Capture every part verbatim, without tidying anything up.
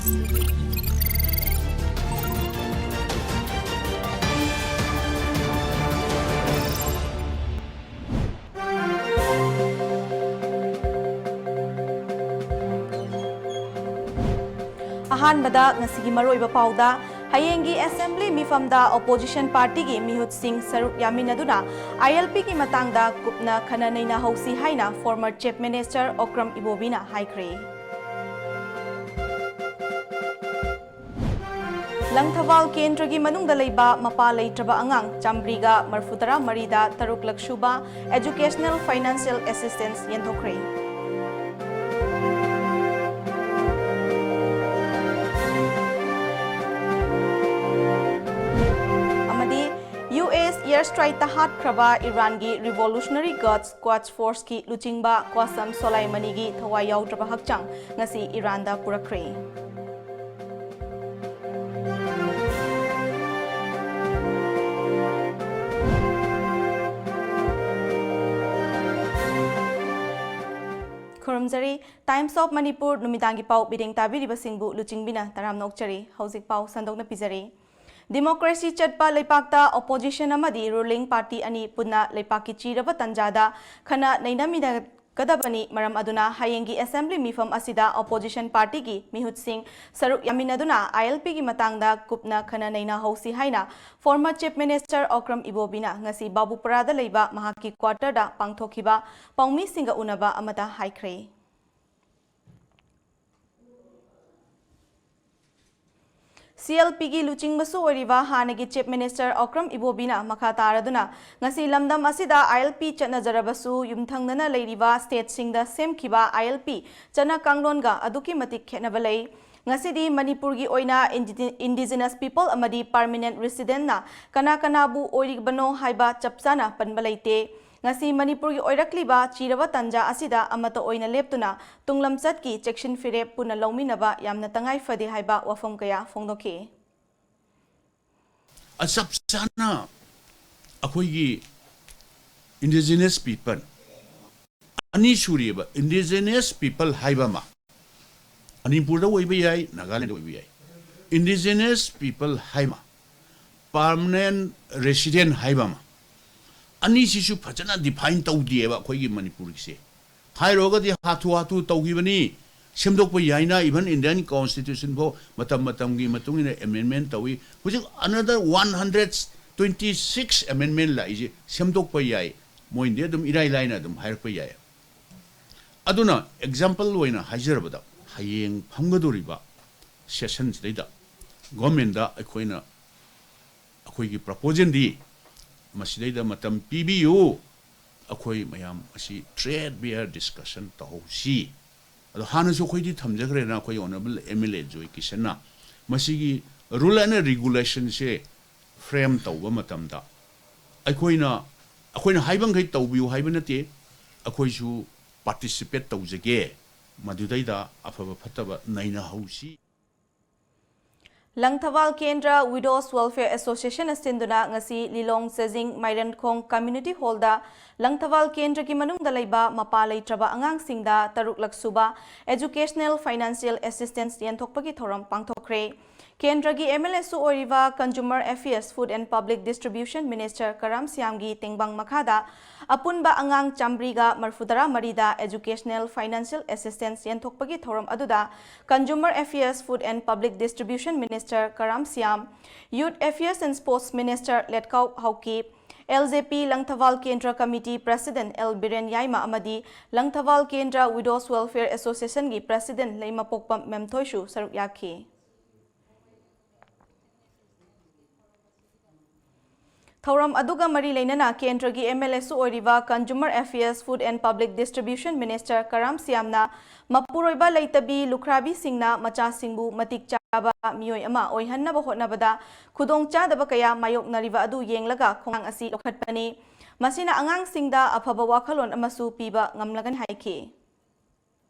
ꯑꯍꯥꯟꯕꯗ ꯉꯁꯤꯒꯤ ꯃꯔꯨꯑꯣꯏꯕ ꯄꯥꯎꯗ, ꯍꯌꯦꯡꯒꯤ ꯑꯦꯁꯦꯝꯕ꯭ꯂꯤ ꯃꯤꯐꯝꯗ ꯑꯣꯄꯣꯖꯤꯁꯟ ꯄꯥꯔꯇꯤꯒꯤ ꯃꯤꯍꯨꯠꯁꯤꯡ ꯁꯔꯨꯛ ꯌꯥꯃꯤꯟꯅꯗꯨꯅ ꯑꯥꯏ ꯑꯦꯜ ꯄꯤꯒꯤ ꯃꯇꯥꯡꯗ ꯀꯨꯞꯅ ꯈꯟꯅ ꯅꯩꯅꯍꯧꯁꯤ ꯍꯥꯏꯅ former Chief Minister ꯑꯣꯀ꯭ꯔꯝ ꯏꯕꯣꯕꯤꯅ ꯍꯥꯏꯈ꯭ꯔꯦ꯫ ꯂꯪꯊꯕꯥꯜ ꯀꯦꯟꯗ꯭ꯔꯒꯤ ꯃꯅꯨꯡꯗ ꯂꯩꯕ ꯃꯄꯥ ꯂꯩꯇ꯭ꯔꯕ ꯑꯉꯥꯡ ꯆꯥꯃ꯭ꯔꯤꯒ ꯃꯔꯐꯨꯇꯔꯥ ꯃꯔꯤꯗ ꯇꯔꯨꯛꯂꯛ ꯁꯨꯕ Educational Financial Assistance ꯌꯦꯟꯊꯣꯛꯈ꯭ꯔꯦ꯫ ꯑꯃꯗꯤ ꯌꯨ ꯑꯦꯁ air strikeꯇ ꯍꯥꯠꯈ꯭ꯔꯕ ꯏꯔꯥꯟꯒꯤ Revolutionary Guards Quds Forceꯀꯤ ꯂꯨꯆꯤꯡꯕ ꯀ꯭ꯋꯥꯁꯝ ꯁꯣꯂꯥꯏꯃꯅꯤꯒꯤ ꯊꯋꯥꯏ ꯌꯥꯎꯗ꯭ꯔꯕ ꯍꯛꯆꯥꯡ ꯉꯁꯤ ꯏꯔꯥꯟꯗ ꯄꯨꯔꯛꯈ꯭ꯔꯦ꯫ ꯈꯨꯔꯨꯝꯖꯔꯤ꯫ Times of Manipur ꯅꯨꯃꯤꯗꯥꯡꯒꯤ ꯄꯥꯎ ꯃꯤꯠꯌꯦꯡ ꯇꯥꯕꯤꯔꯤꯕꯁꯤꯡꯕꯨ ꯂꯨꯆꯤꯡꯕꯤꯅ ꯇꯔꯥꯝꯅ ꯑꯣꯛꯆꯔꯤ꯫ ꯍꯧꯖꯤꯛ ꯄꯥꯎ ꯁꯟꯗꯣꯛꯅ ꯄꯤꯖꯔꯤ꯫ Democracy ꯆꯠꯄ ꯂꯩꯄꯥꯛꯇ opposition ꯑꯃꯗꯤ ruling party ꯑꯅꯤ ꯄꯨꯟꯅ ꯂꯩꯄꯥꯛꯀꯤ ꯆꯤꯔꯕ ꯇꯟꯖꯥꯗ ꯈꯟꯅ ꯅꯩꯅꯃꯤꯟꯅꯒꯗꯕꯅꯤ꯫ ꯃꯔꯝ ꯑꯗꯨꯅ ꯍꯌꯦꯡꯒꯤ ꯑꯦꯁꯦꯝꯕ꯭ꯂꯤ ꯃꯤꯐꯝ ꯑꯁꯤꯗ opposition partyꯒꯤ ꯃꯤꯍꯨꯠꯁꯤꯡ ꯁꯔꯨꯛ ꯌꯥꯃꯤꯟꯅꯗꯨꯅ ꯑꯥꯏ ꯑꯦꯜ ꯄꯤꯒꯤ ꯃꯇꯥꯡꯗ ꯀꯨꯞꯅ ꯈꯟꯅ ꯅꯩꯅꯍꯧꯁꯤ ꯍꯥꯏꯅ former Chief Minister ꯑꯣꯀ꯭ꯔꯝ ꯏꯕꯣꯕꯤꯅ ꯉꯁꯤ ꯕꯥꯕꯨꯄꯨꯔꯥꯗ ꯂꯩꯕ ꯃꯍꯥꯛꯀꯤ quarterꯗ ꯄꯥꯡꯊꯣꯛꯈꯤꯕ ꯄꯥꯎꯃꯤꯁꯤꯡꯒ ꯎꯅꯕ ꯑꯃꯗ ꯍꯥꯏꯈ꯭ꯔꯦ꯫ ꯁꯤ ꯑꯦꯜ ꯄꯤꯒꯤ ꯂꯨꯆꯤꯡꯕꯁꯨ ꯑꯣꯏꯔꯤꯕ ꯍꯥꯟꯅꯒꯤ Chief Minister ꯑꯣꯀ꯭ꯔꯝ ꯏꯕꯣꯕꯤꯅ ꯃꯈꯥ ꯇꯥꯔꯗꯨꯅ ꯉꯁꯤ ꯂꯝꯗꯝ ꯑꯁꯤꯗ ꯑꯥꯏ ꯑꯦꯜ ꯄꯤ ꯆꯠꯅꯖꯔꯕꯁꯨ ꯌꯨꯝꯊꯪꯅꯅ ꯂꯩꯔꯤꯕ stateꯁꯤꯡꯗ ꯁꯦꯝꯈꯤꯕ ꯑꯥꯏ ꯑꯦꯜ ꯄꯤ ꯆꯠꯅ ꯀꯥꯡꯂꯣꯟꯒ ꯑꯗꯨꯛꯀꯤ ꯃꯇꯤꯛ ꯈꯦꯠꯅꯕ ꯂꯩ꯫ ꯉꯁꯤꯗꯤ ꯃꯅꯤꯄꯨꯔꯒꯤ ꯑꯣꯏꯅ ꯏꯟꯗꯤ-, indigenous people ꯑꯃꯗꯤ permanent residentꯅ ꯀꯅꯥ ꯀꯅꯥꯕꯨ ꯑꯣꯏꯔꯤꯕꯅꯣ ꯍꯥꯏꯕ ꯆꯞ ꯆꯥꯅ ꯄꯟꯕ ꯂꯩꯇꯦ꯫ ꯉꯁꯤ ꯃꯅꯤꯄꯨꯔꯒꯤ ꯑꯣꯏꯔꯛꯂꯤꯕ ꯆꯤꯔꯕ ꯇꯟꯖꯥ ꯑꯁꯤꯗ ꯑꯃꯠꯇ ꯑꯣꯏꯅ ꯂꯦꯞꯇꯨꯅ ꯇꯨꯡꯂꯝꯆꯠꯀꯤ ꯆꯦꯛꯁꯤꯟ ꯐꯤꯔꯦꯞ ꯄꯨꯟꯅ ꯂꯧꯃꯤꯟꯅꯕ ꯌꯥꯝꯅ ꯇꯉꯥꯏ ꯐꯗꯦ ꯍꯥꯏꯕ ꯋꯥꯐꯝ ꯀꯌꯥ ꯐꯣꯡꯗꯣꯛꯈꯤ꯫ ꯑꯆꯞ ꯆꯥꯅ ꯑꯩꯈꯣꯏꯒꯤ indigenous people, ꯑꯅꯤ ꯁꯨꯔꯤꯕ indigenous people ꯍꯥꯏꯕ ꯑꯃ, ꯃꯅꯤꯄꯨꯔꯗ ꯑꯣꯏꯕ ꯌꯥꯏ, ꯅꯥꯒꯥꯂꯦꯟꯗ ꯑꯣꯏꯕ ꯌꯥꯏ꯫ Indigenous people ꯍꯥꯏꯕ ꯑꯃ, permanent resident ꯍꯥꯏꯕ ꯑꯃ, ꯑꯅꯤꯁꯤꯁꯨ ꯐꯖꯅ define ꯇꯧꯗꯦꯕ ꯑꯩꯈꯣꯏꯒꯤ ꯃꯅꯤꯄꯨꯔꯒꯤꯁꯦ꯫ ꯍꯥꯏꯔꯨꯔꯒꯗꯤ ꯍꯥꯊꯨ ꯍꯥꯊꯨ ꯇꯧꯈꯤꯕꯅꯤ, ꯁꯦꯝꯗꯣꯛꯄ ꯌꯥꯏꯅ, even Indian Constitution ꯐꯥꯎ ꯃꯇꯝ ꯃꯇꯝꯒꯤ ꯃꯇꯨꯡ ꯏꯟꯅ amendment ꯇꯧꯏ꯫ ꯍꯧꯖꯤꯛ another one hundred twenty six amendment ꯂꯥꯛꯏꯁꯦ ꯁꯦꯝꯗꯣꯛꯄ ꯌꯥꯏ, ꯃꯣꯏꯅꯗꯤ ꯑꯗꯨꯝ ꯏꯔꯥꯏ ꯂꯥꯏꯅ ꯑꯗꯨꯝ ꯍꯥꯏꯔꯛꯄ ꯌꯥꯏ꯫ ꯑꯗꯨꯅ example ꯑꯣꯏꯅ ꯍꯥꯏꯖꯔꯕꯗ, ꯍꯌꯦꯡ ꯐꯝꯒꯗꯧꯔꯤꯕ session ꯁꯤꯗꯩꯗ government ꯗ ꯑꯩꯈꯣꯏꯅ, ꯑꯩꯈꯣꯏꯒꯤ proposal ꯗꯤ ꯃꯁꯤꯗꯩꯗ ꯃꯇꯝ ꯄꯤꯕꯤꯌꯨ, ꯑꯩꯈꯣꯏ ꯃꯌꯥꯝ ꯑꯁꯤ trade fair discussion ꯇꯧꯍꯧꯁꯤ꯫ ꯑꯗꯣ ꯍꯥꯟꯅꯁꯨ ꯑꯩꯈꯣꯏꯗꯤ ꯊꯝꯖꯈ꯭ꯔꯦꯅ, ꯑꯩꯈꯣꯏ honourable M L A ꯖꯣꯏ ꯀꯤꯁꯟꯅ ꯃꯁꯤꯒꯤ rule and regulation say frame ꯇꯧꯕ ꯃꯇꯝꯗ ꯑꯩꯈꯣꯏꯅ, ꯑꯩꯈꯣꯏꯅ ꯍꯥꯏꯕꯈꯩ ꯇꯧꯕꯤꯌꯨ ꯍꯥꯏꯕ ꯅꯠꯇꯦ, ꯑꯩꯈꯣꯏꯁꯨ participate ꯇꯧꯖꯒꯦ, ꯃꯗꯨꯗꯩꯗ ꯑꯐꯕ ꯐꯠꯇꯕ ꯅꯩꯅꯍꯧꯁꯤ꯫ ꯂꯪꯊꯕꯥꯜ ꯀꯦꯟꯗ꯭ꯔ Widows Welfare Association ꯅ ꯁꯤꯟꯗꯨꯅ ꯉꯁꯤ ꯂꯤꯂꯣꯡ ꯆꯦꯖꯤꯡ ꯃꯥꯏꯔꯦꯟꯈꯣꯡ Community Hall ꯗ ꯂꯪꯊꯕꯥꯜ ꯀꯦꯟꯗ꯭ꯔꯒꯤ ꯃꯅꯨꯡꯗ ꯂꯩꯕ ꯃꯄꯥ ꯂꯩꯇ꯭ꯔꯕ ꯑꯉꯥꯡꯁꯤꯡꯗ ꯇꯔꯨꯛꯂꯛ ꯁꯨꯕ Educational Financial Assistance ꯌꯦꯟꯊꯣꯛꯄꯒꯤ ꯊꯧꯔꯝ ꯄꯥꯡꯊꯣꯛꯈ꯭ꯔꯦ꯫ ꯀꯦꯟꯗ꯭ꯔꯒꯤ M L A ꯁꯨ ꯑꯣꯏꯔꯤꯕ Consumer Affairs, Food and Public Distribution Minister ꯀꯔꯥꯝ ꯁ꯭ꯌꯥꯝꯒꯤ ꯇꯦꯡꯕꯥꯡ ꯃꯈꯥꯗ ꯑꯄꯨꯟꯕ ꯑꯉꯥꯡ ꯆꯥꯃꯔꯤꯒ ꯃꯔꯤꯐꯨꯇꯔꯥ ꯃꯔꯤꯗ Educational Financial Assistance ꯌꯦꯟꯊꯣꯛꯄꯒꯤ ꯊꯧꯔꯝ ꯑꯗꯨꯗ Consumer Affairs, Food and Public Distribution Minister Karam Shyam, Youth Affairs and Sports Minister ꯂꯦꯠꯀꯥꯎ Haokip, L J P Langthabal ꯀꯦꯟꯗ꯭ꯔ Committee President L ꯕꯤꯔꯦꯟ ꯌꯥꯏꯃ ꯑꯃꯗꯤ ꯂꯪꯊꯕꯥꯜ ꯀꯦꯟꯗ꯭ꯔ Widows Welfare Association ꯒꯤ President ꯂꯩꯃꯄꯣꯛꯄꯝ ꯃꯦꯝꯊꯣꯏꯁꯨ ꯁꯔꯨꯛ ꯌꯥꯈꯤ꯫ ꯊꯧꯔꯝ ꯑꯗꯨꯒ ꯃꯔꯤ ꯂꯩꯅꯅ ꯀꯦꯟꯗ꯭ꯔꯒꯤ M L A ꯁꯨ ꯑꯣꯏꯔꯤꯕ Consumer Affairs, Food and Public Distribution Minister ꯀꯔꯥꯝ ꯁ꯭ꯌꯥꯝꯅ ꯃꯄꯨꯔꯣꯏꯕ ꯂꯩꯇꯕꯤ ꯂꯨꯈ꯭ꯔꯥꯕꯤꯁꯤꯡꯅ ꯃꯆꯥꯁꯤꯡꯕꯨ ꯃꯇꯤꯛ ꯆꯥꯕ ꯃꯤꯑꯣꯏ ꯑꯃ ꯑꯣꯏꯍꯟꯅꯕ ꯍꯣꯠꯅꯕꯗ ꯈꯨꯗꯣꯡꯆꯥꯗꯕ ꯀꯌꯥ ꯃꯥꯌꯣꯛꯅꯔꯤꯕ ꯑꯗꯨ ꯌꯦꯡꯂꯒ ꯈꯣꯡꯊꯥꯡ ꯑꯁꯤ ꯂꯧꯈꯠꯄꯅꯤ꯫ ꯃꯁꯤꯅ ꯑꯉꯥꯡꯁꯤꯡꯗ ꯑꯐꯕ ꯋꯥꯈꯜꯂꯣꯟ ꯑꯃꯁꯨ ꯄꯤꯕ ꯉꯝꯂꯒꯅꯤ ꯍꯥꯏꯈꯤ꯫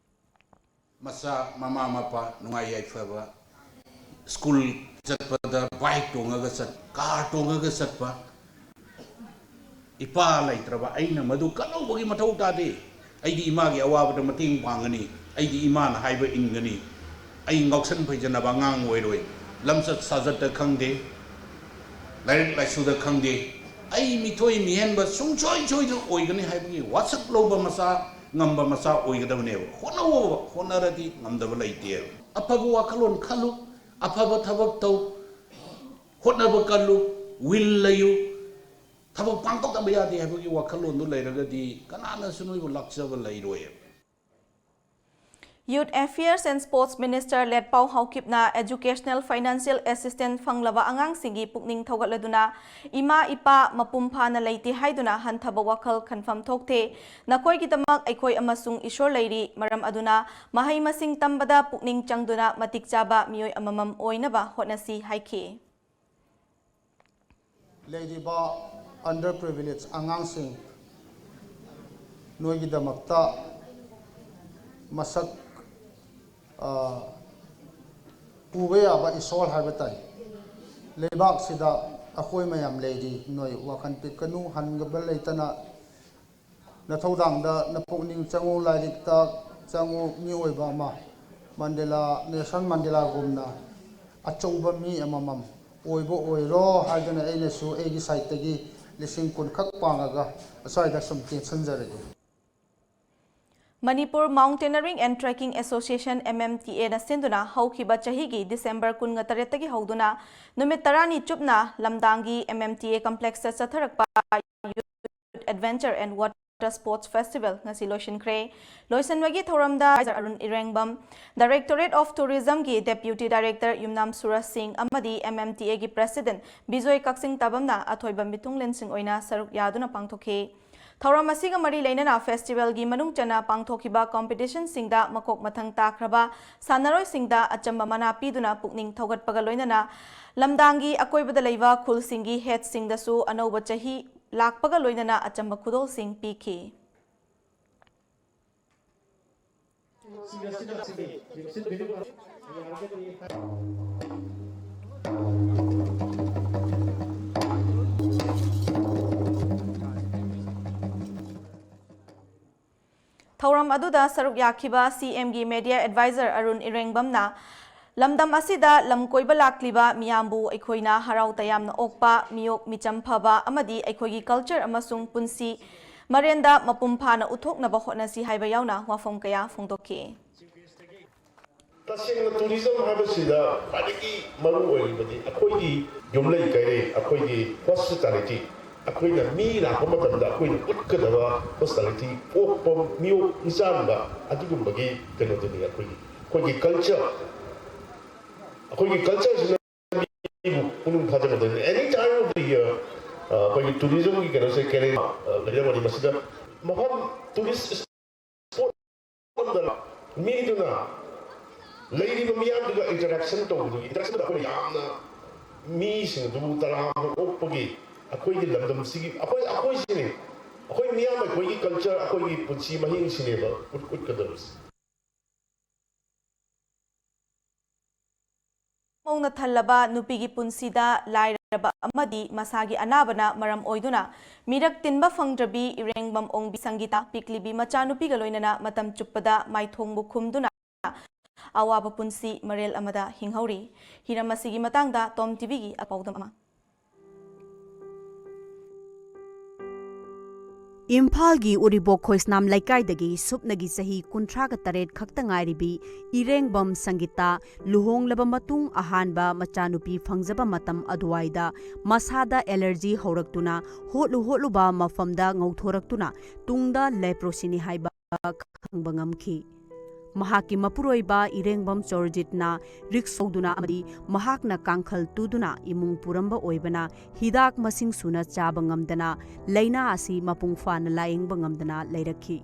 ꯃꯆꯥ ꯃꯃꯥ ꯃꯄꯥ ꯅꯨꯡꯉꯥꯏ ꯌꯥꯏꯐꯕ, ꯁ꯭ꯀꯨꯜ ꯆꯠꯄꯗ ꯕꯥꯏꯛ ꯇꯣꯡꯉꯒ ꯆꯠ, ꯀꯥꯔ ꯇꯣꯡꯉꯒ ꯆꯠꯄ, ꯏꯄꯥ ꯂꯩꯇ꯭ꯔꯕ ꯑꯩꯅ ꯃꯗꯨ ꯀꯜꯍꯧꯕꯒꯤ ꯃꯊꯧ ꯇꯥꯗꯦ꯫ ꯑꯩꯒꯤ ꯏꯃꯥꯒꯤ ꯑꯋꯥꯕꯗ ꯃꯇꯦꯡ ꯄꯥꯡꯒꯅꯤ, ꯑꯩꯒꯤ ꯏꯃꯥꯅ ꯍꯥꯏꯕ ꯏꯟꯒꯅꯤ, ꯑꯩ ꯉꯥꯎꯁꯟ ꯐꯩꯖꯅꯕ ꯑꯉꯥꯡ ꯑꯣꯏꯔꯣꯏ꯫ ꯂꯝꯆꯠ ꯁꯥꯖꯠꯇ ꯈꯪꯗꯦ, ꯂꯥꯏꯔꯤꯛ ꯂꯥꯏꯁꯨꯗ ꯈꯪꯗꯦ꯫ ꯑꯩ ꯃꯤꯊꯣꯏ ꯃꯤꯍꯦꯟꯕ ꯁꯨꯡꯁꯣꯏ ꯁꯣꯏꯗꯅ ꯑꯣꯏꯒꯅꯤ ꯍꯥꯏꯕꯒꯤ ꯋꯥꯁꯛ ꯂꯧꯕ ꯃꯆꯥ, ꯉꯝꯕ ꯃꯆꯥ ꯑꯣꯏꯒꯗꯕꯅꯦꯕ꯫ ꯍꯣꯠꯅꯧꯑꯣꯕ, ꯍꯣꯠꯅꯔꯗꯤ ꯉꯝꯗꯕ ꯂꯩꯇꯦꯕ꯫ ꯑꯐꯕ ꯋꯥꯈꯜꯂꯣꯟ ꯈꯜꯂꯨ, ꯑꯐꯕ ꯊꯕꯛ ꯇꯧ, ꯍꯣꯠꯅꯕ ꯀꯜꯂꯨ, will ꯂꯩꯌꯨ꯫ ꯊꯕꯛ ꯄꯥꯡꯊꯣꯛꯇꯕ ꯌꯥꯗꯦ ꯍꯥꯏꯕꯒꯤ ꯋꯥꯈꯜꯂꯣꯟꯗꯨ ꯂꯩꯔꯒꯗꯤ ꯀꯅꯥꯅꯁꯨ ꯅꯣꯏꯕꯨ ꯂꯥꯛꯆꯕ ꯂꯩꯔꯣꯏꯕ꯫ Youth Affairs and Sports Minister ꯂꯦꯠꯄꯥꯎ ꯍꯥꯎꯀꯤꯞꯅ educational financial assistance ꯐꯪꯂꯕ ꯑꯉꯥꯡꯁꯤꯡꯒꯤ ꯄꯨꯛꯅꯤꯡ ꯊꯧꯒꯠꯂꯗꯨꯅ, "ꯏꯃꯥ ꯏꯄꯥ ꯃꯄꯨꯡ ꯐꯥꯅ ꯂꯩꯇꯦ ꯍꯥꯏꯗꯨꯅ ꯍꯟꯊꯕ ꯋꯥꯈꯜ ꯈꯟꯐꯝ ꯊꯣꯛꯇꯦ꯫ ꯅꯈꯣꯏꯒꯤꯗꯃꯛ ꯑꯩꯈꯣꯏ ꯑꯃꯁꯨꯡ ꯏꯁꯣꯔ ꯂꯩꯔꯤ꯫ ꯃꯔꯝ ꯑꯗꯨꯅ ꯃꯍꯩ ꯃꯁꯤꯡ ꯇꯝꯕꯗ ꯄꯨꯛꯅꯤꯡ ꯆꯪꯗꯨꯅ ꯃꯇꯤꯛ ꯆꯥꯕ ꯃꯤꯑꯣꯏ ꯑꯃꯃꯝ ꯑꯣꯏꯅꯕ ꯍꯣꯠꯅꯁꯤ" ꯍꯥꯏꯈꯤ꯫ ꯂꯩꯔꯤꯕ underprivileged ꯑꯉꯥꯡꯁꯤꯡ, ꯅꯣꯏꯒꯤꯗꯃꯛꯇ ꯃꯁꯛ, ꯑ, ꯎꯕ ꯌꯥꯕ ꯏꯁꯣꯔ ꯍꯥꯏꯕ ꯇꯥꯏ꯫ ꯂꯩꯕꯥꯛꯁꯤꯗ ꯑꯩꯈꯣꯏ ꯃꯌꯥꯝ ꯂꯩꯔꯤ꯫ ꯅꯣꯏ ꯋꯥꯈꯜ ꯄꯤꯛꯀꯅꯨ, ꯍꯟꯒꯕ ꯂꯩꯇꯅ ꯅꯊꯧꯗꯥꯡꯗ ꯅꯄꯨꯛꯅꯤꯡ ꯆꯪꯉꯨ, ꯂꯥꯏꯔꯤꯛꯇ ꯆꯪꯉꯨ, ꯃꯤꯑꯣꯏꯕ ꯑꯃ ꯃꯟꯗꯦꯂꯥ, ꯅꯦꯜꯁꯟ ꯃꯟꯗꯦꯂꯥꯒꯨꯝꯅ ꯑꯆꯧꯕ ꯃꯤ ꯑꯃꯃꯝ ꯑꯣꯏꯕ ꯑꯣꯏꯔꯣ ꯍꯥꯏꯗꯨꯅ ꯑꯩꯅꯁꯨ ꯑꯩꯒꯤ ꯁꯥꯏꯠꯇꯒꯤ ꯂꯤꯁꯤꯡ ꯀꯨꯟ ꯈꯛ ꯄꯥꯡꯉꯒ ꯑꯁ꯭ꯋꯥꯏꯗ ꯁꯨꯝ ꯇꯦꯟꯁꯤꯟꯖꯔꯒꯦ꯫ Manipur Mountaineering and Trekking Association, M M T A ꯅ ꯁꯤꯟꯗꯨꯅ ꯍꯧꯈꯤꯕ ꯆꯍꯤꯒꯤ ꯗꯤꯁꯦꯝꯕꯔ ꯀꯨꯟꯒ ꯇꯔꯦꯠꯇꯒꯤ ꯍꯧꯗꯨꯅ ꯅꯨꯃꯤꯠ ꯇꯔꯥꯅꯤ ꯆꯨꯞꯅ ꯂꯝꯗꯥꯡꯒꯤ M M T A complex ꯇ ꯆꯠꯊꯔꯛꯄ Youth Adventure and Water Sports Festival ꯉꯁꯤ ꯂꯣꯏꯁꯤꯟꯈ꯭ꯔꯦ꯫ ꯂꯣꯏꯁꯤꯟꯕꯒꯤ ꯊꯧꯔꯝꯗ ꯑꯔꯨꯟ ꯏꯔꯦꯡꯕꯝ, Directorate of Tourism ꯒꯤ Deputy Director ꯌꯨꯝꯅꯥꯝ ꯁꯨꯔꯖ ꯁꯤꯡ ꯑꯃꯗꯤ M M T A ꯒꯤ President ꯕꯤꯖꯣꯏ ꯀꯛꯆꯤꯡ ꯇꯥꯕꯝꯅ ꯑꯊꯣꯏꯕ ꯃꯤꯊꯨꯡꯂꯦꯟꯁꯤꯡ ꯑꯣꯏꯅ ꯁꯔꯨꯛ ꯌꯥꯗꯨꯅ ꯄꯥꯡꯊꯣꯛꯈꯤ꯫ ꯊꯧꯔꯝ ꯑꯁꯤꯒ ꯃꯔꯤ ꯂꯩꯅꯅ festival ꯒꯤ ꯃꯅꯨꯡ ꯆꯟꯅ ꯄꯥꯡꯊꯣꯛꯈꯤꯕ competition ꯁꯤꯡꯗ ꯃꯀꯣꯛ ꯃꯊꯪ ꯇꯥꯈ꯭ꯔꯕ ꯁꯥꯟꯅꯔꯣꯏꯁꯤꯡꯗ ꯑꯆꯝꯕ ꯃꯅꯥ ꯄꯤꯗꯨꯅ ꯄꯨꯛꯅꯤꯡ ꯊꯧꯒꯠꯄꯒ ꯂꯣꯏꯅꯅ ꯂꯝꯗꯥꯡꯒꯤ ꯑꯀꯣꯏꯕꯗ ꯂꯩꯕ ꯈꯨꯜꯁꯤꯡꯒꯤ head ꯁꯤꯡꯗꯁꯨ ꯑꯅꯧꯕ ꯆꯍꯤ ꯂꯥꯛꯄꯒ ꯂꯣꯏꯅꯅ ꯑꯆꯝꯕ ꯈꯨꯗꯣꯜꯁꯤꯡ ꯄꯤꯈꯤ꯫ ꯊꯧꯔꯝ ꯑꯗꯨꯗ ꯁꯔꯨꯛ ꯌꯥꯈꯤꯕ ꯁꯤ ꯑꯦꯝꯒꯤ ꯃꯦꯗꯤꯌꯥ ꯑꯦꯗꯚꯥꯏꯖꯔ ꯑꯔꯨꯟ ꯏꯔꯦꯡꯕꯝꯅ ꯂꯝꯗꯝ ꯑꯁꯤꯗ ꯂꯝ ꯀꯣꯏꯕ ꯂꯥꯛꯂꯤꯕ ꯃꯤꯌꯥꯝꯕꯨ ꯑꯩꯈꯣꯏꯅ ꯍꯔꯥꯎ ꯇꯌꯥꯝꯅ ꯑꯣꯛꯄ, ꯃꯤꯑꯣꯛ ꯃꯤꯆꯝ ꯐꯕ ꯑꯃꯗꯤ ꯑꯩꯈꯣꯏꯒꯤ ꯀꯜꯆꯔ ꯑꯃꯁꯨꯡ ꯄꯨꯟꯁꯤ ꯃꯔꯦꯟꯗ ꯃꯄꯨꯡ ꯐꯥꯅ ꯎꯠꯊꯣꯛꯅꯕ ꯍꯣꯠꯅꯁꯤ ꯍꯥꯏꯕ ꯌꯥꯎꯅ ꯋꯥꯐꯝ ꯀꯌꯥ ꯐꯣꯡꯗꯣꯛꯈꯤ꯫ ꯇꯁꯦꯡꯅ ꯇꯨꯔꯤꯖꯝ ꯍꯥꯏꯕꯁꯤꯗ ꯈ꯭ꯋꯥꯏꯗꯒꯤ ꯃꯔꯨ ꯑꯣꯏꯔꯤꯕꯗꯤ ꯑꯩꯈꯣꯏꯒꯤ ꯌꯨꯝꯂꯩ ꯀꯩꯔꯩ, ꯑꯩꯈꯣꯏꯒꯤ ꯍꯣꯁꯄꯤꯇꯥꯂꯤꯇꯤ, ꯑꯩꯈꯣꯏꯅ ꯃꯤ ꯂꯥꯛꯄ ꯃꯇꯝꯗ ꯑꯩꯈꯣꯏꯅ ꯎꯠꯀꯗꯕ ꯍꯣꯁꯄꯤꯇꯥꯂꯤꯇꯤ, ꯑꯣꯛꯄ ꯃꯤꯑꯣꯛ ꯃꯤꯆꯥꯟꯕ, ꯑꯗꯨꯒꯨꯝꯕꯒꯤ ꯀꯩꯅꯣꯗꯨꯅꯤ ꯑꯩꯈꯣꯏꯒꯤ, ꯑꯩꯈꯣꯏꯒꯤ ꯀꯜꯆꯔ꯫ ꯑꯩꯈꯣꯏꯒꯤ ꯀꯜꯆꯔꯁꯤꯅ ꯃꯤꯕꯨ ꯄꯨꯛꯅꯤꯡ ꯐꯥꯖꯒꯗꯕꯅꯤ꯫ Any time of the year, ꯑ, ꯑꯩꯈꯣꯏꯒꯤ ꯇꯨꯔꯤꯖꯝꯒꯤ ꯀꯩꯅꯣꯁꯦ ꯀꯦꯂꯦꯟꯗꯔ, ꯑ, ꯂꯩꯔꯝꯒꯅꯤ꯫ ꯃꯁꯤꯗ ꯃꯐꯝ ꯇꯨꯔꯤꯁ ꯁ꯭ꯄꯣꯠ ꯑꯃꯗ ꯃꯤꯗꯨꯅ ꯂꯩꯔꯤꯕ ꯃꯤꯌꯥꯝꯗꯨꯒ ꯏꯟꯇꯔꯦꯛꯁꯟ ꯇꯧꯕꯗꯨꯒꯤ ꯏꯟꯇꯔꯦꯛꯁꯟꯗ ꯑꯩꯈꯣꯏꯅ ꯌꯥꯝꯅ ꯃꯤꯁꯤꯡ ꯑꯗꯨꯕꯨ ꯇꯔꯥꯝꯅ ꯑꯣꯛꯄꯒꯤ ꯑꯩꯈꯣꯏꯒꯤ ꯂꯝꯗꯝꯁꯤꯒꯤ ꯑꯩꯈꯣꯏ, ꯑꯩꯈꯣꯏꯁꯤꯅꯤ꯫ ꯑꯩꯈꯣꯏ ꯃꯤꯌꯥꯝ ꯑꯩꯈꯣꯏꯒꯤ ꯀꯜꯆꯔ, ꯑꯩꯈꯣꯏꯒꯤ ꯄꯨꯟꯁꯤ ꯃꯍꯤꯡꯁꯤꯅꯦꯕ ꯎꯠ-, ꯎꯠꯀꯗꯕꯁꯦ꯫ ꯃꯧꯅ ꯊꯜꯂꯕ ꯅꯨꯄꯤꯒꯤ ꯄꯨꯟꯁꯤꯗ ꯂꯥꯏꯔꯕ ꯑꯃꯗꯤ ꯃꯁꯥꯒꯤ ꯑꯅꯥꯕꯅ ꯃꯔꯝ ꯑꯣꯏꯗꯨꯅ ꯃꯤꯔꯛ ꯇꯤꯟꯕ ꯐꯪꯗ꯭ꯔꯕꯤ ꯏꯔꯦꯡꯕꯝ ꯑꯣꯡꯕꯤ ꯁꯪꯒꯤꯇꯥ ꯄꯤꯛꯂꯤꯕꯤ ꯃꯆꯥꯅꯨꯄꯤꯒ ꯂꯣꯏꯅꯅ ꯃꯇꯝ ꯆꯨꯞꯄꯗ ꯃꯥꯏꯊꯣꯡꯕꯨ ꯈꯨꯝꯗꯨꯅ ꯑꯋꯥꯕ ꯄꯨꯟꯁꯤ ꯃꯔꯦꯜ ꯑꯃꯗ ꯍꯤꯡꯍꯧꯔꯤ꯫ ꯍꯤꯔꯝ ꯑꯁꯤꯒꯤ ꯃꯇꯥꯡꯗ ꯇꯣꯝ ꯇꯤꯚꯤꯒꯤ ꯑꯄꯥꯎꯗꯝ ꯑꯃ꯫ ꯏꯝꯐꯥꯜꯒꯤ ꯎꯔꯤꯄꯣꯛ ꯈꯣꯏꯁꯅꯥꯝ ꯂꯩꯀꯥꯏꯗꯒꯤ ꯁꯨꯞꯅꯒꯤ ꯆꯍꯤ ꯀꯨꯟꯊ꯭ꯔꯥꯒ ꯇꯔꯦꯠ ꯈꯛꯇ ꯉꯥꯏꯔꯤꯕꯤ ꯏꯔꯦꯡꯕꯝ ꯁꯪꯒꯤꯇꯥ ꯂꯨꯍꯣꯡꯂꯕ ꯃꯇꯨꯡ ꯑꯍꯥꯟꯕ ꯃꯆꯥꯅꯨꯄꯤ ꯐꯪꯖꯕ ꯃꯇꯝ ꯑꯗꯨꯋꯥꯏꯗ ꯃꯁꯥꯗ ꯑꯦꯂꯔꯖꯤ ꯍꯧꯔꯛꯇꯨꯅ ꯍꯣꯠꯂꯨ ꯍꯣꯠꯂꯨꯕ ꯃꯐꯝꯗ ꯉꯧꯊꯣꯔꯛꯇꯨꯅ ꯇꯨꯡꯗ ꯂꯦꯄ꯭ꯔꯣꯁꯤꯅꯤ ꯍꯥꯏꯕ ꯈꯪꯕ ꯉꯝꯈꯤ꯫ ꯃꯍꯥꯛꯀꯤ ꯃꯄꯨꯔꯣꯏꯕ ꯏꯔꯦꯡꯕꯝ ꯆꯣꯔꯖꯤꯠꯅ ꯔꯤꯛꯁ ꯁꯧꯗꯨꯅ ꯑꯃꯗꯤ ꯃꯍꯥꯛꯅ ꯀꯥꯡꯈꯜ ꯇꯨꯗꯨꯅ ꯏꯃꯨꯡ ꯄꯨꯔꯝꯕ ꯑꯣꯏꯕꯅ ꯍꯤꯗꯥꯛ ꯃꯁꯤꯡ ꯁꯨꯅ ꯆꯥꯕ ꯉꯝꯗꯅ ꯂꯥꯏꯅꯥ ꯑꯁꯤ ꯃꯄꯨꯡ ꯐꯥꯅ ꯂꯥꯌꯦꯡꯕ ꯉꯝꯗꯅ ꯂꯩꯔꯛꯈꯤ꯫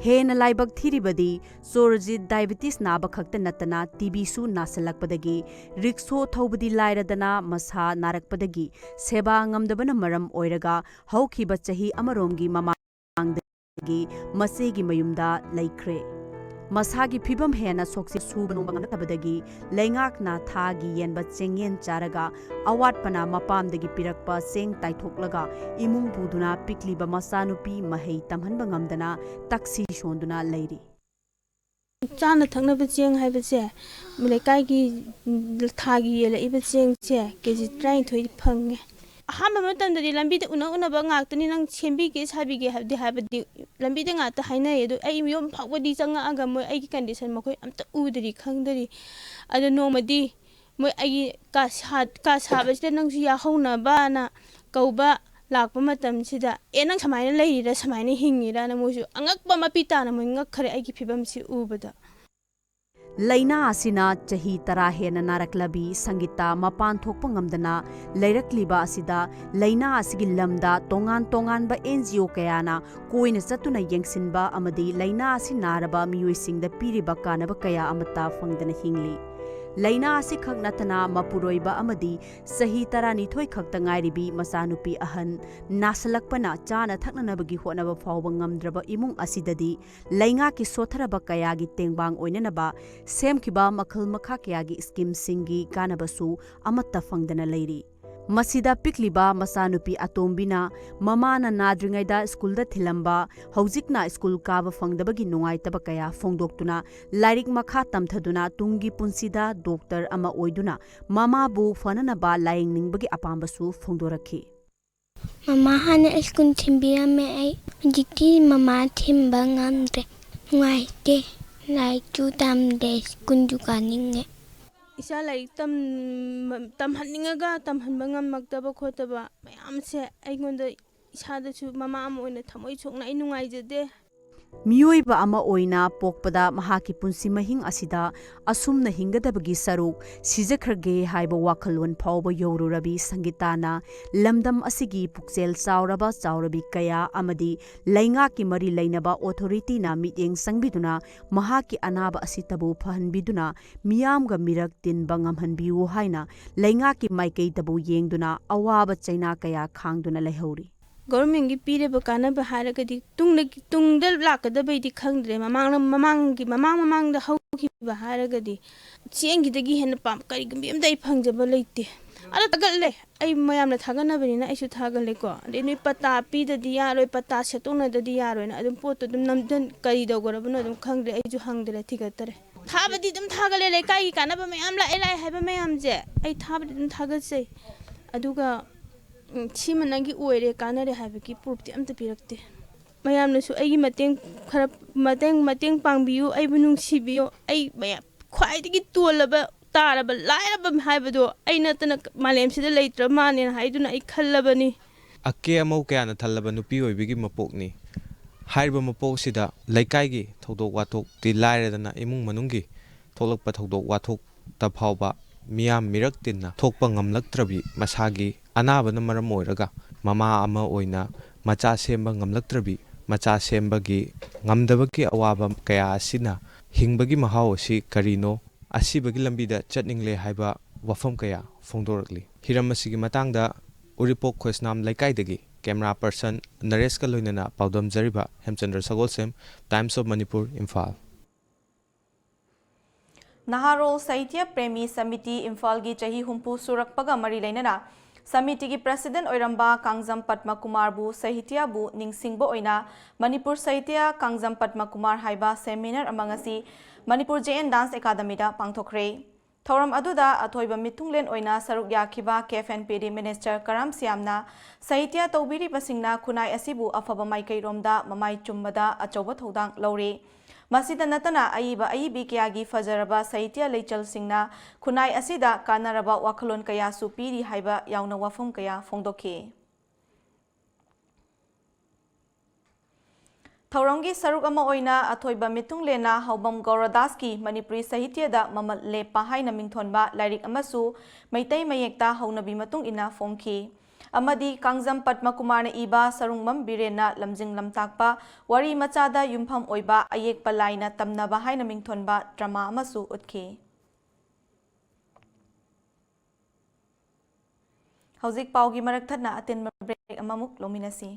ꯍꯦꯟꯅ ꯂꯥꯏꯕꯛ ꯊꯤꯔꯤꯕꯗꯤ ꯆꯣꯔꯖꯤꯠ ꯗꯥꯏꯕꯤꯇꯤꯁ ꯅꯥꯕ ꯈꯛꯇ ꯅꯠꯇꯅ ꯇꯤꯕꯤꯁꯨ ꯅꯥꯁꯤꯜꯂꯛꯄꯗꯒꯤ ꯔꯤꯛꯁꯣ ꯊꯧꯕꯗꯤ ꯂꯥꯏꯔꯗꯅ ꯃꯁꯥ ꯅꯥꯔꯛꯄꯗꯒꯤ ꯁꯦꯕꯥ ꯉꯝꯗꯕꯅ ꯃꯔꯝ ꯑꯣꯏꯔꯒ ꯍꯧꯈꯤꯕ ꯆꯍꯤ ꯑꯃꯔꯣꯝꯒꯤ ꯃꯃꯥꯡꯗꯒꯤ ꯃꯆꯦꯒꯤ ꯃꯌꯨꯝꯗ ꯂꯩꯈ꯭ꯔꯦ꯫ ꯃꯁꯥꯒꯤ ꯐꯤꯕꯝ ꯍꯦꯟꯅ ꯁꯣꯛꯆꯤꯜ ꯁꯨꯕ ꯅꯣꯝꯕ ꯉꯝꯂꯛꯇꯕꯗꯒꯤ ꯂꯩꯉꯥꯛꯅ ꯊꯥꯒꯤ ꯌꯦꯟꯕ ꯆꯦꯡꯌꯦꯟ ꯆꯥꯔꯒ ꯑꯋꯥꯠꯄꯅ ꯃꯄꯥꯝꯗꯒꯤ ꯄꯤꯔꯛꯄ ꯆꯦꯡ ꯇꯥꯏꯊꯣꯛꯂꯒ ꯏꯃꯨꯡ ꯄꯨꯗꯨꯅ ꯄꯤꯛꯂꯤꯕ ꯃꯆꯥꯅꯨꯄꯤ ꯃꯍꯩ ꯇꯝꯍꯟꯕ ꯉꯝꯗꯅ ꯇꯛꯁꯤ ꯁꯣꯟꯗꯨꯅ ꯂꯩꯔꯤ꯫ ꯆꯥꯅ ꯊꯛꯅꯕ ꯆꯦꯡ ꯍꯥꯏꯕꯁꯦ ꯂꯩꯀꯥꯏꯒꯤ ꯊꯥꯒꯤ ꯌꯦꯜꯂꯛꯏꯕ ꯆꯦꯡꯁꯦ ꯀꯦ ꯖꯤ ꯇꯔꯥꯅꯤꯊꯣꯏ ꯐꯪꯉꯦ꯫ ꯑꯍꯥꯟꯕ ꯃꯇꯝꯗꯗꯤ ꯂꯝꯕꯤꯗ ꯎꯅ ꯎꯅꯕ ꯉꯥꯛꯇꯅꯤ, ꯅꯪ ꯁꯦꯝꯕꯤꯒꯦ ꯁꯥꯕꯤꯒꯦ ꯍꯥꯏꯕꯗꯤ ꯍꯥꯏꯕꯗꯤ ꯂꯝꯕꯤꯗ ꯉꯥꯛꯇ ꯍꯥꯏꯅꯩ꯫ ꯑꯗꯨ ꯑꯩ ꯌꯨꯝ ꯐꯥꯎꯕꯗꯤ ꯆꯪꯉꯛꯑꯒ ꯃꯣꯏ ꯑꯩꯒꯤ ꯀꯟꯗꯤꯁꯟ ꯃꯈꯣꯏ ꯑꯝꯇ ꯎꯗ꯭ꯔꯤ, ꯈꯪꯗ꯭ꯔꯤ꯫ ꯑꯗꯣ ꯅꯣꯡꯃꯗꯤ ꯃꯣꯏ ꯑꯩꯒꯤ ꯀꯥ ꯁꯥ-, ꯀꯥ ꯁꯥꯕꯁꯤꯗ ꯅꯪꯁꯨ ꯌꯥꯎꯍꯧꯅꯕꯅ ꯀꯧꯕ ꯂꯥꯛꯄ ꯃꯇꯝꯁꯤꯗ, "ꯑꯦ, ꯅꯪ ꯁꯨꯃꯥꯏꯅ ꯂꯩꯔꯤꯔꯥ, ꯁꯨꯃꯥꯏꯅ ꯍꯤꯡꯉꯤꯔꯥꯅ?" ꯃꯣꯏꯁꯨ ꯑꯉꯛꯄ ꯃꯄꯤ ꯇꯥꯅ ꯃꯣꯏ ꯉꯛꯈ꯭ꯔꯦ ꯑꯩꯒꯤ ꯐꯤꯕꯝꯁꯤ ꯎꯕꯗ꯫ ꯂꯥꯏꯅꯥ ꯑꯁꯤꯅ ꯆꯍꯤ ꯇꯔꯥ ꯍꯦꯟꯅ ꯅꯥꯔꯛꯂꯕꯤ ꯁꯪꯒꯤꯇꯥ ꯃꯄꯥꯟ ꯊꯣꯛꯄ ꯉꯝꯗꯅ ꯂꯩꯔꯛꯂꯤꯕ ꯑꯁꯤꯗ ꯂꯥꯏꯅꯥ ꯑꯁꯤꯒꯤ ꯂꯝꯗ ꯇꯣꯉꯥꯟ ꯇꯣꯉꯥꯟꯕ ꯑꯦꯟ ꯖꯤ ꯑꯣ ꯀꯌꯥꯅ ꯀꯣꯏꯅ ꯆꯠꯇꯨꯅ ꯌꯦꯡꯁꯤꯟꯕ ꯑꯃꯗꯤ ꯂꯥꯏꯅꯥ ꯑꯁꯤ ꯅꯥꯔꯕ ꯃꯤꯑꯣꯏꯁꯤꯡꯗ ꯄꯤꯔꯤꯕ ꯀꯥꯟꯅꯕ ꯀꯌꯥ ꯑꯃꯠꯇ ꯐꯪꯗꯅ ꯍꯤꯡꯂꯤ꯫ ꯂꯥꯏꯅꯥ ꯑꯁꯤꯈꯛ ꯅꯠꯇꯅ ꯃꯄꯨꯔꯣꯏꯕ ꯑꯃꯗꯤ ꯆꯍꯤ ꯇꯔꯥꯅꯤꯊꯣꯏ ꯈꯛꯇ ꯉꯥꯏꯔꯤꯕꯤ ꯃꯆꯥꯅꯨꯄꯤ ꯑꯍꯟ ꯅꯥꯁꯤꯜꯂꯛꯄꯅ ꯆꯥꯅ ꯊꯛꯅꯅꯕꯒꯤ ꯍꯣꯠꯅꯕ ꯐꯥꯎꯕ ꯉꯝꯗ꯭ꯔꯕ ꯏꯃꯨꯡ ꯑꯁꯤꯗꯗꯤ ꯂꯩꯉꯥꯛꯀꯤ ꯁꯣꯠꯊꯔꯕ ꯀꯌꯥꯒꯤ ꯇꯦꯡꯕꯥꯡ ꯑꯣꯏꯅꯅꯕ ꯁꯦꯝꯈꯤꯕ ꯃꯈꯜ ꯃꯈꯥ ꯀꯌꯥꯒꯤ ꯁ꯭ꯀꯤꯝꯁꯤꯡꯒꯤ ꯀꯥꯟꯅꯕꯁꯨ ꯑꯃꯠꯇ ꯐꯪꯗꯅ ꯂꯩꯔꯤ꯫ ꯃꯁꯤꯗ ꯄꯤꯛꯂꯤꯕ ꯃꯆꯥꯅꯨꯄꯤ ꯑꯇꯣꯝꯕꯤꯅ ꯃꯃꯥꯅ ꯅꯥꯗ꯭ꯔꯤꯉꯩꯗ ꯁ꯭ꯀꯨꯜꯗ ꯊꯤꯜꯂꯝꯕ, ꯍꯧꯖꯤꯛꯅ ꯁ꯭ꯀꯨꯜ ꯀꯥꯕ ꯐꯪꯗꯕꯒꯤ ꯅꯨꯡꯉꯥꯏꯇꯕ ꯀꯌꯥ ꯐꯣꯡꯗꯣꯛꯇꯨꯅ ꯂꯥꯏꯔꯤꯛ ꯃꯈꯥ ꯇꯝꯊꯗꯨꯅ ꯇꯨꯡꯒꯤ ꯄꯨꯟꯁꯤꯗ ꯗꯣꯛꯇꯔ ꯑꯃ ꯑꯣꯏꯗꯨꯅ ꯃꯃꯥꯕꯨ ꯐꯅꯅꯕ ꯂꯥꯌꯦꯡꯅꯤꯡꯕꯒꯤ ꯑꯄꯥꯝꯕꯁꯨ ꯐꯣꯡꯗꯣꯔꯛꯈꯤ꯫ ꯃꯃꯥ ꯍꯥꯟꯅ ꯁ꯭ꯀꯨꯜ ꯊꯤꯟꯕꯤꯔꯝꯃꯦ ꯑꯩ꯫ ꯍꯧꯖꯤꯛꯇꯤ ꯃꯃꯥ ꯊꯤꯟꯕ ꯉꯝꯗ꯭ꯔꯦ꯫ ꯅꯨꯡꯉꯥꯏꯇꯦ꯫ ꯂꯥꯏꯔꯤꯛꯁꯨ ꯇꯝꯗꯦ꯫ ꯁ꯭ꯀꯨꯜꯁꯨ ꯀꯥꯅꯤꯡꯉꯦ꯫ ꯏꯆꯥ ꯂꯥꯏꯔꯤꯛ ꯇꯝ-, ꯇꯝꯍꯟꯅꯤꯡꯉꯒ ꯇꯝꯍꯟꯕ ꯉꯝꯃꯛꯇꯕ ꯈꯣꯠꯇꯕ ꯃꯌꯥꯝꯁꯦ ꯑꯩꯉꯣꯟꯗ ꯏꯁꯥꯗꯁꯨ ꯃꯃꯥ ꯑꯃ ꯑꯣꯏꯅ ꯊꯃꯣꯏ ꯁꯣꯛꯅ ꯑꯩ ꯅꯨꯡꯉꯥꯏꯖꯗꯦ꯫ ꯃꯤꯑꯣꯏꯕ ꯑꯃ ꯑꯣꯏꯅ ꯄꯣꯛꯄꯗ ꯃꯍꯥꯛꯀꯤ ꯄꯨꯟꯁꯤ ꯃꯍꯤꯡ ꯑꯁꯤꯗ ꯑꯁꯨꯝꯅ ꯍꯤꯡꯒꯗꯕꯒꯤ ꯁꯔꯨꯛ ꯁꯤꯖꯈ꯭ꯔꯒꯦ ꯍꯥꯏꯕ ꯋꯥꯈꯜꯂꯣꯟ ꯐꯥꯎꯕ ꯌꯧꯔꯨꯔꯕꯤ ꯁꯪꯒꯤꯇꯥꯅ ꯂꯝꯗꯝ ꯑꯁꯤꯒꯤ ꯄꯨꯛꯆꯦꯜ ꯆꯥꯎꯔꯕ ꯆꯥꯎꯔꯕꯤ ꯀꯌꯥ ꯑꯃꯗꯤ ꯂꯩꯉꯥꯛꯀꯤ ꯃꯔꯤ ꯂꯩꯅꯕ ꯑꯣꯊꯣꯔꯤꯇꯤꯅ ꯃꯤꯠꯌꯦꯡ ꯆꯪꯕꯤꯗꯨꯅ ꯃꯍꯥꯛꯀꯤ ꯑꯅꯥꯕ ꯑꯁꯤꯇꯕꯨ ꯐꯍꯟꯕꯤꯗꯨꯅ ꯃꯤꯌꯥꯝꯒ ꯃꯤꯔꯛ ꯇꯤꯟꯕ ꯉꯝꯍꯟꯕꯤꯌꯨ ꯍꯥꯏꯅ ꯂꯩꯉꯥꯛꯀꯤ ꯃꯥꯏꯀꯩꯗꯕꯨ ꯌꯦꯡꯗꯨꯅ ꯑꯋꯥꯕ ꯆꯩꯅꯥ ꯀꯌꯥ ꯈꯥꯡꯗꯨꯅ ꯂꯩꯍꯧꯔꯤ꯫ ꯒꯣꯔꯃꯦꯟꯒꯤ ꯄꯤꯔꯤꯕ ꯀꯥꯟꯅꯕ ꯍꯥꯏꯔꯒꯗꯤ ꯇꯨꯡꯗ, ꯇꯨꯡꯗ ꯂꯥꯛꯀꯗꯕꯩꯗꯤ ꯈꯪꯗ꯭ꯔꯦ, ꯃꯃꯥꯡꯗ, ꯃꯃꯥꯡꯒꯤ, ꯃꯃꯥꯡ ꯃꯃꯥꯡꯗ ꯍꯧꯈꯤꯕ ꯍꯥꯏꯔꯒꯗꯤ ꯆꯦꯡꯒꯤꯗꯒꯤ ꯍꯦꯟꯅ ꯄꯥꯝ-, ꯀꯔꯤꯒꯨꯝꯕ ꯑꯝꯇ ꯑꯩ ꯐꯪꯖꯕ ꯂꯩꯇꯦ꯫ ꯑꯗꯣ ꯊꯥꯒꯠꯂꯦ, ꯑꯩ ꯃꯌꯥꯝꯅ ꯊꯥꯒꯠꯅꯕꯅꯤꯅ ꯑꯩꯁꯨ ꯊꯥꯒꯠꯂꯦꯀꯣ꯫ ꯑꯗꯩ ꯅꯣꯏ ꯄꯇꯥ ꯄꯤꯗꯗꯤ ꯌꯥꯔꯣꯏ, ꯄꯇꯥ ꯁꯦꯠꯇꯣꯛꯅꯗꯗꯤ ꯌꯥꯔꯣꯏꯅ ꯑꯗꯨꯝ ꯄꯣꯠꯇꯣ ꯑꯗꯨꯝ ꯅꯝꯗꯟ, ꯀꯔꯤ ꯇꯧꯈ꯭ꯔꯕꯅꯣ ꯑꯗꯨꯝ ꯈꯪꯗ꯭ꯔꯦ, ꯑꯩꯁꯨ ꯍꯪꯗ꯭ꯔꯦ, ꯊꯤꯒꯠꯇꯔꯦ꯫ ꯊꯥꯕꯗꯤ ꯑꯗꯨꯝ ꯊꯥꯒꯠꯂꯦ, ꯂꯩꯀꯥꯏꯒꯤ ꯀꯥꯟꯅꯕ ꯃꯌꯥꯝ ꯂꯥꯛꯑꯦ ꯂꯥꯛꯑꯦ ꯍꯥꯏꯕ ꯃꯌꯥꯝꯁꯦ ꯑꯩ ꯊꯥꯕꯗꯤ ꯑꯗꯨꯝ ꯊꯥꯒꯠꯆꯩ꯫ ꯑꯗꯨꯒ ꯎꯝ, ꯁꯤꯃ ꯅꯪꯒꯤ ꯑꯣꯏꯔꯦ, ꯀꯥꯟꯅꯔꯦ ꯍꯥꯏꯕꯒꯤ ꯄ꯭ꯔꯨꯐꯇꯤ ꯑꯝꯇ ꯄꯤꯔꯛꯇꯦ꯫ ꯃꯌꯥꯝꯅꯁꯨ ꯑꯩꯒꯤ ꯃꯇꯦꯡ ꯈꯔ, ꯃꯇꯦꯡ, ꯃꯇꯦꯡ ꯄꯥꯡꯕꯤꯌꯨ, ꯑꯩꯕꯨ ꯅꯨꯡꯁꯤꯕꯤꯌꯨ, ꯑꯩ ꯃꯌꯥꯝ ꯈ꯭ꯋꯥꯏꯗꯒꯤ ꯇꯣꯜꯂꯕ, ꯇꯥꯔꯕ, ꯂꯥꯏꯔꯕ ꯍꯥꯏꯕꯗꯣ ꯑꯩ ꯅꯠꯇꯅ ꯃꯥꯂꯦꯝꯁꯤꯗ ꯂꯩꯇ꯭ꯔ ꯃꯥꯜꯂꯦꯅ ꯍꯥꯏꯗꯨꯅ ꯑꯩ ꯈꯜꯂꯕꯅꯤ꯫ ꯑꯀꯦ ꯑꯃꯧ ꯀꯌꯥꯅ ꯊꯜꯂꯕ ꯅꯨꯄꯤ ꯑꯣꯏꯕꯤꯒꯤ ꯃꯄꯣꯛꯅꯤ꯫ ꯍꯥꯏꯔꯤꯕ ꯃꯄꯣꯛꯁꯤꯗ ꯂꯩꯀꯥꯏꯒꯤ ꯊꯧꯗꯣꯛ ꯋꯥꯊꯣꯛꯇꯤ ꯂꯥꯏꯔꯗꯅ ꯏꯃꯨꯡ ꯃꯅꯨꯡꯒꯤ ꯊꯣꯛꯂꯛꯄ ꯊꯧꯗꯣꯛ ꯋꯥꯊꯣꯛꯇ ꯐꯥꯎꯕ ꯃꯤꯌꯥꯝ ꯃꯤꯔꯛ ꯇꯤꯟꯅ ꯊꯣꯛꯄ ꯉꯝꯂꯛꯇ꯭ꯔꯕꯤ, ꯃꯁꯥꯒꯤ ꯑꯅꯥꯕꯅ ꯃꯔꯝ ꯑꯣꯏꯔꯒ ꯃꯃꯥ ꯑꯃ ꯑꯣꯏꯅ ꯃꯆꯥ ꯁꯦꯝꯕ ꯉꯝꯂꯛꯇ꯭ꯔꯕꯤ, ꯃꯆꯥ ꯁꯦꯝꯕꯒꯤ ꯉꯝꯗꯕꯒꯤ ꯑꯋꯥꯕ ꯀꯌꯥ ꯑꯁꯤꯅ ꯍꯤꯡꯕꯒꯤ ꯃꯍꯥꯎ ꯑꯁꯤ ꯀꯔꯤꯅꯣ, ꯑꯁꯤꯕꯒꯤ ꯂꯝꯕꯤꯗ ꯆꯠꯅꯤꯡꯂꯦ ꯍꯥꯏꯕ ꯋꯥꯐꯝ ꯀꯌꯥ ꯐꯣꯡꯗꯣꯔꯛꯂꯤ꯫ ꯍꯤꯔꯝ ꯑꯁꯤꯒꯤ ꯃꯇꯥꯡꯗ ꯎꯔꯤꯄꯣꯛ ꯈꯣꯏꯁꯅꯥꯝ ꯂꯩꯀꯥꯏꯗꯒꯤ camera person ꯅꯔꯦꯁꯀ ꯂꯣꯏꯅꯅ ꯄꯥꯎꯗꯝꯖꯔꯤꯕ ꯍꯦꯝꯆꯟꯗ꯭ꯔ ꯁꯒꯣꯜꯁꯦꯝ, Times of Manipur, ꯏꯝꯐꯥꯜ꯫ ꯅꯍꯥꯔꯣꯜ ꯁꯥꯍꯤꯇ꯭ꯌ ꯄ꯭ꯔꯦꯃꯤ ꯁꯃꯤꯇꯤ ꯏꯝꯐꯥꯜꯒꯤ ꯆꯍꯤ ꯍꯨꯝꯐꯨ ꯁꯨꯔꯛꯄꯒ ꯃꯔꯤ ꯂꯩꯅꯅ ꯁꯃꯤꯇꯤꯒꯤ president ꯑꯣꯏꯔꯝꯕ ꯀꯥꯡꯖꯝ ꯄꯗꯃ ꯀꯨꯃꯥꯔꯕꯨ ꯁꯥꯍꯤꯇ꯭ꯌꯕꯨ ꯅꯤꯡꯁꯤꯡꯕ ꯑꯣꯏꯅ ꯃꯅꯤꯄꯨꯔ ꯁꯥꯍꯤꯇ꯭ꯌ ꯀꯥꯡꯖꯝ ꯄꯗꯃ ꯀꯨꯃꯥꯔ ꯍꯥꯏꯕ seminar ꯑꯃ ꯉꯁꯤ ꯃꯅꯤꯄꯨꯔ J N Dance Academyꯗ ꯄꯥꯡꯊꯣꯛꯈ꯭ꯔꯦ꯫ ꯊꯧꯔꯝ ꯑꯗꯨꯗ ꯑꯊꯣꯏꯕ ꯃꯤꯊꯨꯡꯂꯦꯟ ꯑꯣꯏꯅ ꯁꯔꯨꯛ ꯌꯥꯈꯤꯕ K F and P D minister ꯀꯔꯥꯝ ꯁ꯭ꯌꯥꯝꯅ ꯁꯥꯍꯤꯇ꯭ꯌ ꯇꯧꯕꯤꯔꯤꯕꯁꯤꯡꯅ ꯈꯨꯟꯅꯥꯏ ꯑꯁꯤꯕꯨ ꯑꯐꯕ ꯃꯥꯏꯀꯩꯔꯣꯝꯗ ꯃꯃꯥꯏ ꯆꯨꯝꯕꯗ ꯑꯆꯧꯕ ꯊꯧꯗꯥꯡ ꯂꯧꯔꯤ꯫ ꯃꯁꯤꯗ ꯅꯠꯇꯅ ꯑꯏꯕ ꯑꯏꯕꯤ ꯀꯌꯥꯒꯤ ꯐꯖꯔꯕ ꯁꯥꯍꯤꯇ꯭ꯌ ꯂꯩꯆꯜꯁꯤꯡꯅ ꯈꯨꯟꯅꯥꯏ ꯑꯁꯤꯗ ꯀꯥꯟꯅꯔꯕ ꯋꯥꯈꯜꯂꯣꯟ ꯀꯌꯥꯁꯨ ꯄꯤꯔꯤ ꯍꯥꯏꯕ ꯌꯥꯎꯅ ꯋꯥꯐꯝ ꯀꯌꯥ ꯐꯣꯡꯗꯣꯛꯈꯤ꯫ ꯊꯧꯔꯝꯒꯤ ꯁꯔꯨꯛ ꯑꯃ ꯑꯣꯏꯅ ꯑꯊꯣꯏꯕ ꯃꯤꯊꯨꯡꯂꯦꯟꯅ ꯍꯥꯎꯕꯝ ꯒꯧꯔꯗꯥꯁꯀꯤ ꯃꯅꯤꯄꯨꯔꯤ ꯁꯥꯍꯤꯇ꯭ꯌꯗ ꯃꯃꯜ ꯂꯦꯞꯄ ꯍꯥꯏꯅ ꯃꯤꯡꯊꯣꯟꯕ ꯂꯥꯏꯔꯤꯛ ꯑꯃꯁꯨ ꯃꯩꯇꯩ ꯃꯌꯦꯛꯇ ꯍꯧꯅꯕꯤ ꯃꯇꯨꯡ ꯏꯟꯅ ꯐꯣꯡꯈꯤ꯫ ꯑꯃꯗꯤ ꯀꯥꯡꯖꯝ ꯄꯗꯃ ꯀꯨꯃꯥꯔꯅ ꯏꯕ ꯁꯔꯨꯡꯕꯝ ꯕꯤꯔꯦꯟꯅ ꯂꯝꯖꯤꯡ ꯂꯝꯇꯥꯛꯄ ꯋꯥꯔꯤ ꯃꯆꯥꯗ ꯌꯨꯝꯐꯝ ꯑꯣꯏꯕ ꯑꯌꯦꯛꯄ ꯂꯥꯏꯅ ꯇꯝꯅꯕ ꯍꯥꯏꯅ ꯃꯤꯡꯊꯣꯟꯕ drama ꯑꯃꯁꯨ ꯎꯠꯈꯤ꯫ ꯍꯧꯖꯤꯛ ꯄꯥꯎꯒꯤ ꯃꯔꯛ ꯊꯠꯅ ꯑꯇꯦꯟꯕ ꯕ꯭ꯔꯦꯛ ꯑꯃꯃꯨꯛ ꯂꯧꯃꯤꯟꯅꯁꯤ꯫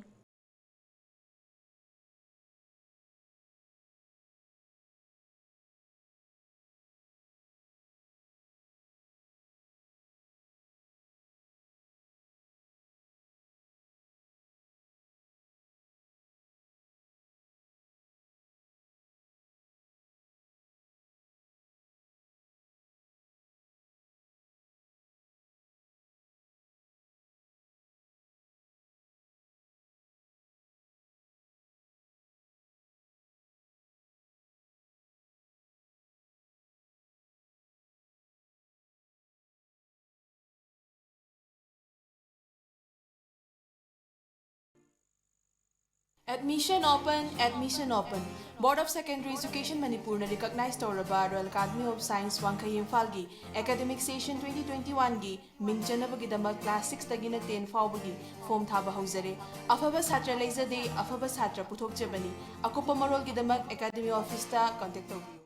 Admission open, admission open. Board of Secondary Education ꯃꯅꯤꯄꯨꯔꯅ recognize ꯇꯧꯔꯕ Royal Academy of Science ꯋꯥꯡꯈꯩ ꯏꯝꯐꯥꯜꯒꯤ academic session twenty twenty-one ꯒꯤ ꯃꯤꯡ ꯆꯟꯅꯕꯒꯤꯗꯃꯛ class six ꯇꯒꯤꯅ ten ꯐꯥꯎꯕꯒꯤ form ꯊꯥꯕ ꯍꯧꯖꯔꯦ꯫ ꯑꯐꯕ ꯁꯥꯇ꯭ꯔ ꯂꯩꯖꯗꯦ, ꯑꯐꯕ ꯁꯥꯇ꯭ꯔ ꯄꯨꯊꯣꯛꯆꯕꯅꯤ꯫ ꯑꯀꯨꯞꯄ ꯃꯔꯣꯜꯒꯤꯗꯃꯛ academy office ꯇ contact ꯇꯧꯕꯤꯌꯨ꯫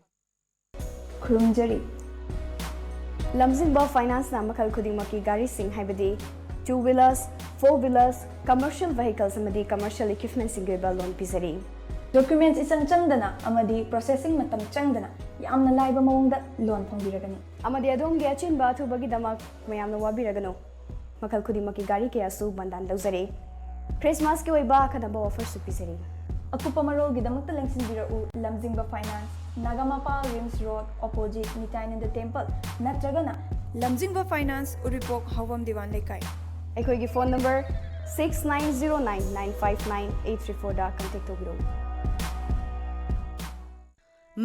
ꯈꯨꯔꯨꯝꯖꯔꯤ꯫ ꯂꯝꯖꯤꯡꯕ Finance ꯅ ꯃꯈꯜ ꯈꯨꯗꯤꯡꯃꯛꯀꯤ ꯒꯥꯔꯤꯁꯤꯡ, ꯍꯥꯏꯕꯗꯤ two wheelers, four wheelers, commercial vehicles ꯑꯃꯗꯤ commercial equipment ꯁꯤꯡꯒꯤ ꯑꯣꯏꯕ loan ꯄꯤꯖꯔꯤ꯫ Documents ꯏꯆꯪ ꯆꯪꯗꯅ ꯑꯃꯗꯤ processing ꯃꯇꯝ ꯆꯪꯗꯅ ꯌꯥꯝꯅ ꯂꯥꯏꯕ ꯃꯑꯣꯡꯗ loan ꯐꯪꯕꯤꯔꯒꯅꯤ꯫ ꯑꯃꯗꯤ ꯑꯗꯣꯝꯒꯤ ꯑꯆꯤꯟꯕ ꯑꯊꯨꯕꯒꯤꯗꯃꯛ ꯃꯌꯥꯝꯅ ꯋꯥꯕꯤꯔꯒꯅꯨ꯫ ꯃꯈꯜ ꯈꯨꯗꯤꯡꯃꯛꯀꯤ ꯒꯥꯔꯤ ꯀꯌꯥꯁꯨ ꯕꯟꯗꯥꯟ ꯂꯧꯖꯔꯤ꯫ Christmas ꯀꯤ ꯑꯣꯏꯕ ꯑꯈꯟꯅꯕ offer ꯁꯨ ꯄꯤꯖꯔꯤ꯫ ꯑꯀꯨꯞꯄ ꯃꯔꯣꯜꯒꯤꯗꯃꯛꯇ ꯂꯦꯡꯁꯤꯟꯕꯤꯔꯛꯎ, ꯂꯝꯖꯤꯡꯕ Finance, Nagampal RIMS Road opposite ꯅꯤꯇꯥꯌꯥꯅꯟꯗ Temple ꯅꯠꯇ꯭ꯔꯒꯅ ꯂꯝꯖꯤꯡꯕ Finance, ꯎꯔꯤꯄꯣꯛ, ꯍꯥꯎꯕꯝ ꯗꯤꯋꯥꯟ ꯂꯩꯀꯥꯏ꯫ ꯑꯩꯈꯣꯏꯒꯤ phone number six nine zero nine nine five nine eight three four ꯗ contact ꯇꯧꯕꯤꯔꯛꯎ꯫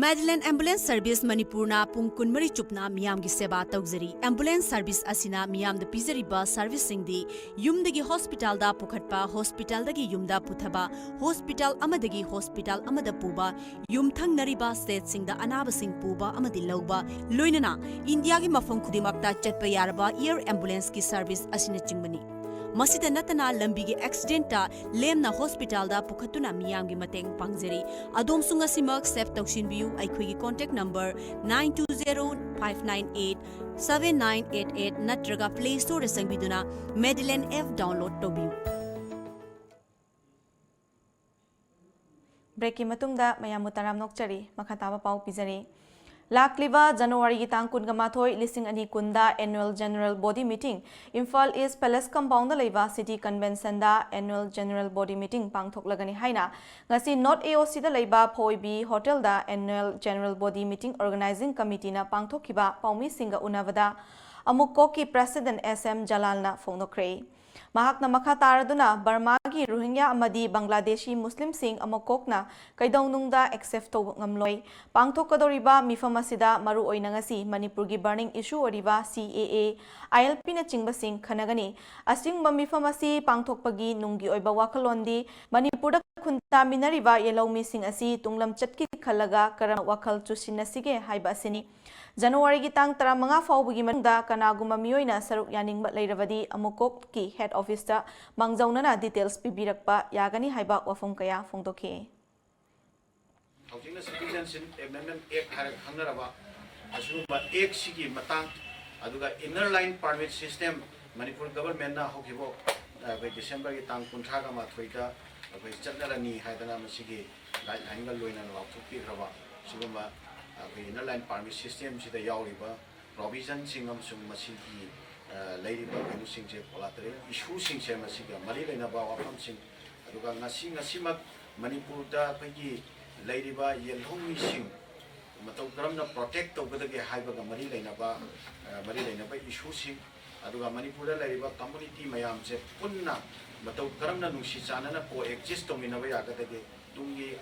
Madeline Ambulance Service ꯃꯅꯤꯄꯨꯔꯅ ꯄꯨꯡ ꯀꯨꯟꯃꯔꯤ ꯆꯨꯞꯅ ꯃꯤꯌꯥꯝꯒꯤ ꯁꯦꯕꯥ ꯇꯧꯖꯔꯤ꯫ Ambulance service ꯑꯁꯤꯅ ꯃꯤꯌꯥꯝꯗ ꯄꯤꯖꯔꯤꯕ service ꯁꯤꯡꯗꯤ ꯌꯨꯝꯗꯒꯤ hospital ꯗ ꯄꯨꯈꯠꯄ, hospital ꯗꯒꯤ ꯌꯨꯝꯗ ꯄꯨꯊꯕ, hospital ꯑꯃꯗꯒꯤ hospital ꯑꯃꯗ ꯄꯨꯕ, ꯌꯨꯝꯊꯪꯅꯔꯤꯕ state ꯁꯤꯡꯗ ꯑꯅꯥꯕꯁꯤꯡ ꯄꯨꯕ ꯑꯃꯗꯤ ꯂꯧꯕ, ꯂꯣꯏꯅꯅ ꯏꯟꯗꯤꯌꯥꯒꯤ ꯃꯐꯝ ꯈꯨꯗꯤꯡꯃꯛꯇ ꯆꯠꯄ ꯌꯥꯔꯕ air ambulance ꯀꯤ service ꯑꯁꯤꯅꯆꯤꯡꯕꯅꯤ꯫ ꯃꯁꯤꯗ ꯅꯠꯇꯅ ꯂꯝꯕꯤꯒꯤ ꯑꯦꯛꯁꯤꯗꯦꯟꯇ ꯂꯦꯝꯅ ꯍꯣꯁꯄꯤꯇꯥꯜꯗ ꯄꯨꯈꯠꯇꯨꯅ ꯃꯤꯌꯥꯝꯒꯤ ꯃꯇꯦꯡ ꯄꯥꯡꯖꯔꯤ꯫ ꯑꯗꯣꯝꯁꯨ ꯉꯁꯤꯃꯛ ꯁꯦꯚ ꯇꯧꯁꯤꯟꯕꯤꯌꯨ꯫ ꯑꯩꯈꯣꯏꯒꯤ contact number nine two zero five nine eight seven nine eight eight ꯅꯠꯇ꯭ꯔꯒ Play Storeꯗ ꯆꯪꯕꯤꯗꯨꯅ Medilane app download ꯇꯧꯕꯤꯌꯨ꯫ ꯕ꯭ꯔꯦꯛꯀꯤ ꯃꯇꯨꯡꯗ ꯃꯌꯥꯝꯕꯨ ꯇꯔꯥꯝꯅ ꯑꯣꯛꯆꯔꯤ꯫ ꯃꯈꯥ ꯇꯥꯕ ꯄꯥꯎ ꯄꯤꯖꯔꯤ꯫ ꯂꯥꯛꯂꯤꯕ ꯖꯅꯋꯥꯔꯤꯒꯤ ꯇꯥꯡ ꯀꯨꯟꯒ ꯃꯥꯊꯣꯏ, ꯂꯤꯁꯤꯡ ꯑꯅꯤ ꯀꯨꯟꯗ Annual General Body Meeting Imphal east palace compound ꯂꯩꯕ ꯁꯤꯇꯤ ꯀꯟꯚꯦꯟꯁꯟꯗ Annual General Body Meeting ꯄꯥꯡꯊꯣꯛꯂꯒꯅꯤ ꯍꯥꯏꯅ ꯉꯁꯤ ꯅꯣꯔꯠ ꯑꯦ ꯑꯣ ꯁꯤꯗ ꯂꯩꯕ ꯐꯣꯏꯕꯤ ꯍꯣꯇꯦꯜꯗ Annual General Body Meeting Organizing Committeeꯅ ꯄꯥꯡꯊꯣꯛꯈꯤꯕ ꯄꯥꯎꯃꯤꯁꯤꯡꯒ ꯎꯅꯕꯗ ꯑꯃꯨꯛꯀꯣꯛꯀꯤ ꯄ꯭ꯔꯦꯁꯤꯗꯦꯟꯠ ꯑꯦꯁ ꯑꯦꯝ ꯖꯂꯥꯜꯅ ꯐꯣꯡꯗꯣꯛꯈ꯭ꯔꯦ꯫ ꯃꯍꯥꯛꯅ ꯃꯈꯥ ꯇꯥꯔꯗꯨꯅ ꯕꯔꯃꯥꯒꯤ ꯔꯣꯍꯤꯡꯒ꯭ꯌꯥ ꯑꯃꯗꯤ ꯕꯪꯒ꯭ꯂꯥꯗꯦꯁꯤ ꯃꯨꯁꯂꯤꯝꯁꯤꯡ ꯑꯃꯨꯛꯀꯣꯛꯅ ꯀꯩꯗꯧꯅꯨꯡꯗ ꯑꯦꯛꯁꯦꯞ ꯇꯧꯕ ꯉꯝꯂꯣꯏ꯫ ꯄꯥꯡꯊꯣꯛꯀꯗꯧꯔꯤꯕ ꯃꯤꯐꯝ ꯑꯁꯤꯗ ꯃꯔꯨꯑꯣꯏꯅ ꯉꯁꯤ ꯃꯅꯤꯄꯨꯔꯒꯤ ꯕꯔꯅꯤꯡ ꯏꯁꯨ ꯑꯣꯏꯔꯤꯕ ꯁꯤ ꯑꯦ ꯑꯦ, ꯑꯥꯏ ꯑꯦꯜ ꯄꯤꯅꯆꯤꯡꯕꯁꯤꯡ ꯈꯟꯅꯒꯅꯤ꯫ ꯑꯁꯤꯒꯨꯝꯕ ꯃꯤꯐꯝ ꯑꯁꯤ ꯄꯥꯡꯊꯣꯛꯄꯒꯤ ꯅꯨꯡꯒꯤ ꯑꯣꯏꯕ ꯋꯥꯈꯜꯂꯣꯟꯗꯤ ꯃꯅꯤꯄꯨꯔꯗ ꯈꯨꯟꯗꯥꯃꯤꯟꯅꯔꯤꯕ ꯌꯦꯜꯍꯧꯃꯤꯁꯤꯡ ꯑꯁꯤ ꯇꯨꯡꯂꯝꯆꯠꯀꯤ ꯈꯜꯂꯒ ꯀꯔꯝꯅ ꯋꯥꯈꯜ ꯆꯨꯁꯤꯟꯅꯁꯤꯒꯦ ꯍꯥꯏꯕ ꯑꯁꯤꯅꯤ꯫ ꯖꯅꯋꯥꯔꯤꯒꯤ ꯇꯥꯡ ꯇꯔꯥꯃꯉꯥ ꯐꯥꯎꯕꯒꯤ ꯃꯅꯨꯡꯗ ꯀꯅꯥꯒꯨꯝꯕ ꯃꯤꯑꯣꯏꯅ ꯁꯔꯨꯛ ꯌꯥꯅꯤꯡꯕ ꯂꯩꯔꯕꯗꯤ ꯑꯃꯨꯛꯀꯣꯛꯀꯤ ꯍꯦꯗ ꯑꯣꯐꯤꯁꯇ ꯃꯥꯡꯖꯧꯅꯅ ꯗꯤꯇꯦꯜꯁ ꯄꯤꯕꯤꯔꯛꯄ ꯌꯥꯒꯅꯤ ꯍꯥꯏꯕ ꯋꯥꯐꯝ ꯀꯌꯥ ꯐꯣꯡꯗꯣꯛꯈꯤ꯫ ꯍꯧꯖꯤꯛꯅ Citizenship Amendment Act ꯍꯥꯏꯔꯒ ꯈꯪꯅꯔꯕ ꯑꯁꯤꯒꯨꯝꯕ ꯑꯦꯛꯁꯤꯒꯤ ꯃꯇꯥꯡ, ꯑꯗꯨꯒ Inner Line Permit System, Manipur ꯒꯚꯔꯟꯃꯦꯟꯠꯅ ꯍꯧꯈꯤꯕ, ꯑ, ꯑꯩꯈꯣꯏ ꯗꯤꯁꯦꯝꯕꯔꯒꯤ ꯇꯥꯡ ꯀꯨꯟꯊ꯭ꯔꯥꯒ ꯃꯥꯊꯣꯏꯗ ꯑꯩꯈꯣꯏ ꯆꯠꯅꯔꯅꯤ ꯍꯥꯏꯗꯅ ꯃꯁꯤꯒꯤ ꯒꯥꯏꯗꯂꯥꯏꯟꯒ ꯂꯣꯏꯅꯅ ꯂꯥꯎꯊꯣꯛꯄꯤꯈ꯭ꯔꯕ ꯁꯤꯒꯨꯝꯕ ꯑꯩꯈꯣꯏ Inner Line Permit Systemꯁꯤꯗ ꯌꯥꯎꯔꯤꯕ ꯄ꯭ꯔꯣꯚꯤꯖꯟꯁꯤꯡ ꯑꯃꯁꯨꯡ ꯃꯁꯤꯒꯤ, ꯑ, ꯂꯩꯔꯤꯕ ꯀꯩꯅꯣꯁꯤꯡꯁꯦ, ꯀꯣꯂꯥꯇꯔꯦꯜ ꯏꯁꯨꯁꯤꯡꯁꯦ, ꯃꯁꯤꯒ ꯃꯔꯤ ꯂꯩꯅꯕ ꯋꯥꯐꯝꯁꯤꯡ, ꯑꯗꯨꯒ ꯉꯁꯤ, ꯉꯁꯤꯃꯛ ꯃꯅꯤꯄꯨꯔꯗ ꯑꯩꯈꯣꯏꯒꯤ ꯂꯩꯔꯤꯕ ꯌꯦꯜꯍꯧꯃꯤꯁꯤꯡ ꯃꯇꯧ ꯀꯔꯝꯅ ꯄ꯭ꯔꯣꯇꯦꯛ ꯇꯧꯒꯗꯒꯦ ꯍꯥꯏꯕꯒ ꯃꯔꯤ ꯂꯩꯅꯕ, ꯑ, ꯃꯔꯤ ꯂꯩꯅꯕ ꯏꯁꯨꯁꯤꯡ, ꯑꯗꯨꯒ ꯃꯅꯤꯄꯨꯔꯗ ꯂꯩꯔꯤꯕ ꯀꯝꯃꯨꯅꯤꯇꯤ ꯃꯌꯥꯝꯁꯦ ꯄꯨꯟꯅ ꯃꯇꯧ ꯀꯔꯝꯅ ꯅꯨꯡꯁꯤ ꯆꯥꯟꯅꯅ ꯀꯣ ꯑꯦꯛꯖꯤꯁ ꯇꯧꯃꯤꯟꯅꯕ ꯌꯥꯒꯗꯒꯦ, ꯇꯨꯡꯒꯤ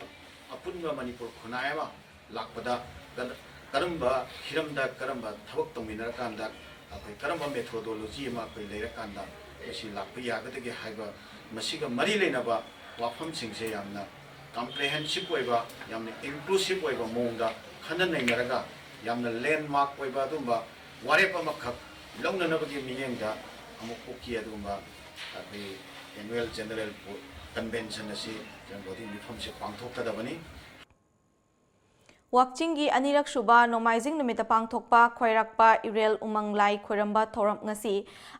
ꯑꯄꯨꯟꯕ ꯃꯅꯤꯄꯨꯔ ꯈꯨꯟꯅꯥꯏ ꯑꯃ ꯂꯥꯛꯄꯗ ꯀ-, ꯀꯔꯝꯕ ꯍꯤꯔꯝꯗ ꯀꯔꯝꯕ ꯊꯕꯛ ꯇꯧꯃꯤꯟꯅꯔꯀꯥꯟꯗ ꯑꯩꯈꯣꯏ ꯀꯔꯝꯕ ꯃꯦꯊꯣꯗꯣꯂꯣꯖꯤ ꯑꯃ ꯑꯩꯈꯣꯏ ꯂꯩꯔꯀꯥꯟꯗ ꯃꯁꯤ ꯂꯥꯛꯄ ꯌꯥꯒꯗꯒꯦ ꯍꯥꯏꯕ, ꯃꯁꯤꯒ ꯃꯔꯤ ꯂꯩꯅꯕ ꯋꯥꯐꯝꯁꯤꯡꯁꯦ ꯌꯥꯝꯅ ꯀꯝꯄ꯭ꯔꯦꯍꯦꯟꯁꯤꯞ ꯑꯣꯏꯕ, ꯌꯥꯝꯅ ꯏꯟꯀ꯭ꯂꯨꯁꯤꯞ ꯑꯣꯏꯕ ꯃꯑꯣꯡꯗ ꯈꯟꯅ ꯅꯩꯅꯔꯒ ꯌꯥꯝꯅ ꯂꯦꯟꯃꯥꯔꯛ ꯑꯣꯏꯕ ꯑꯗꯨꯒꯨꯝꯕ ꯋꯥꯔꯦꯞ ꯑꯃꯈꯛ ꯂꯧꯅꯅꯕꯒꯤ ꯃꯤꯠꯌꯦꯡꯗ ꯑꯃꯨꯛꯀꯣꯛꯀꯤ ꯑꯗꯨꯒꯨꯝꯕ ꯑꯩꯈꯣꯏ annual general convention ꯑꯁꯤ ꯆꯨꯔꯆꯥꯟꯄꯨꯔꯒꯤ ꯃꯤꯐꯝꯁꯤ ꯄꯥꯡꯊꯣꯛꯀꯗꯕꯅꯤ꯫ ꯋꯥꯛꯆꯤꯡꯒꯤ ꯑꯅꯤꯔꯛ ꯁꯨꯕ ꯅꯣꯡꯃꯥꯏꯖꯤꯡ ꯅꯨꯃꯤꯠꯇ ꯄꯥꯡꯊꯣꯛꯄ ꯈ꯭ꯋꯥꯏꯔꯥꯛꯄ ꯏꯔꯦꯜ ꯎꯃꯪ ꯂꯥꯏ ꯈꯣꯏꯔꯝꯕ ꯊꯧꯔꯝ ꯉꯁꯤ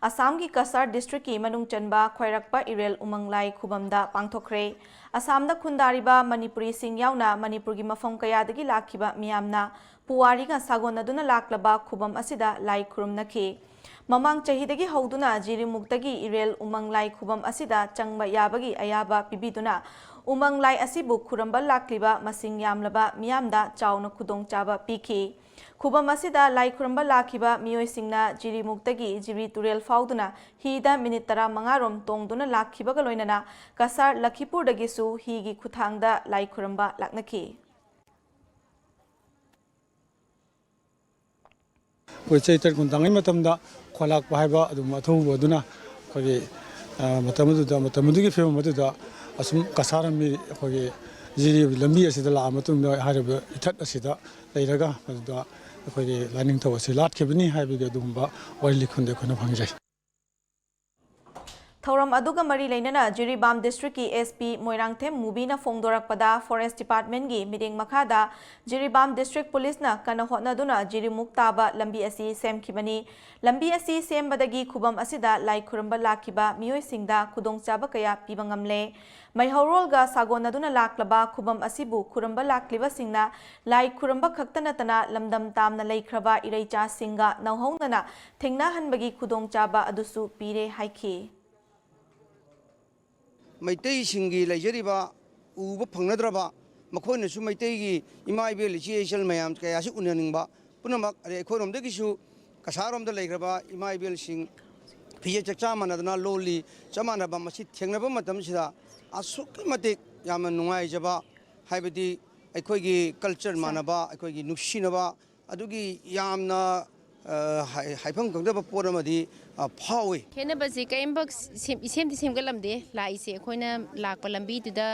ꯑꯁꯥꯝꯒꯤ ꯀꯁꯥꯔ ꯗꯤꯁꯇ꯭ꯔꯤꯛꯀꯤ ꯃꯅꯨꯡ ꯆꯟꯕ ꯈ꯭ꯋꯥꯏꯔꯥꯛꯄ ꯏꯔꯦꯜ ꯎꯃꯪ ꯂꯥꯏ ꯈꯨꯕꯝꯗ ꯄꯥꯡꯊꯣꯛꯈ꯭ꯔꯦ꯫ ꯑꯁꯥꯝꯗ ꯈꯨꯟꯗꯥꯔꯤꯕ ꯃꯅꯤꯄꯨꯔꯤꯁꯤꯡ ꯌꯥꯎꯅ ꯃꯅꯤꯄꯨꯔꯒꯤ ꯃꯐꯝ ꯀꯌꯥꯗꯒꯤ ꯂꯥꯛꯈꯤꯕ ꯃꯤꯌꯥꯝꯅ ꯄꯨꯋꯥꯔꯤꯒ ꯁꯥꯒꯣꯟꯅꯗꯨꯅ ꯂꯥꯛꯂꯕ ꯈꯨꯕꯝ ꯑꯁꯤꯗ ꯂꯥꯏ ꯈꯨꯔꯨꯝꯅꯈꯤ꯫ ꯃꯃꯥꯡ ꯆꯍꯤꯗꯒꯤ ꯍꯧꯗꯨꯅ ꯖꯤꯔꯤꯃꯨꯛꯇꯒꯤ ꯏꯔꯦꯜ ꯎꯃꯪ ꯂꯥꯏ ꯈꯨꯕꯝ ꯑꯁꯤꯗ ꯆꯪꯕ ꯌꯥꯕꯒꯤ ꯑꯌꯥꯕ ꯄꯤꯕꯤꯗꯨꯅ ꯎꯃꯪ ꯂꯥꯏ ꯑꯁꯤꯕꯨ ꯈꯨꯔꯨꯝꯕ ꯂꯥꯛꯂꯤꯕ ꯃꯁꯤꯡ ꯌꯥꯝꯂꯕ ꯃꯤꯌꯥꯝꯗ ꯆꯥꯎꯅ ꯈꯨꯗꯣꯡꯆꯥꯕ ꯄꯤꯈꯤ꯫ ꯈꯨꯕꯝ ꯑꯁꯤꯗ ꯂꯥꯏ ꯈꯨꯔꯨꯝꯕ ꯂꯥꯛꯈꯤꯕ ꯃꯤꯑꯣꯏꯁꯤꯡꯅ ꯖꯤꯔꯤꯃꯨꯛꯇꯒꯤ ꯖꯤꯔꯤ ꯇꯨꯔꯦꯜ ꯐꯥꯎꯗꯨꯅ ꯍꯤꯗ ꯃꯤꯅꯤꯠ ꯇꯔꯥꯃꯉꯥ ꯔꯣꯝ ꯇꯣꯡꯗꯨꯅ ꯂꯥꯛꯈꯤꯕꯒ ꯂꯣꯏꯅꯅ ꯀꯁꯥꯔ ꯂꯈꯤꯄꯨꯔꯗꯒꯤꯁꯨ ꯍꯤꯒꯤ ꯈꯨꯊꯥꯡꯗ ꯂꯥꯏ ꯈꯨꯔꯨꯝꯕ ꯂꯥꯛꯅꯈꯤ꯫ ꯑꯩꯈꯣꯏ ꯆꯩꯇ꯭ꯔ ꯀꯨꯟ ꯇꯥꯡꯉꯩ ꯃꯇꯝꯗ ꯈ꯭ꯋꯥꯂꯥꯛꯄ ꯍꯥꯏꯕ ꯑꯗꯨꯝ ꯑꯊꯧꯕ ꯑꯗꯨꯅ ꯑꯩꯈꯣꯏꯒꯤ ꯃꯇꯝ ꯑꯗꯨꯗ, ꯃꯇꯝ ꯑꯗꯨꯒꯤ ꯐꯤꯕꯝ ꯑꯗꯨꯗ ꯑꯁꯨꯝ ꯀꯁꯥꯔ ꯂꯝꯕꯤ, ꯑꯩꯈꯣꯏꯒꯤ ꯖꯤꯔꯤ ꯂꯝꯕꯤ ꯑꯁꯤꯗ ꯂꯥꯛꯑ ꯃꯇꯨꯡꯗ ꯍꯥꯏꯔꯤꯕ ꯏꯊꯠ ꯑꯁꯤꯗ ꯂꯩꯔꯒ ꯃꯗꯨꯗ ꯑꯩꯈꯣꯏꯒꯤ ꯂꯥꯏꯅꯤꯡꯊꯧ ꯑꯁꯤ ꯂꯥꯠꯈꯤꯕꯅꯤ ꯍꯥꯏꯕꯒꯤ ꯑꯗꯨꯒꯨꯝꯕ ꯋꯥꯔꯤ ꯂꯤꯈꯨꯟꯗ ꯑꯩꯈꯣꯏꯅ ꯐꯪꯖꯩ꯫ ꯊꯧꯔꯝ ꯑꯗꯨꯒ ꯃꯔꯤ ꯂꯩꯅꯅ ꯖꯤꯔꯤꯕꯥꯝ ꯗꯤꯁꯇ꯭ꯔꯤꯛꯀꯤ ꯑꯦꯁ ꯄꯤ ꯃꯣꯏꯔꯥꯡꯊꯦꯝ ꯃꯨꯕꯤꯅ ꯐꯣꯡꯗꯣꯔꯛꯄꯗ ꯐꯣꯔꯦꯁ ꯗꯤꯄꯥꯔꯠꯃꯦꯟꯒꯤ ꯃꯤꯠꯌꯦꯡ ꯃꯈꯥꯗ ꯖꯤꯔꯤꯕꯥꯝ ꯗꯤꯁꯇ꯭ꯔꯤꯛ ꯄꯨꯂꯤꯁꯅ ꯀꯟꯅ ꯍꯣꯠꯅꯗꯨꯅ ꯖꯤꯔꯤꯃꯨꯛ ꯇꯥꯕ ꯂꯝꯕꯤ ꯑꯁꯤ ꯁꯦꯝꯈꯤꯕꯅꯤ꯫ ꯂꯝꯕꯤ ꯑꯁꯤ ꯁꯦꯝꯕꯗꯒꯤ ꯈꯨꯕꯝ ꯑꯁꯤꯗ ꯂꯥꯏ ꯈꯨꯔꯨꯝꯕ ꯂꯥꯛꯈꯤꯕ ꯃꯤꯑꯣꯏꯁꯤꯡꯗ ꯈꯨꯗꯣꯡꯆꯥꯕ ꯀꯌꯥ ꯄꯤꯕ ꯉꯝꯂꯦ꯫ ꯃꯩꯍꯧꯔꯣꯜꯒ ꯁꯥꯒꯣꯟꯅꯗꯨꯅ ꯂꯥꯛꯂꯕ ꯈꯨꯕꯝ ꯑꯁꯤꯕꯨ ꯈꯨꯔꯨꯝꯕ ꯂꯥꯛꯂꯤꯕꯁꯤꯡꯅ ꯂꯥꯏ ꯈꯨꯔꯨꯝꯕ ꯈꯛꯇ ꯅꯠꯇꯅ ꯂꯝꯗꯝ ꯇꯥꯝꯅ ꯂꯩꯈ꯭ꯔꯕ ꯏꯔꯩꯆꯥꯁꯤꯡꯒ ꯅꯧꯍꯧꯅꯅ ꯊꯦꯡꯅꯍꯟꯕꯒꯤ ꯈꯨꯗꯣꯡꯆꯥꯕ ꯑꯗꯨꯁꯨ ꯄꯤꯔꯦ ꯍꯥꯏꯈꯤ꯫ ꯃꯩꯇꯩꯁꯤꯡꯒꯤ ꯂꯩꯖꯔꯤꯕ ꯎꯕ ꯐꯪꯅꯗ꯭ꯔꯕ, ꯃꯈꯣꯏꯅꯁꯨ ꯃꯩꯇꯩꯒꯤ ꯏꯃꯥ ꯏꯕꯦꯜ ꯏꯆꯦ ꯏꯆꯜ ꯃꯌꯥꯝ ꯀꯌꯥꯁꯤ ꯎꯅꯅꯤꯡꯕ ꯄꯨꯝꯅꯃꯛ, ꯑꯗꯩ ꯑꯩꯈꯣꯏꯔꯣꯝꯗꯒꯤꯁꯨ ꯀꯁꯥꯔꯣꯝꯗ ꯂꯩꯈ꯭ꯔꯕ ꯏꯃꯥ ꯏꯕꯦꯜꯁꯤꯡ ꯐꯤꯖꯦꯠ ꯆꯛꯆꯥ ꯃꯥꯟꯅꯗꯅ ꯂꯣꯜꯂꯤ, ꯆꯞ ꯃꯥꯟꯅꯕ ꯃꯁꯤ ꯊꯦꯡꯅꯕ ꯃꯇꯝꯁꯤꯗ ꯑꯁꯨꯛꯀꯤ ꯃꯇꯤꯛ ꯌꯥꯝꯅ ꯅꯨꯡꯉꯥꯏꯖꯕ, ꯍꯥꯏꯕꯗꯤ ꯑꯩꯈꯣꯏꯒꯤ ꯀꯜꯆꯔ ꯃꯥꯟꯅꯕ, ꯑꯩꯈꯣꯏꯒꯤ ꯅꯨꯡꯁꯤꯅꯕ, ꯑꯗꯨꯒꯤ ꯌꯥꯝꯅ, ꯑ, ꯍꯥꯏ-, ꯍꯥꯏꯐꯝ ꯈꯪꯗꯕ ꯄꯣꯠ ꯑꯃꯗꯤ, ꯑ, ꯐꯥꯎꯏ꯫ ꯈꯦꯠꯅꯕꯁꯦ ꯀꯔꯤꯝꯐꯥꯎ ꯁꯦꯝ-, ꯏꯁꯦꯝꯗꯤ ꯁꯦꯝꯒꯠꯂꯝꯗꯦ꯫ ꯂꯥꯛꯏꯁꯦ ꯑꯩꯈꯣꯏꯅ ꯂꯥꯛꯄ ꯂꯝꯕꯤꯗꯨꯗ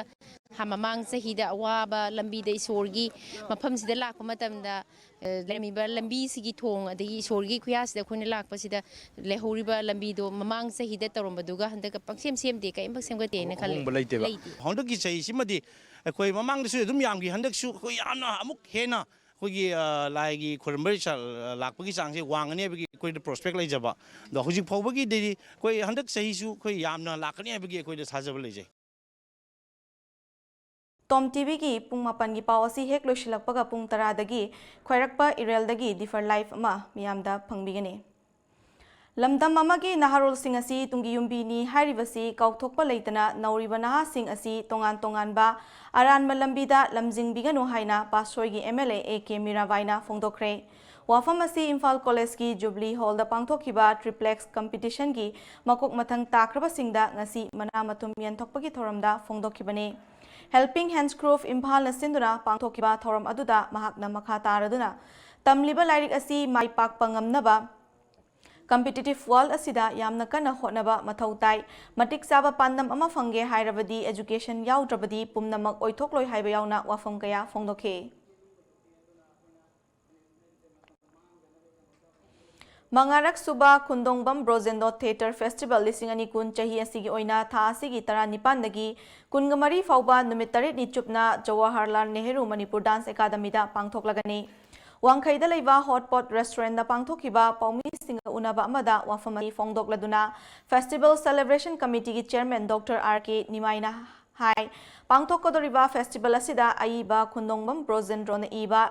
ꯃꯃꯥꯡ ꯆꯍꯤꯗ ꯑꯋꯥꯕ ꯂꯝꯕꯤꯗ ꯏꯁꯣꯔꯒꯤ ꯃꯐꯝꯁꯤꯗ ꯂꯥꯛꯄ ꯃꯇꯝꯗ, ꯑ, ꯂꯩꯔꯝꯃꯤꯕ ꯂꯝꯕꯤꯁꯤꯒꯤ ꯊꯣꯡ ꯑꯗꯒꯤ ꯏꯁꯣꯔꯒꯤ ꯈꯨꯌꯥꯁꯤꯗ ꯑꯩꯈꯣꯏꯅ ꯂꯥꯛꯄꯁꯤꯗ ꯂꯩꯍꯧꯔꯤꯕ ꯂꯝꯕꯤꯗꯣ ꯃꯃꯥꯡ ꯆꯍꯤꯗ ꯇꯧꯔꯝꯕꯗꯨꯒ ꯍꯟꯗꯛꯀ ꯄꯪꯁꯦꯝ ꯁꯦꯝꯗꯦ, ꯀꯔꯤꯝ ꯄꯪꯁꯦꯝꯒꯠꯇꯦꯅ ꯈꯜꯂꯦ꯫ ꯑꯍꯣꯡꯕ ꯂꯩꯇꯦꯕ꯫ ꯂꯩꯇꯦ꯫ ꯍꯟꯗꯛꯀꯤ ꯆꯍꯤꯁꯤꯃꯗꯤ ꯑꯩꯈꯣꯏ ꯃꯃꯥꯡꯗꯁꯨ ꯑꯗꯨꯝ ꯌꯥꯝꯈꯤ, ꯍꯟꯗꯛꯁꯨ ꯑꯩꯈꯣꯏ ꯌꯥꯝꯅ ꯑꯃꯨꯛ ꯍꯦꯟꯅ ꯑꯩꯈꯣꯏꯒꯤ, ꯑ, ꯂꯥꯏꯒꯤ ꯈꯨꯔꯨꯝꯕ ꯆ-, ꯂꯥꯛꯄꯒꯤ ꯆꯥꯡꯁꯦ ꯋꯥꯡꯒꯅꯤ ꯍꯥꯏꯕꯒꯤ ꯑꯩꯈꯣꯏꯗ ꯄ꯭ꯔꯣꯁꯄꯦꯛ ꯂꯩꯖꯕ꯫ ꯑꯗꯣ ꯍꯧꯖꯤꯛ ꯐꯥꯎꯕꯒꯤꯗꯤ ꯑꯩꯈꯣꯏ ꯍꯟꯗꯛ ꯆꯍꯤꯁꯨ ꯑꯩꯈꯣꯏ ꯌꯥꯝꯅ ꯂꯥꯛꯀꯅꯤ ꯍꯥꯏꯕꯒꯤ ꯑꯩꯈꯣꯏꯗ ꯊꯥꯖꯕ ꯂꯩꯖꯩ꯫ ꯇꯣꯝ ꯇꯤꯚꯤꯒꯤ ꯄꯨꯡ ꯃꯥꯄꯟꯒꯤ ꯄꯥꯎ ꯑꯁꯤ ꯍꯦꯛ ꯂꯣꯏꯁꯤꯜꯂꯛꯄꯒ ꯄꯨꯡ ꯇꯔꯥꯗꯒꯤ ꯈ꯭ꯋꯥꯏꯔꯛꯄ ꯏꯔꯦꯜꯗꯒꯤ ꯗꯤꯐꯔ ꯂꯥꯏꯐ ꯑꯃ ꯃꯤꯌꯥꯝꯗ ꯐꯪꯕꯤꯒꯅꯤ꯫ ꯂꯝꯗꯝ ꯑꯃꯒꯤ ꯅꯍꯥꯔꯣꯜꯁꯤꯡ ꯑꯁꯤ ꯇꯨꯡꯒꯤ ꯌꯨꯝꯕꯤꯅꯤ ꯍꯥꯏꯔꯤꯕꯁꯤ ꯀꯥꯎꯊꯣꯛꯄ ꯂꯩꯇꯅ ꯅꯧꯔꯤꯕ ꯅꯍꯥꯁꯤꯡ ꯑꯁꯤ ꯇꯣꯉꯥꯟ ꯇꯣꯉꯥꯟꯕ ꯑꯔꯥꯟꯕ ꯂꯝꯕꯤꯗ ꯂꯝꯖꯤꯡꯕꯤꯒꯅꯨ ꯍꯥꯏꯅ ꯄꯥꯠꯁꯣꯏꯒꯤ M L A A K ꯃꯤꯔꯥꯕꯥꯏꯅ ꯐꯣꯡꯗꯣꯛꯈ꯭ꯔꯦ꯫ ꯋꯥꯐꯝ ꯑꯁꯤ ꯏꯝꯐꯥꯜ ꯀꯣꯂꯦꯖꯀꯤ ꯖꯨꯕꯂꯤ ꯍꯣꯜꯗ ꯄꯥꯡꯊꯣꯛꯈꯤꯕ ꯇ꯭ꯔꯤꯄ꯭ꯂꯦꯛꯁ ꯀꯝꯄꯤꯇꯤꯁꯟꯒꯤ ꯃꯀꯣꯛ ꯃꯊꯪ ꯇꯥꯈ꯭ꯔꯕꯁꯤꯡꯗ ꯉꯁꯤ ꯃꯅꯥ ꯃꯊꯨꯝ ꯌꯦꯟꯊꯣꯛꯄꯒꯤ ꯊꯧꯔꯝꯗ ꯐꯣꯡꯗꯣꯛꯈꯤꯕꯅꯤ꯫ ꯍꯦꯜꯄꯤꯡ ꯍꯦꯟꯁ ꯒ꯭ꯔꯨꯞ ꯏꯝꯐꯥꯜꯅ ꯁꯤꯟꯗꯨꯅ ꯄꯥꯡꯊꯣꯛꯈꯤꯕ ꯊꯧꯔꯝ ꯑꯗꯨꯗ ꯃꯍꯥꯛꯅ ꯃꯈꯥ ꯇꯥꯔꯗꯨꯅ ꯇꯝꯂꯤꯕ ꯂꯥꯏꯔꯤꯛ ꯑꯁꯤ ꯃꯥꯏ ꯄꯥꯛꯄ ꯉꯝꯅꯕ ꯀꯝꯄꯤꯇꯤꯇꯤꯚ ꯋꯥꯔꯜꯗ ꯑꯁꯤꯗ ꯌꯥꯝꯅ ꯀꯟꯅ ꯍꯣꯠꯅꯕ ꯃꯊꯧ ꯇꯥꯏ꯫ ꯃꯇꯤꯛ ꯆꯥꯕ ꯄꯥꯟꯗꯝ ꯑꯃ ꯐꯪꯒꯦ ꯍꯥꯏꯔꯕꯗꯤ education ꯌꯥꯎꯗ꯭ꯔꯕꯗꯤ ꯄꯨꯝꯅꯃꯛ ꯑꯣꯏꯊꯣꯛꯂꯣꯏ ꯍꯥꯏꯕ ꯌꯥꯎꯅ ꯋꯥꯐꯝ ꯀꯌꯥ ꯐꯣꯡꯗꯣꯛꯈꯤ꯫ ꯃꯉꯥꯔꯛ ꯁꯨꯕ ꯈꯨꯟꯗꯣꯡꯕꯝ ꯕ꯭ꯔꯣꯖꯦꯟꯗꯣ ꯊꯤꯌꯦꯇꯔ ꯐꯦꯁꯇꯤꯚꯦꯜ ꯂꯤꯁꯤꯡ ꯑꯅꯤ ꯀꯨꯟ ꯆꯍꯤ ꯑꯁꯤꯒꯤ ꯑꯣꯏꯅ ꯊꯥ ꯑꯁꯤꯒꯤ ꯇꯔꯥꯅꯤꯄꯥꯟꯗꯒꯤ ꯀꯨꯟꯃꯔꯤ ꯐꯥꯎꯕ ꯅꯨꯃꯤꯠ ꯇꯔꯦꯠꯅꯤ ꯆꯨꯞꯅ ꯖꯋꯥꯍꯔꯂꯥꯜ ꯅꯦꯍꯔꯨ ꯃꯅꯤꯄꯨꯔ ꯗꯥꯟꯁ ꯑꯦꯀꯥꯗꯃꯤꯗ ꯄꯥꯡꯊꯣꯛꯂꯒꯅꯤ꯫ ꯋꯥꯡꯈꯩꯗ ꯂꯩꯕ ꯍꯣꯠ ꯄꯣꯠ ꯔꯦꯁꯇꯨꯔꯦꯟꯗ ꯄꯥꯡꯊꯣꯛꯈꯤꯕ ꯄꯥꯎꯃꯤꯁꯤꯡꯒ ꯎꯅꯕ ꯑꯃꯗ ꯋꯥꯐꯝ ꯑꯁꯤ ꯐꯣꯡꯗꯣꯛꯂꯗꯨꯅ ꯐꯦꯁꯇꯤꯚꯦꯜ ꯁꯦꯂꯦꯕ꯭ꯔꯦꯁꯟ ꯀꯃꯤꯇꯤꯒꯤ ꯆꯤꯌꯔꯃꯦꯟ ꯗꯣꯛꯇꯔ ꯑꯥꯔ ꯀꯦ ꯅꯤꯃꯥꯏꯅ ꯍꯥꯏ, ꯄꯥꯡꯊꯣꯛꯀꯗꯧꯔꯤꯕ ꯐꯦꯁꯇꯤꯚꯦꯜ ꯑꯁꯤꯗ ꯑꯏꯕ ꯈꯨꯟꯗꯣꯡꯕꯝ ꯕ꯭ꯔꯣꯖꯦꯟꯗ꯭ꯔꯣꯅ ꯏꯕ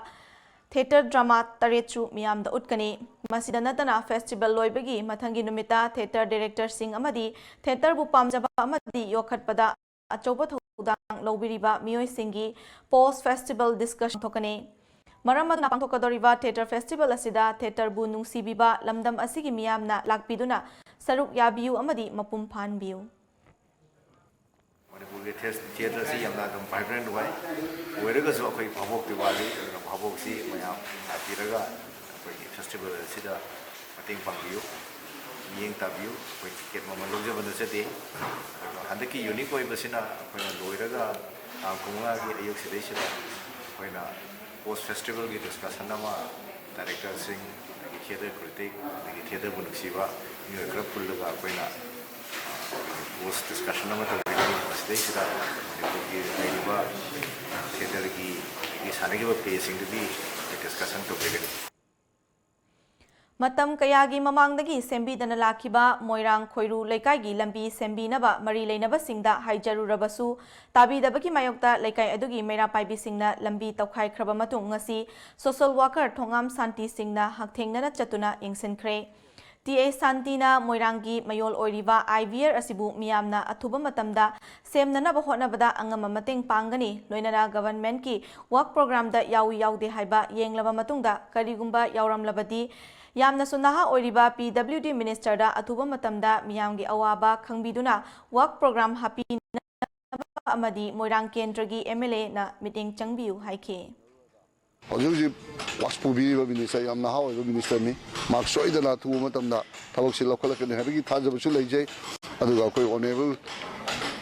ꯊꯤꯌꯦꯇꯔ ꯗ꯭ꯔꯃꯥ ꯇꯔꯦꯠꯁꯨ ꯃꯤꯌꯥꯝꯗ ꯎꯠꯀꯅꯤ꯫ ꯃꯁꯤꯗ ꯅꯠꯇꯅ ꯐꯦꯁꯇꯤꯚꯦꯜ ꯂꯣꯏꯕꯒꯤ ꯃꯊꯪꯒꯤ ꯅꯨꯃꯤꯠꯇ ꯊꯤꯌꯦꯇꯔ ꯗꯤꯔꯦꯛꯇꯔꯁꯤꯡ ꯑꯃꯗꯤ ꯊꯤꯌꯦꯇꯔꯕꯨ ꯄꯥꯝꯖꯕ ꯑꯃꯗꯤ ꯌꯣꯛꯈꯠꯄꯗ ꯑꯆꯧꯕ ꯊꯧꯗꯥꯡ ꯂꯧꯕꯤꯔꯤꯕ ꯃꯤꯑꯣꯏꯁꯤꯡꯒꯤ ꯄꯣꯁ ꯐꯦꯁꯇꯤꯚꯦꯜ ꯗꯤꯁꯀꯁꯟ ꯊꯣꯛꯀꯅꯤ꯫ ꯃꯔꯝ ꯑꯗꯨꯅ ꯄꯥꯡꯊꯣꯛꯀꯗꯧꯔꯤꯕ ꯊꯤꯌꯦꯇꯔ ꯐꯦꯁꯇꯤꯚꯦꯜ ꯑꯁꯤꯗ ꯊꯤꯌꯦꯇꯔꯕꯨ ꯅꯨꯡꯁꯤꯕꯤꯕ ꯂꯝꯗꯝ ꯑꯁꯤꯒꯤ ꯃꯤꯌꯥꯝꯅ ꯂꯥꯛꯄꯤꯗꯨꯅ ꯁꯔꯨꯛ ꯌꯥꯕꯤꯌꯨ ꯑꯃꯗꯤ ꯃꯄꯨꯡ ꯐꯥꯍꯟꯕꯤꯌꯨ꯫ ꯃꯅꯤꯄꯨꯔꯒꯤ ꯊꯤꯌꯦ-, ꯊꯤꯌꯦꯇꯔꯁꯤ ꯌꯥꯝꯅ ꯑꯗꯨꯝ vibrant ꯑꯣꯏ꯫ ꯑꯣꯏꯔꯒꯁꯨ ꯑꯩꯈꯣꯏ ꯚꯥꯕꯣꯛꯇꯤ ꯋꯥꯠꯂꯤ꯫ ꯑꯗꯨꯅ ꯚꯥꯕꯣꯛꯁꯤ ꯃꯌꯥꯝ ꯂꯥꯛꯄꯤꯔꯒ ꯑꯩꯈꯣꯏꯒꯤ ꯐꯦꯁꯇꯤꯚꯦꯜ ꯑꯁꯤꯗ ꯃꯇꯦꯡ ꯄꯥꯡꯕꯤꯌꯨ, ꯃꯤꯠꯌꯦꯡ ꯇꯥꯕꯤꯌꯨ꯫ ꯑꯩꯈꯣꯏ ꯇꯤꯀꯦꯠ ꯃꯃꯜ ꯂꯧꯖꯕ ꯅꯠꯆꯗꯦ꯫ ꯑꯗꯨꯒ ꯍꯟꯗꯛꯀꯤ ꯌꯨꯅꯤꯛ ꯑꯣꯏꯕꯁꯤꯅ ꯑꯩꯈꯣꯏꯅ ꯂꯣꯏꯔꯒ ꯇꯥꯡ ꯀꯨꯟꯃꯉꯥꯒꯤ ꯑꯌꯨꯛꯁꯤꯗꯩꯁꯤꯗ ꯑꯩꯈꯣꯏꯅ ꯄꯣꯁ ꯐꯦꯁꯇꯤꯚꯦꯜꯒꯤ ꯗꯤꯁꯀꯁꯟ ꯑꯃ ꯗꯥꯏꯔꯦꯛꯇꯔꯁꯤꯡ, ꯑꯗꯒꯤ ꯊꯤꯌꯦꯇꯔ ꯀ꯭ꯔꯤꯇꯤꯛ, ꯑꯗꯒꯤ ꯊꯤꯌꯦꯇꯔꯕꯨ ꯅꯨꯡꯁꯤꯕ ꯃꯤꯑꯣꯏ ꯈꯔ ꯄꯨꯜꯂꯒ ꯑꯩꯈꯣꯏꯅ ꯄꯣꯁ ꯗꯤꯁꯀꯁꯟ ꯑꯃ ꯇꯧꯖꯒꯅꯤ꯫ ꯃꯁꯤꯗꯩꯁꯤꯗ ꯃꯅꯤꯄꯨꯔꯒꯤ ꯂꯩꯔꯤꯕ ꯊꯤꯌꯦꯇꯔꯒꯤ ꯑꯗꯒꯤ ꯁꯥꯟꯅꯈꯤꯕ ꯄ꯭ꯂꯦꯁꯤꯡꯗꯨꯒꯤ ꯗꯤꯁꯀꯁꯟ ꯇꯧꯖꯒꯅꯤ꯫ ꯃꯇꯝ ꯀꯌꯥꯒꯤ ꯃꯃꯥꯡꯗꯒꯤ ꯁꯦꯝꯕꯤꯗꯅ ꯂꯥꯛꯈꯤꯕ ꯃꯣꯏꯔꯥꯡ ꯈꯣꯏꯔꯨ ꯂꯩꯀꯥꯏꯒꯤ ꯂꯝꯕꯤ ꯁꯦꯝꯕꯤꯅꯕ ꯃꯔꯤ ꯂꯩꯅꯕꯁꯤꯡꯗ ꯍꯥꯏꯖꯔꯨꯔꯕꯁꯨ, ꯇꯥꯕꯤꯗꯕꯒꯤ ꯃꯥꯌꯣꯛꯇ ꯂꯩꯀꯥꯏ ꯑꯗꯨꯒꯤ ꯃꯩꯔꯥ ꯄꯥꯏꯕꯤꯁꯤꯡꯅ ꯂꯝꯕꯤ ꯇꯧꯈꯥꯏꯈ꯭ꯔꯕ ꯃꯇꯨꯡ, ꯉꯁꯤ ꯁꯣꯁꯦꯜ ꯋꯥꯀꯔ ꯊꯣꯉꯥꯝ ꯁꯥꯟꯇꯤ ꯁꯤꯡꯅ ꯍꯛꯊꯦꯡꯅꯅ ꯆꯠꯇꯨꯅ ꯌꯦꯡꯁꯤꯟꯈ꯭ꯔꯦ꯫ ꯇꯤ ꯑꯦ ꯁꯥꯟꯇꯤꯅ ꯃꯣꯏꯔꯥꯡꯒꯤ ꯃꯌꯣꯜ ꯑꯣꯏꯔꯤꯕ ꯑꯥꯏ ꯕꯤ ꯑꯥꯔ ꯑꯁꯤꯕꯨ ꯃꯤꯌꯥꯝꯅ ꯑꯊꯨꯕ ꯃꯇꯝꯗ ꯁꯦꯝꯅꯅꯕ ꯍꯣꯠꯅꯕꯗ ꯑꯉꯝꯕ ꯃꯇꯦꯡ ꯄꯥꯡꯒꯅꯤ, ꯂꯣꯏꯅꯅ ꯒꯚꯔꯟꯃꯦꯟꯠꯀꯤ ꯋꯥꯔꯛ ꯄ꯭ꯔꯣꯒ꯭ꯔꯥꯝꯗ ꯌꯥꯎꯏ ꯌꯥꯎꯗꯦ ꯍꯥꯏꯕ ꯌꯦꯡꯂꯕ ꯃꯇꯨꯡꯗ, ꯀꯔꯤꯒꯨꯝꯕ ꯌꯥꯎꯔꯝꯂꯕꯗꯤ, ꯌꯥꯝꯅꯁꯨ ꯅꯍꯥ ꯑꯣꯏꯔꯤꯕ ꯄꯤ ꯗꯕ꯭ꯂꯤꯎ ꯗꯤ ꯃꯤꯅꯤꯁꯇꯔꯗ ꯑꯊꯨꯕ ꯃꯇꯝꯗ ꯃꯤꯌꯥꯝꯒꯤ ꯑꯋꯥꯕ ꯈꯪꯕꯤꯗꯨꯅ ꯋꯥꯔꯛ ꯄ꯭ꯔꯣꯒ꯭ꯔꯥꯝ ꯍꯥꯞꯄꯤꯅꯕ ꯑꯃꯗꯤ ꯃꯣꯏꯔꯥꯡ ꯀꯦꯟꯗ꯭ꯔꯒꯤ ꯑꯦꯝ ꯑꯦꯜ ꯑꯦꯅ ꯃꯤꯠꯌꯦꯡ ꯆꯪꯕꯤꯌꯨ ꯍꯥꯏꯈꯤ꯫ ꯍꯧꯖꯤꯛ ꯍꯧꯖꯤꯛ ꯋꯥꯁ ꯄꯨꯕꯤꯔꯤꯕ ꯃꯤꯅꯤꯁꯇꯔ ꯌꯥꯝ ꯅꯍꯥ ꯑꯣꯏꯕ ꯃꯤꯅꯤꯁꯇꯔꯅꯤ꯫ ꯃꯍꯥꯛ ꯁꯣꯏꯗꯅ ꯑꯊꯨꯕ ꯃꯇꯝꯗ ꯊꯕꯛꯁꯤ ꯂꯧꯈꯠꯂꯛꯀꯅꯤ ꯍꯥꯏꯕꯒꯤ ꯊꯥꯖꯕꯁꯨ ꯂꯩꯖꯩ꯫ ꯑꯗꯨꯒ ꯑꯩꯈꯣꯏ ꯑꯣꯅꯔꯦꯕꯜ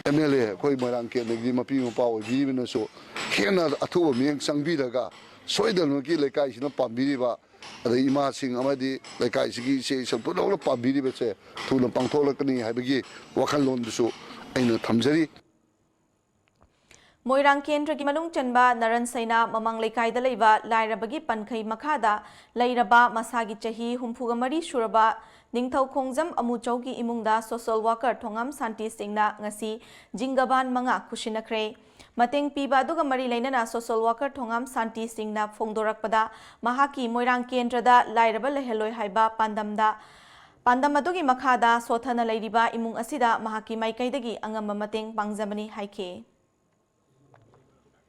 ꯑꯦꯝ ꯑꯦꯜ ꯑꯦ, ꯑꯩꯈꯣꯏ ꯃꯣꯏꯔꯥꯡ ꯀꯦꯟꯗ꯭ꯔꯒꯤ ꯃꯄꯤ ꯃꯄꯥ ꯑꯣꯏꯕꯤꯔꯤꯕꯅꯁꯨ ꯍꯦꯟꯅ ꯑꯊꯨꯕ ꯃꯤꯠꯌꯦꯡ ꯆꯪꯕꯤꯔꯒ ꯁꯣꯏꯗꯅꯃꯛꯀꯤ ꯂꯩꯀꯥꯏꯁꯤꯅ ꯄꯥꯝꯕꯤꯔꯤꯕ, ꯑꯗꯩ ꯏꯃꯥꯁꯤꯡ ꯑꯃꯗꯤ ꯂꯩꯀꯥꯏꯁꯤꯒꯤ ꯏꯆꯦ ꯏꯆꯜ ꯄꯨꯝꯅꯃꯛꯅ ꯄꯥꯝꯕꯤꯔꯤꯕꯁꯦ ꯊꯨꯅ ꯄꯥꯡꯊꯣꯛꯂꯛꯀꯅꯤ ꯍꯥꯏꯕꯒꯤ ꯋꯥꯈꯜꯂꯣꯟꯗꯨꯁꯨ ꯑꯩꯅ ꯊꯝꯖꯔꯤ꯫ ꯃꯣꯏꯔꯥꯡ ꯀꯦꯟꯗ꯭ꯔꯒꯤ ꯃꯅꯨꯡ ꯆꯟꯕ ꯅꯔꯟ ꯁꯩꯅꯥ ꯃꯃꯥꯡ ꯂꯩꯀꯥꯏꯗ ꯂꯩꯕ ꯂꯥꯏꯔꯕꯒꯤ ꯄꯟꯈꯩ ꯃꯈꯥꯗ ꯂꯩꯔꯕ ꯃꯁꯥꯒꯤ ꯆꯍꯤ ꯍꯨꯝꯐꯨꯒ ꯃꯔꯤ ꯁꯨꯔꯕ ꯅꯤꯡꯊꯧ ꯈꯣꯡꯖꯝ ꯑꯃꯨꯆꯧꯒꯤ ꯏꯃꯨꯡꯗ ꯁꯣꯁꯦꯜ ꯋꯥꯀꯔ ꯊꯣꯉꯥꯝ ꯁꯥꯟꯇꯤ ꯁꯤꯡꯅ ꯉꯁꯤ ꯖꯤꯡꯒꯕꯥꯟ ꯃꯉꯥ ꯈꯨꯠꯁꯤꯟꯅꯈ꯭ꯔꯦ꯫ ꯃꯇꯦꯡ ꯄꯤꯕ ꯑꯗꯨꯒ ꯃꯔꯤ ꯂꯩꯅꯅ ꯁꯣꯁꯦꯜ ꯋꯥꯀꯔ ꯊꯣꯉꯥꯝ ꯁꯥꯟꯇꯤ ꯁꯤꯡꯅ ꯐꯣꯡꯗꯣꯔꯛꯄꯗ, ꯃꯍꯥꯛꯀꯤ ꯃꯣꯏꯔꯥꯡ ꯀꯦꯟꯗ꯭ꯔꯗ ꯂꯥꯏꯔꯕ ꯂꯩꯍꯜꯂꯣꯏ ꯍꯥꯏꯕ ꯄꯥꯟꯗꯝꯗ ꯄꯥꯟꯗꯝ ꯑꯗꯨꯒꯤ ꯃꯈꯥꯗ ꯁꯣꯊꯅ ꯂꯩꯔꯤꯕ ꯏꯃꯨꯡ ꯑꯁꯤꯗ ꯃꯍꯥꯛꯀꯤ ꯃꯥꯏꯀꯩꯗꯒꯤ ꯑꯉꯝꯕ ꯃꯇꯦꯡ ꯄꯥꯡꯖꯕꯅꯤ ꯍꯥꯏꯈꯤ꯫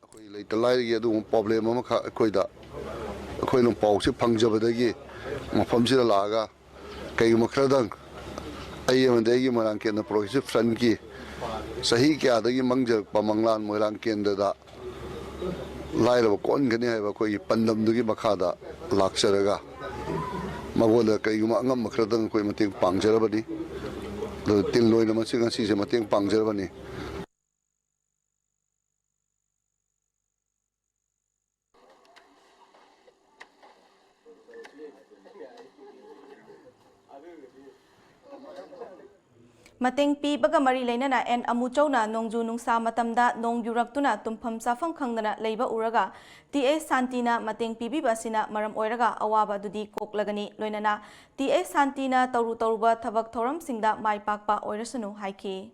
ꯑꯩꯈꯣꯏ ꯂꯩꯇ ꯂꯥꯏꯔꯒꯤ ꯑꯗꯨꯒꯨꯝꯕ ꯄ꯭ꯔꯣꯕ꯭ꯂꯦꯝ ꯑꯃꯈꯛ ꯑꯩꯈꯣꯏꯗ, ꯑꯩꯈꯣꯏꯅ ꯄꯥꯎꯁꯤ ꯐꯪꯖꯕꯗꯒꯤ ꯃꯐꯝꯁꯤꯗ ꯂꯥꯛꯑꯒ ꯀꯩꯒꯨꯝꯕ ꯈꯔꯗꯪ ꯑꯩ ꯑꯃꯗꯤ ꯑꯩꯒꯤ ꯃꯣꯏꯔꯥꯡ ꯀꯦꯟꯗ꯭ꯔ ꯄ꯭ꯔꯣꯒ꯭ꯔꯦꯁꯤꯞ ꯐ꯭ꯔꯟꯠꯀꯤ ꯆꯍꯤ ꯀꯌꯥꯗꯒꯤ ꯃꯪꯖꯔꯛꯄ ꯃꯪꯂꯥꯟ ꯃꯣꯏꯔꯥꯡ ꯀꯦꯟꯗ꯭ꯔꯗ ꯂꯥꯏꯔꯕ ꯀꯣꯛꯍꯟꯒꯅꯤ ꯍꯥꯏꯕ ꯑꯩꯈꯣꯏꯒꯤ ꯄꯥꯟꯗꯝꯗꯨꯒꯤ ꯃꯈꯥꯗ ꯂꯥꯛꯆꯔꯒ ꯃꯉꯣꯟꯗ ꯀꯔꯤꯒꯨꯝꯕ ꯑꯉꯝꯕ ꯈꯔꯗꯪ ꯑꯩꯈꯣꯏ ꯃꯇꯦꯡ ꯄꯥꯡꯖꯔꯕꯅꯤ꯫ ꯑꯗꯨ ꯇꯤꯜ ꯑꯣꯏꯅ ꯃꯁꯤ ꯉꯁꯤꯁꯦ ꯃꯇꯦꯡ ꯄꯥꯡꯖꯔꯕꯅꯤ꯫ ꯃꯇꯦꯡ ꯄꯤꯕꯒ ꯃꯔꯤ ꯂꯩꯅꯅ ꯑꯦꯟ ꯑꯃꯨꯆꯧꯅ ꯅꯣꯡꯖꯨ ꯅꯨꯡꯁꯥ ꯃꯇꯝꯗ ꯅꯣꯡ ꯌꯨꯔꯛꯇꯨꯅ ꯇꯨꯝꯐꯝ ꯆꯥꯐꯝ ꯈꯪꯗꯅ ꯂꯩꯕ ꯎꯔꯒ ꯇꯤ ꯑꯦꯁ ꯁꯥꯟꯇꯤꯅ ꯃꯇꯦꯡ ꯄꯤꯕꯤꯕ ꯑꯁꯤꯅ ꯃꯔꯝ ꯑꯣꯏꯔꯒ ꯑꯋꯥꯕ ꯑꯗꯨꯗꯤ ꯀꯣꯛꯂꯒꯅꯤ꯫ ꯂꯣꯏꯅꯅ ꯇꯤ ꯑꯦꯁ ꯁꯥꯟꯇꯤꯅ ꯇꯧꯔꯨ ꯇꯧꯔꯨꯕ ꯊꯕꯛ ꯊꯧꯔꯝꯁꯤꯡꯗ ꯃꯥꯏ ꯄꯥꯛꯄ ꯑꯣꯏꯔꯁꯅꯨ ꯍꯥꯏꯈꯤ꯫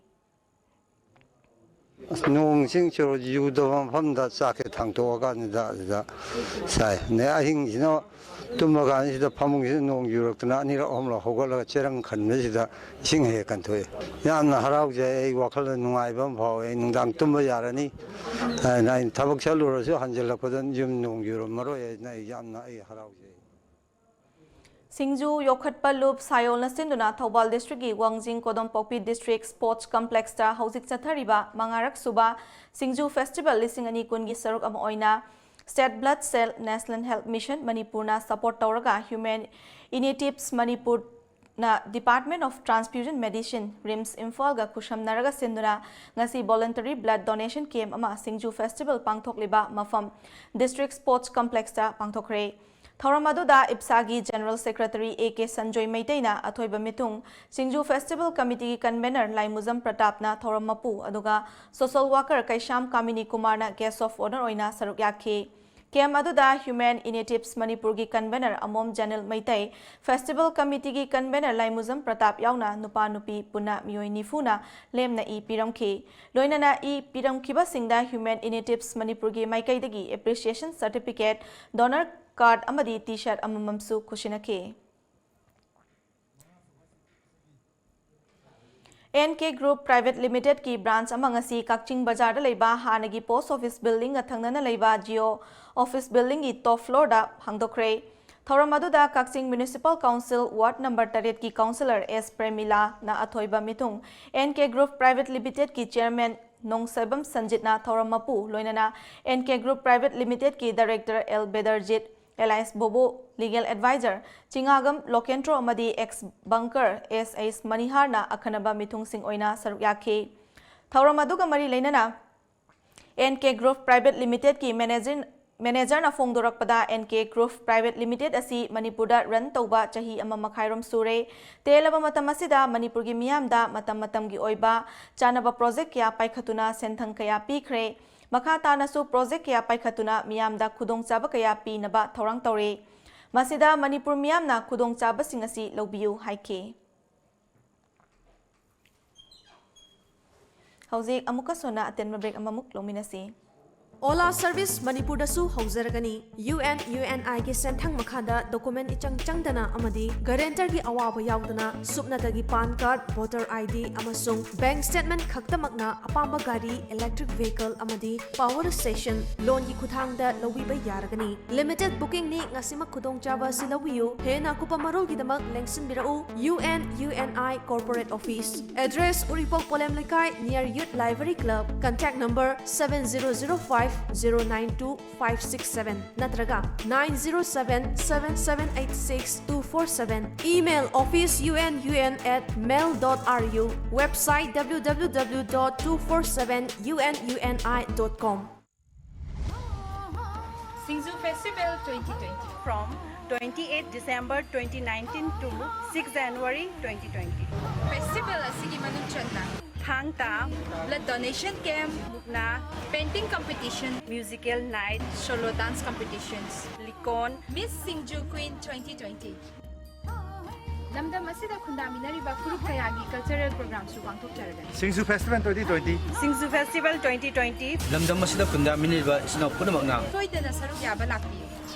ꯑꯁ, ꯅꯣꯡ ꯏꯁꯤꯡ ꯆꯨꯔ ꯌꯨꯗꯕ ꯃꯐꯝꯗ ꯆꯥꯛꯁꯦ ꯊꯥꯡꯇꯣꯛꯑꯀꯥꯟꯁꯤꯗ ꯑꯗꯨꯗ ꯆꯥꯏ꯫ ꯑꯗꯩ ꯑꯍꯤꯡꯁꯤꯅ ꯇꯨꯝꯕ ꯀꯥꯟꯁꯤꯗ ꯐꯃꯨꯡꯁꯤꯗ ꯅꯣꯡ ꯌꯨꯔꯛꯇꯅ ꯑꯅꯤꯔꯛ ꯑꯍꯨꯝꯂꯛ ꯍꯧꯒꯠꯂꯒ ꯆꯦꯔꯪ ꯈꯟꯕꯁꯤꯗ ꯏꯁꯤꯡ ꯍꯦꯛ ꯀꯟꯊꯣꯛꯑꯦ꯫ ꯌꯥꯝꯅ ꯍꯔꯥꯎꯖꯩ꯫ ꯑꯩ ꯋꯥꯈꯜꯗ ꯅꯨꯡꯉꯥꯏꯕ ꯑꯃ ꯐꯥꯎꯋꯦ꯫ ꯑꯩ ꯅꯨꯡꯗꯥꯡ ꯇꯨꯝꯕ ꯌꯥꯔꯅꯤ ꯍꯥꯏꯅ꯫ ꯑꯩꯅ ꯊꯕꯛ ꯆꯠꯂꯨꯔꯁꯨ ꯍꯟꯖꯤꯜꯂꯛꯄꯗ ꯌꯨꯝ ꯅꯣꯡ ꯌꯨꯔꯝꯃꯔꯣꯏ ꯍꯥꯏꯅ ꯑꯩ ꯌꯥꯝꯅ ꯑꯩ ꯍꯔꯥꯎꯖꯩ꯫ ꯁꯤꯡꯖꯨ ꯌꯣꯛꯈꯠꯄ ꯂꯨꯞ ꯁꯥꯌꯣꯜꯅ ꯁꯤꯟꯗꯨꯅ ꯊꯧꯕꯥꯜ ꯗꯤꯁꯇ꯭ꯔꯤꯛꯀꯤ ꯋꯥꯡꯖꯤꯡ ꯀꯣꯗꯣꯝꯄꯣꯛꯄꯤ ꯗꯤꯁꯇ꯭ꯔꯤꯛ ꯁ꯭ꯄꯣꯔꯠꯁ ꯀꯝꯄ꯭ꯂꯦꯛꯁꯇ ꯍꯧꯖꯤꯛ ꯆꯠꯊꯔꯤꯕ ꯃꯉꯥꯔꯛ ꯁꯨꯕ ꯁꯤꯡꯖꯨ ꯐꯦꯁꯇꯤꯚꯦꯜ ꯂꯤꯁꯤꯡ ꯑꯅꯤ ꯀꯨꯟꯒꯤ ꯁꯔꯨꯛ ꯑꯃ ꯑꯣꯏꯅ Shed Blood Cell National Health Mission ꯃꯅꯤꯄꯨꯔꯅ ꯁꯄꯣꯔꯠ ꯇꯧꯔꯒ ꯍ꯭ꯌꯨꯃꯦꯟ ꯏꯅꯤꯇꯤꯞꯁ ꯃꯅꯤꯄꯨꯔꯅ Department of Transfusion Medicine, RIMS ꯏꯝꯐꯥꯜꯒ ꯈꯨꯠꯁꯝꯅꯔꯒ ꯁꯤꯟꯗꯨꯅ ꯉꯁꯤ voluntary blood donation camp ꯑꯃ ꯁꯤꯡꯖꯨ ꯐꯦꯁꯇꯤꯚꯦꯜ ꯄꯥꯡꯊꯣꯛꯂꯤꯕ ꯃꯐꯝ ꯗꯤꯁꯇ꯭ꯔꯤꯛ ꯁ꯭ꯄꯣꯔꯠꯁ ꯀꯝꯄ꯭ꯂꯦꯛꯁꯇ ꯄꯥꯡꯊꯣꯛꯈ꯭ꯔꯦ꯫ ꯊꯧꯔꯝ ꯑꯗꯨꯗ ꯏꯞꯁꯥꯒꯤ general secretary A K Sanjoy ꯃꯩꯇꯩꯅ ꯑꯊꯣꯏꯕ ꯃꯤꯊꯨꯡ, ꯁꯤꯡꯖꯨ ꯐꯦꯁꯇꯤꯚꯦꯜ ꯀꯃꯤꯇꯤꯒꯤ ꯀꯟꯚꯦꯅꯔ ꯂꯥꯏꯃꯨꯖꯝ ꯄ꯭ꯔꯇꯥꯞꯅ ꯊꯧꯔꯝ ꯃꯄꯨ, ꯑꯗꯨꯒ ꯁꯣꯁꯦꯜ ꯋꯥꯀꯔ ꯀꯩꯁꯥꯝ ꯀꯥꯃꯤꯅꯤ ꯀꯨꯃꯥꯔꯅ guest of honour ꯑꯣꯏꯅ ꯁꯔꯨꯛ ꯌꯥꯈꯤ꯫ ꯀꯦꯝꯞ ꯑꯗꯨꯗ ꯍ꯭ꯌꯨꯃꯦꯟ ꯏꯅꯤꯇꯤꯞꯁ ꯃꯅꯤꯄꯨꯔꯒꯤ ꯀꯟꯚꯦꯅꯔ ꯑꯃꯣꯝ ꯖꯦꯅꯤꯜ ꯃꯩꯇꯩ, ꯐꯦꯁꯇꯤꯚꯦꯜ ꯀꯃꯤꯇꯤꯒꯤ ꯀꯟꯚꯦꯅꯔ ꯂꯥꯏꯃꯨꯖꯝ ꯄ꯭ꯔꯇꯥꯞ ꯌꯥꯎꯅ ꯅꯨꯄꯥ ꯅꯨꯄꯤ ꯄꯨꯟꯅ ꯃꯤꯑꯣꯏ ꯅꯤꯐꯨꯅ ꯂꯦꯝꯅ ꯏ ꯄꯤꯔꯝꯈꯤ꯫ ꯂꯣꯏꯅꯅ ꯏ ꯄꯤꯔꯝꯈꯤꯕꯁꯤꯡꯗ ꯍ꯭ꯌꯨꯃꯦꯟ ꯏꯅꯤꯇꯤꯞꯁ ꯃꯅꯤꯄꯨꯔꯒꯤ ꯃꯥꯏꯀꯩꯗꯒꯤ appreciation certificate, donor card ꯑꯃꯗꯤ T-shirt ꯑꯃꯃꯝꯁꯨ ꯈꯨꯠꯁꯤꯟꯅꯈꯤ꯫ N K Group Private Limited ꯀꯤ branch ꯑꯃ ꯉꯁꯤ ꯀꯛꯆꯤꯡ ꯕꯖꯥꯔꯗ ꯂꯩꯕ ꯍꯥꯟꯅꯒꯤ post office building ꯒ ꯊꯪꯅꯅ ꯂꯩꯕ Jio office building ꯒꯤ top floor ꯗ ꯍꯥꯡꯗꯣꯛꯈ꯭ꯔꯦ꯫ ꯊꯧꯔꯝ ꯑꯗꯨꯗ ꯀꯛꯆꯤꯡ Municipal Council ward number ꯇꯔꯦꯠ ꯀꯤ councillor ꯑꯦꯁ ꯄ꯭ꯔꯦꯃꯤꯂꯥꯅ ꯑꯊꯣꯏꯕ ꯃꯤꯊꯨꯡ, N K Group Private Limited ꯀꯤ chairman ꯅꯣꯡꯁꯣꯏꯕꯝ ꯁꯟꯖꯤꯠꯅ ꯊꯧꯔꯝ ꯃꯄꯨ, ꯂꯣꯏꯅꯅ N K Group Private Limited ꯀꯤ director L Bedarjit, alias Bobo, legal advisor Chingangam Lokendro ꯑꯃꯗꯤ ex banker ꯑꯦꯁ ꯑꯩꯆ ꯃꯅꯤꯍꯥꯔꯅ ꯑꯈꯟꯅꯕ ꯃꯤꯊꯨꯡꯁꯤꯡ ꯑꯣꯏꯅ ꯁꯔꯨꯛ ꯌꯥꯈꯤ꯫ ꯊꯧꯔꯝ ꯑꯗꯨꯒ ꯃꯔꯤ ꯂꯩꯅꯅ N K Group Private Limited ꯀꯤ managing ꯃꯦꯅꯦꯖꯔꯅ ꯐꯣꯡꯗꯣꯔꯛꯄꯗ, N K group private limited ꯑꯁꯤ ꯃꯅꯤꯄꯨꯔꯗ ꯔꯟ ꯇꯧꯕ ꯆꯍꯤ ꯑꯃ ꯃꯈꯥꯏꯔꯣꯝ ꯁꯨꯔꯦ꯫ ꯇꯦꯜꯂꯕ ꯃꯇꯝ ꯑꯁꯤꯗ ꯃꯅꯤꯄꯨꯔꯒꯤ ꯃꯤꯌꯥꯝꯗ ꯃꯇꯝ ꯃꯇꯝꯒꯤ ꯑꯣꯏꯕ ꯆꯥꯅꯕ ꯄ꯭ꯔꯣꯖꯦꯛ ꯀꯌꯥ ꯄꯥꯏꯈꯠꯇꯨꯅ ꯁꯦꯟꯊꯪ ꯀꯌꯥ ꯄꯤꯈ꯭ꯔꯦ꯫ ꯃꯈꯥ ꯇꯥꯅꯁꯨ ꯄ꯭ꯔꯣꯖꯦꯛ ꯀꯌꯥ ꯄꯥꯏꯈꯠꯇꯨꯅ ꯃꯤꯌꯥꯝꯗ ꯈꯨꯗꯣꯡꯆꯥꯕ ꯀꯌꯥ ꯄꯤꯅꯕ ꯊꯧꯔꯥꯡ ꯇꯧꯔꯤ꯫ ꯃꯁꯤꯗ ꯃꯅꯤꯄꯨꯔ ꯃꯤꯌꯥꯝꯅ ꯈꯨꯗꯣꯡꯆꯥꯕꯁꯤꯡ ꯑꯁꯤ ꯂꯧꯕꯤꯌꯨ ꯍꯥꯏꯈꯤ꯫ ꯍꯧꯖꯤꯛ ꯑꯃꯨꯛꯀ ꯁꯣꯟꯅ ꯑꯇꯦꯟꯕ ꯕ꯭ꯔꯦꯛ ꯑꯃꯃꯨꯛ ꯂꯧꯃꯤꯟꯅꯁꯤ꯫ ꯑꯣꯂꯥ ꯁꯔꯚꯤꯁ ꯃꯅꯤꯄꯨꯔꯗꯁꯨ ꯍꯧꯖꯔꯒꯅꯤ꯫ ꯌꯨ ꯑꯦꯟ ꯌꯨ ꯑꯦꯟ ꯑꯥꯏꯒꯤ ꯁꯦꯟꯊꯪ ꯃꯈꯥꯗ ꯗꯣꯀꯨꯃꯦꯟ ꯏꯆꯪ ꯆꯪꯗꯅ ꯑꯃꯗꯤ ꯒꯔꯦꯟꯇꯔꯒꯤ ꯑꯋꯥꯕ ꯌꯥꯎꯗꯅ ꯁꯨꯞꯅꯇꯒꯤ PAN card, voter I D ꯑꯃꯁꯨꯡ ꯕꯦꯡꯛ ꯁ꯭ꯇꯦꯠꯃꯦꯟꯠ ꯈꯛꯇꯃꯛꯅ ꯑꯄꯥꯝꯕ ꯒꯥꯔꯤ, ꯏꯂꯦꯛꯇ꯭ꯔꯤꯛ ꯚꯦꯍꯤꯀꯜ ꯑꯃꯗꯤ ꯄꯥꯋꯔ ꯁ꯭ꯇꯦꯁꯟ ꯂꯣꯟꯒꯤ ꯈꯨꯠꯊꯥꯡꯗ ꯂꯧꯕꯤꯕ ꯌꯥꯔꯒꯅꯤ꯫ ꯂꯤꯃꯤꯇꯦꯗ ꯕꯨꯀꯤꯡꯅꯤ꯫ ꯉꯁꯤꯃꯛ ꯈꯨꯗꯣꯡꯆꯥꯕ ꯑꯁꯤ ꯂꯧꯕꯤꯌꯨ꯫ ꯍꯦꯟꯅ ꯑꯀꯨꯞꯄ ꯃꯔꯣꯜꯒꯤꯗꯃꯛ ꯂꯦꯡꯁꯤꯟꯕꯤꯔꯛꯎ, U N U N I corporate office. Address, Uripok Polem Leikai, near Youth Library Club꯫ Contact number seven zero zero five zero nine two five six seven ꯅꯠꯇ꯭ꯔꯒ nine zero seven seven seven eight six two four seven꯫ Email, office U N U N at mail dot R U꯫ Website, W W W dot two four seven U N U N I dot com꯫ Singju Festival twenty twenty. From twenty-eighth December twenty nineteen to sixth January twenty twenty꯫ Festival ꯑꯁꯤꯒꯤ ꯃꯅꯨꯡ ꯆꯟꯅ ꯊꯥꯡ ꯇꯥ, blood donation camp, ꯃꯨꯛꯅꯥ, painting competition, musical night, solo dance competitions, ꯂꯤꯀꯣꯟ, Miss Singju Queen twenty twenty꯫ ꯂꯝꯗꯝ ꯑꯁꯤꯗ ꯈꯨꯟꯗꯥꯃꯤꯟꯅꯔꯤꯕ ꯐꯨꯔꯨꯞ ꯀꯌꯥꯒꯤ cultural programꯁꯨ ꯄꯥꯡꯊꯣꯛꯆꯔꯒꯅꯤ꯫ Singju Festival twenty twenty꯫ Singju Festival twenty twenty꯫ ꯂꯝꯗꯝ ꯑꯁꯤꯗ ꯈꯨꯟꯗꯥꯃꯤꯟꯅꯔꯤꯕ ꯏꯆꯤꯟ ꯏꯅꯥꯎ ꯄꯨꯝꯅꯃꯛꯅ ꯁꯣꯏꯗꯅ ꯁꯔꯨꯛ ꯌꯥꯕ ꯂꯥꯛꯄꯤꯌꯨ꯫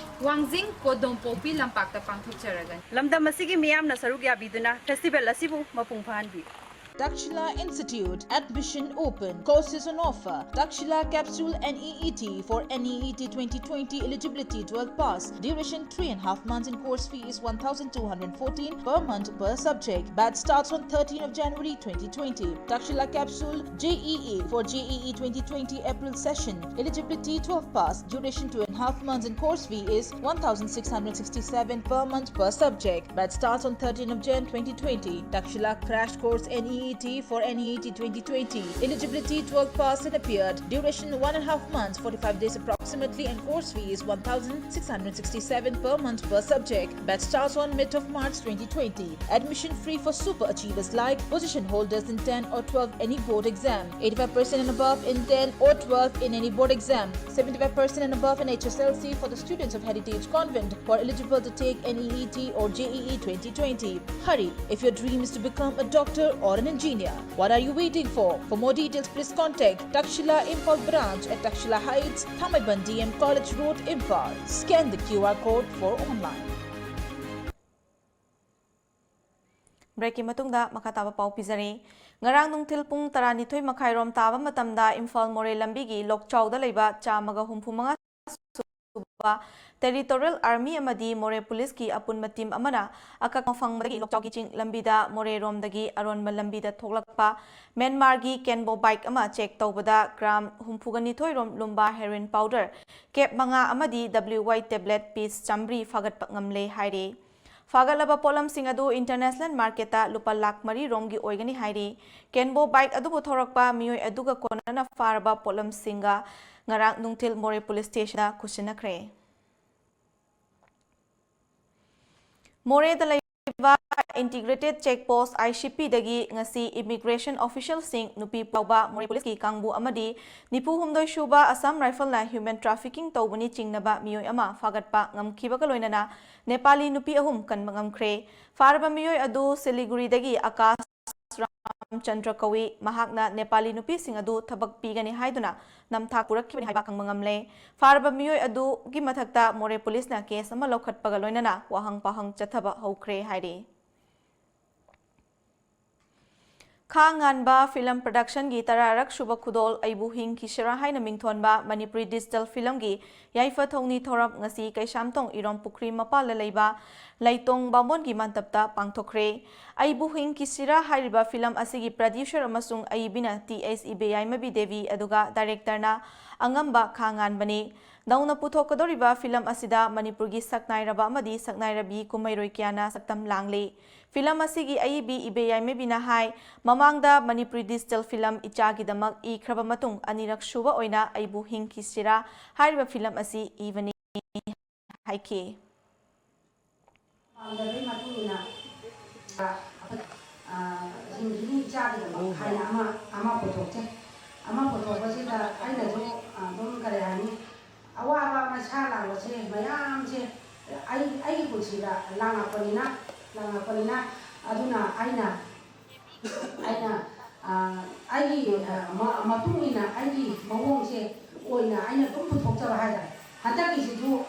ꯋꯥꯡꯖꯤꯡ ꯀꯣꯗꯣꯝꯄꯣꯛꯄꯤ ꯂꯝꯄꯥꯛꯇ ꯄꯥꯡꯊꯣꯛꯆꯔꯒꯅꯤ꯫ ꯂꯝꯗꯝ ꯑꯁꯤꯒꯤ ꯃꯤꯌꯥꯝꯅ ꯁꯔꯨꯛ ꯌꯥꯕꯤꯗꯨꯅ festival ꯑꯁꯤꯕꯨ ꯃꯄꯨꯡ ꯐꯥꯍꯟꯕꯤꯌꯨ꯫ Takshila Institute, admission open, courses on offer. Takshila Capsule N E E T for N E E T twenty twenty, eligibility twelve pass, duration three and a half months and course fee is one thousand two hundred fourteen per month per subject. Batch starts on thirteenth of January twenty twenty. Takshila Capsule J E E for J E E twenty twenty April session, eligibility twelve pass, duration two and a half months and course fee is one thousand six hundred sixty-seven per month per subject. Batch starts on thirteenth of Jan twenty twenty. Takshila Crash Course N E E T for N E E T twenty twenty. Eligibility twelve pass and appeared. Duration one and a half months, forty-five days approximately. approximately, and course fee is one thousand six hundred sixty-seven per month per subject. Batch starts on mid of March twenty twenty. Admission free for super achievers like position holders in ten or twelve any board exam, eighty-five percent and above in ten or twelve in any board exam, seventy-five percent and above in H S L C for the students of Heritage Convent who are eligible to take N E E T or J E E twenty twenty. Hurry, if your dream is to become a doctor or an engineer. What are you waiting for? For more details, please contact Takshila Imphal branch at Takshila Heights, Thamaiban D M College Road, Imphal. Scan the Q R code for online. Breakꯀꯤ ꯃꯇꯨꯡꯗ ꯃꯈꯥ ꯇꯥꯕ ꯄꯥꯎ ꯄꯤꯖꯔꯤ꯫ ꯉꯔꯥꯡ ꯅꯨꯡꯊꯤꯜ ꯄꯨꯡ ꯇꯔꯥꯅꯤꯊꯣꯏ ꯃꯈꯥꯏꯔꯣꯝ ꯇꯥꯕ ꯃꯇꯝꯗ ꯏꯝꯐꯥꯜ ꯃꯣꯔꯦ ꯂꯝꯕꯤꯒꯤ ꯂꯣꯛꯆꯥꯎꯗ ꯂꯩꯕ ꯆꯥꯝꯃꯒ ꯍꯨꯝꯐꯨ ꯃꯉꯥ ꯁꯨꯕ Territorial Army ꯑꯃꯗꯤ ꯃꯣꯔꯦ ꯄꯨꯂꯤꯁꯀꯤ ꯑꯄꯨꯟꯕ ꯇꯤꯝ ꯑꯃꯅ ꯑꯀꯛꯅ ꯐꯪꯕꯗꯒꯤ ꯂꯣꯛꯆꯥꯎꯒꯤ ꯆꯤꯡ ꯂꯝꯕꯤꯗ ꯃꯣꯔꯦꯔꯣꯝꯗꯒꯤ ꯑꯔꯣꯟꯕ ꯂꯝꯕꯤꯗ ꯊꯣꯛꯂꯛꯄ ꯃ꯭ꯌꯥꯟꯃꯥꯔꯒꯤ ꯀꯦꯟꯕꯣ ꯕꯥꯏꯛ ꯑꯃ ꯆꯦꯛ ꯇꯧꯕꯗ ꯒ꯭ꯔꯥꯝ ꯍꯨꯝꯐꯨꯒ ꯅꯤꯊꯣꯏ ꯔꯣꯝ ꯂꯨꯝꯕ ꯍꯦꯔꯣꯏꯟ ꯄꯥꯎꯗꯔ ꯀꯦꯞ ꯃꯉꯥ ꯑꯃꯗꯤ W Y tablet piece ꯆꯥꯃꯔꯤ ꯐꯥꯒꯠꯄ ꯉꯝꯂꯦ ꯍꯥꯏꯔꯤ꯫ ꯐꯥꯒꯠꯂꯕ ꯄꯣꯠꯂꯝꯁꯤꯡ ꯑꯗꯨ ꯏꯟꯇꯔꯅꯦꯁꯅꯦꯜ ꯃꯥꯔꯀꯦꯠꯇ ꯂꯨꯄꯥ ꯂꯥꯈ ꯃꯔꯤ ꯔꯣꯝꯒꯤ ꯑꯣꯏꯒꯅꯤ ꯍꯥꯏꯔꯤ꯫ ꯀꯦꯟꯕꯣ ꯕꯥꯏꯛ ꯑꯗꯨꯕꯨ ꯊꯧꯔꯛꯄ ꯃꯤꯑꯣꯏ ꯑꯗꯨꯒ ꯀꯣꯟꯅꯅ ꯐꯥꯔꯕ ꯄꯣꯠꯂꯝꯁꯤꯡꯒ ꯉꯔꯥꯡ ꯅꯨꯡꯊꯤꯜ ꯃꯣꯔꯦ ꯄꯨꯂꯤꯁ ꯁ꯭ꯇꯦꯁꯟꯗ ꯈꯨꯠꯁꯤꯟꯅꯈ꯭ꯔꯦ꯫ ꯃꯣꯔꯦꯗ ꯂꯩꯕ Integrated Check Post, I C P ꯗꯒꯤ ꯉꯁꯤ ꯏꯃꯤꯒ꯭ꯔꯦꯁꯟ ꯑꯣꯐꯤꯁꯤꯌꯦꯜꯁꯤꯡ, ꯅꯨꯄꯤ ꯄꯥꯎꯕ, ꯃꯣꯔꯦ ꯄꯨꯂꯤꯁꯀꯤ ꯀꯥꯡꯕꯨ ꯑꯃꯗꯤ ꯅꯤꯐꯨ ꯍꯨꯝꯗꯣꯏ ꯁꯨꯕ ꯑꯁꯥꯝ ꯔꯥꯏꯐꯜꯅ ꯍ꯭ꯌꯨꯃꯦꯟ ꯇ꯭ꯔꯥꯐꯤꯀꯤꯡ ꯇꯧꯕꯅꯤ ꯆꯤꯡꯅꯕ ꯃꯤꯑꯣꯏ ꯑꯃ ꯐꯥꯒꯠꯄ ꯉꯝꯈꯤꯕꯒ ꯂꯣꯏꯅꯅ ꯅꯦꯄꯥꯂꯤ ꯅꯨꯄꯤ ꯑꯍꯨꯝ ꯀꯟꯕ ꯉꯝꯈ꯭ꯔꯦ꯫ ꯐꯥꯔꯕ ꯃꯤꯑꯣꯏ ꯑꯗꯨ ꯁꯤꯂꯤꯒꯨꯔꯤꯗꯒꯤ ꯑꯀꯥꯁ ꯔꯥꯝꯆꯟꯗ꯭ꯔ ꯀꯧꯏ꯫ ꯃꯍꯥꯛꯅ ꯅꯦꯄꯥꯂꯤ ꯅꯨꯄꯤꯁꯤꯡ ꯑꯗꯨ ꯊꯕꯛ ꯄꯤꯒꯅꯤ ꯍꯥꯏꯗꯨꯅ ꯅꯝꯊꯥꯛ ꯄꯨꯔꯛꯈꯤꯕꯅꯤ ꯍꯥꯏꯕ ꯈꯪꯕ ꯉꯝꯂꯦ꯫ ꯐꯥꯔꯕ ꯃꯤꯑꯣꯏ ꯑꯗꯨꯒꯤ ꯃꯊꯛꯇ ꯃꯣꯔꯦ ꯄꯨꯂꯤꯁꯅ ꯀꯦꯁ ꯑꯃ ꯂꯧꯈꯠꯄꯒ ꯂꯣꯏꯅꯅ ꯋꯥꯍꯪ ꯄꯥꯎꯍꯪ ꯆꯠꯊꯕ ꯍꯧꯈ꯭ꯔꯦ ꯍꯥꯏꯔꯤ꯫ ꯈꯥ ꯉꯥꯟꯕ ꯐꯤꯂꯝ ꯄ꯭ꯔꯗꯛꯁꯟꯒꯤ ꯇꯔꯥꯔꯛ ꯁꯨꯕ ꯈꯨꯗꯣꯜ ꯑꯩꯕꯨ ꯍꯤꯡꯈꯤꯁꯤꯔꯥ ꯍꯥꯏꯅ ꯃꯤꯡꯊꯣꯟꯕ ꯃꯅꯤꯄꯨꯔꯤ ꯗꯤꯖꯤꯇꯦꯜ ꯐꯤꯂꯝꯒꯤ ꯌꯥꯏꯐ ꯊꯧꯅꯤ ꯊꯧꯔꯝ ꯉꯁꯤ ꯀꯩꯁꯥꯝꯊꯣꯡ ꯏꯔꯣꯝ ꯄꯨꯈ꯭ꯔꯤ ꯃꯄꯥꯜꯗ ꯂꯩꯕ ꯂꯩꯇꯣꯡ ꯕꯥꯃꯣꯟꯒꯤ ꯃꯟꯇꯞꯇ ꯄꯥꯡꯊꯣꯛꯈ꯭ꯔꯦ꯫ ꯑꯩꯕꯨ ꯍꯤꯡꯈꯤꯁꯤꯔꯥ ꯍꯥꯏꯔꯤꯕ ꯐꯤꯂꯝ ꯑꯁꯤꯒꯤ ꯄ꯭ꯔꯗ꯭ꯌꯨꯁꯔ ꯑꯃꯁꯨꯡ ꯑꯏꯕꯤꯅ ꯇꯤ ꯑꯩꯆ ꯏꯕꯦꯌꯥꯏꯃꯕꯤ ꯗꯦꯕꯤ, ꯑꯗꯨꯒ ꯗꯥꯏꯔꯦꯛꯇꯔꯅ ꯑꯉꯝꯕ ꯈꯥ ꯉꯥꯟꯕꯅꯤ꯫ ꯅꯧꯅ ꯄꯨꯊꯣꯛꯀꯗꯧꯔꯤꯕ ꯐꯤꯂꯝ ꯑꯁꯤꯗ ꯃꯅꯤꯄꯨꯔꯒꯤ ꯁꯛꯅꯥꯏꯔꯕ ꯑꯃꯗꯤ ꯁꯛꯅꯥꯏꯔꯕꯤ ꯀꯨꯝꯍꯩꯔꯣꯏ ꯀꯌꯥꯅ ꯁꯛꯇꯝ ꯂꯥꯡꯂꯤ꯫ ꯐꯤꯂꯝ ꯑꯁꯤꯒꯤ ꯑꯏꯕꯤ ꯏꯕꯦ ꯌꯥꯏꯃꯕꯤꯅ ꯍꯥꯏ, ꯃꯃꯥꯡꯗ ꯃꯅꯤꯄꯨꯔꯤ ꯗꯤꯖꯤꯇꯦꯜ ꯐꯤꯂꯝ ꯏꯆꯥꯒꯤꯗꯃꯛ ꯏꯈ꯭ꯔꯕ ꯃꯇꯨꯡ ꯑꯅꯤꯔꯛ ꯁꯨꯕ ꯑꯣꯏꯅ ꯑꯩꯕꯨ ꯍꯤꯡꯈꯤꯁꯤꯔꯥ ꯍꯥꯏꯔꯤꯕ ꯐꯤꯂꯝ ꯑꯁꯤ ꯏꯕꯅꯤ ꯍꯥꯏꯈꯤ꯫ ꯄꯥꯝꯖꯕꯒꯤ ꯃꯇꯨꯡ ꯏꯟꯅ, ꯑ, ꯑ, ꯍꯤꯡꯈꯤꯅꯤ ꯏꯆꯥꯒꯤꯗꯃꯛ ꯍꯥꯏꯅ ꯑꯃ, ꯑꯃ ꯄꯨꯊꯣꯛꯆꯩ꯫ ꯑꯃ ꯄꯨꯊꯣꯛꯄꯁꯤꯗ ꯑꯩꯅꯁꯨ, ꯑ, ꯑꯗꯨꯝ ꯀꯔꯤ ꯍꯥꯏꯅꯤ, ꯑꯋꯥꯕ ꯃꯩꯁꯥ ꯂꯥꯡꯕꯁꯦ ꯃꯌꯥꯝꯁꯦ ꯑꯩ, ꯑꯩꯒꯤ ꯄꯨꯟꯁꯤꯗ ꯂꯥꯡꯉꯛꯄꯅꯤꯅ, ꯂꯥꯡꯉꯛꯄꯅꯤꯅ, ꯑꯗꯨꯅ ꯑꯩꯅ ꯑꯩꯅ, ꯑ, ꯑꯩꯒꯤ, ꯑ, ꯃ-, ꯃꯇꯨꯡ ꯏꯟꯅ ꯑꯩꯒꯤ ꯃꯑꯣꯡꯁꯦ ꯑꯣꯏꯅ ꯑꯩꯅ ꯑꯗꯨꯝ ꯄꯨꯊꯣꯛꯆꯕ ꯍꯥꯏꯇꯥꯔꯦ꯫ ꯍꯟꯗꯛꯀꯤꯁꯤꯁꯨ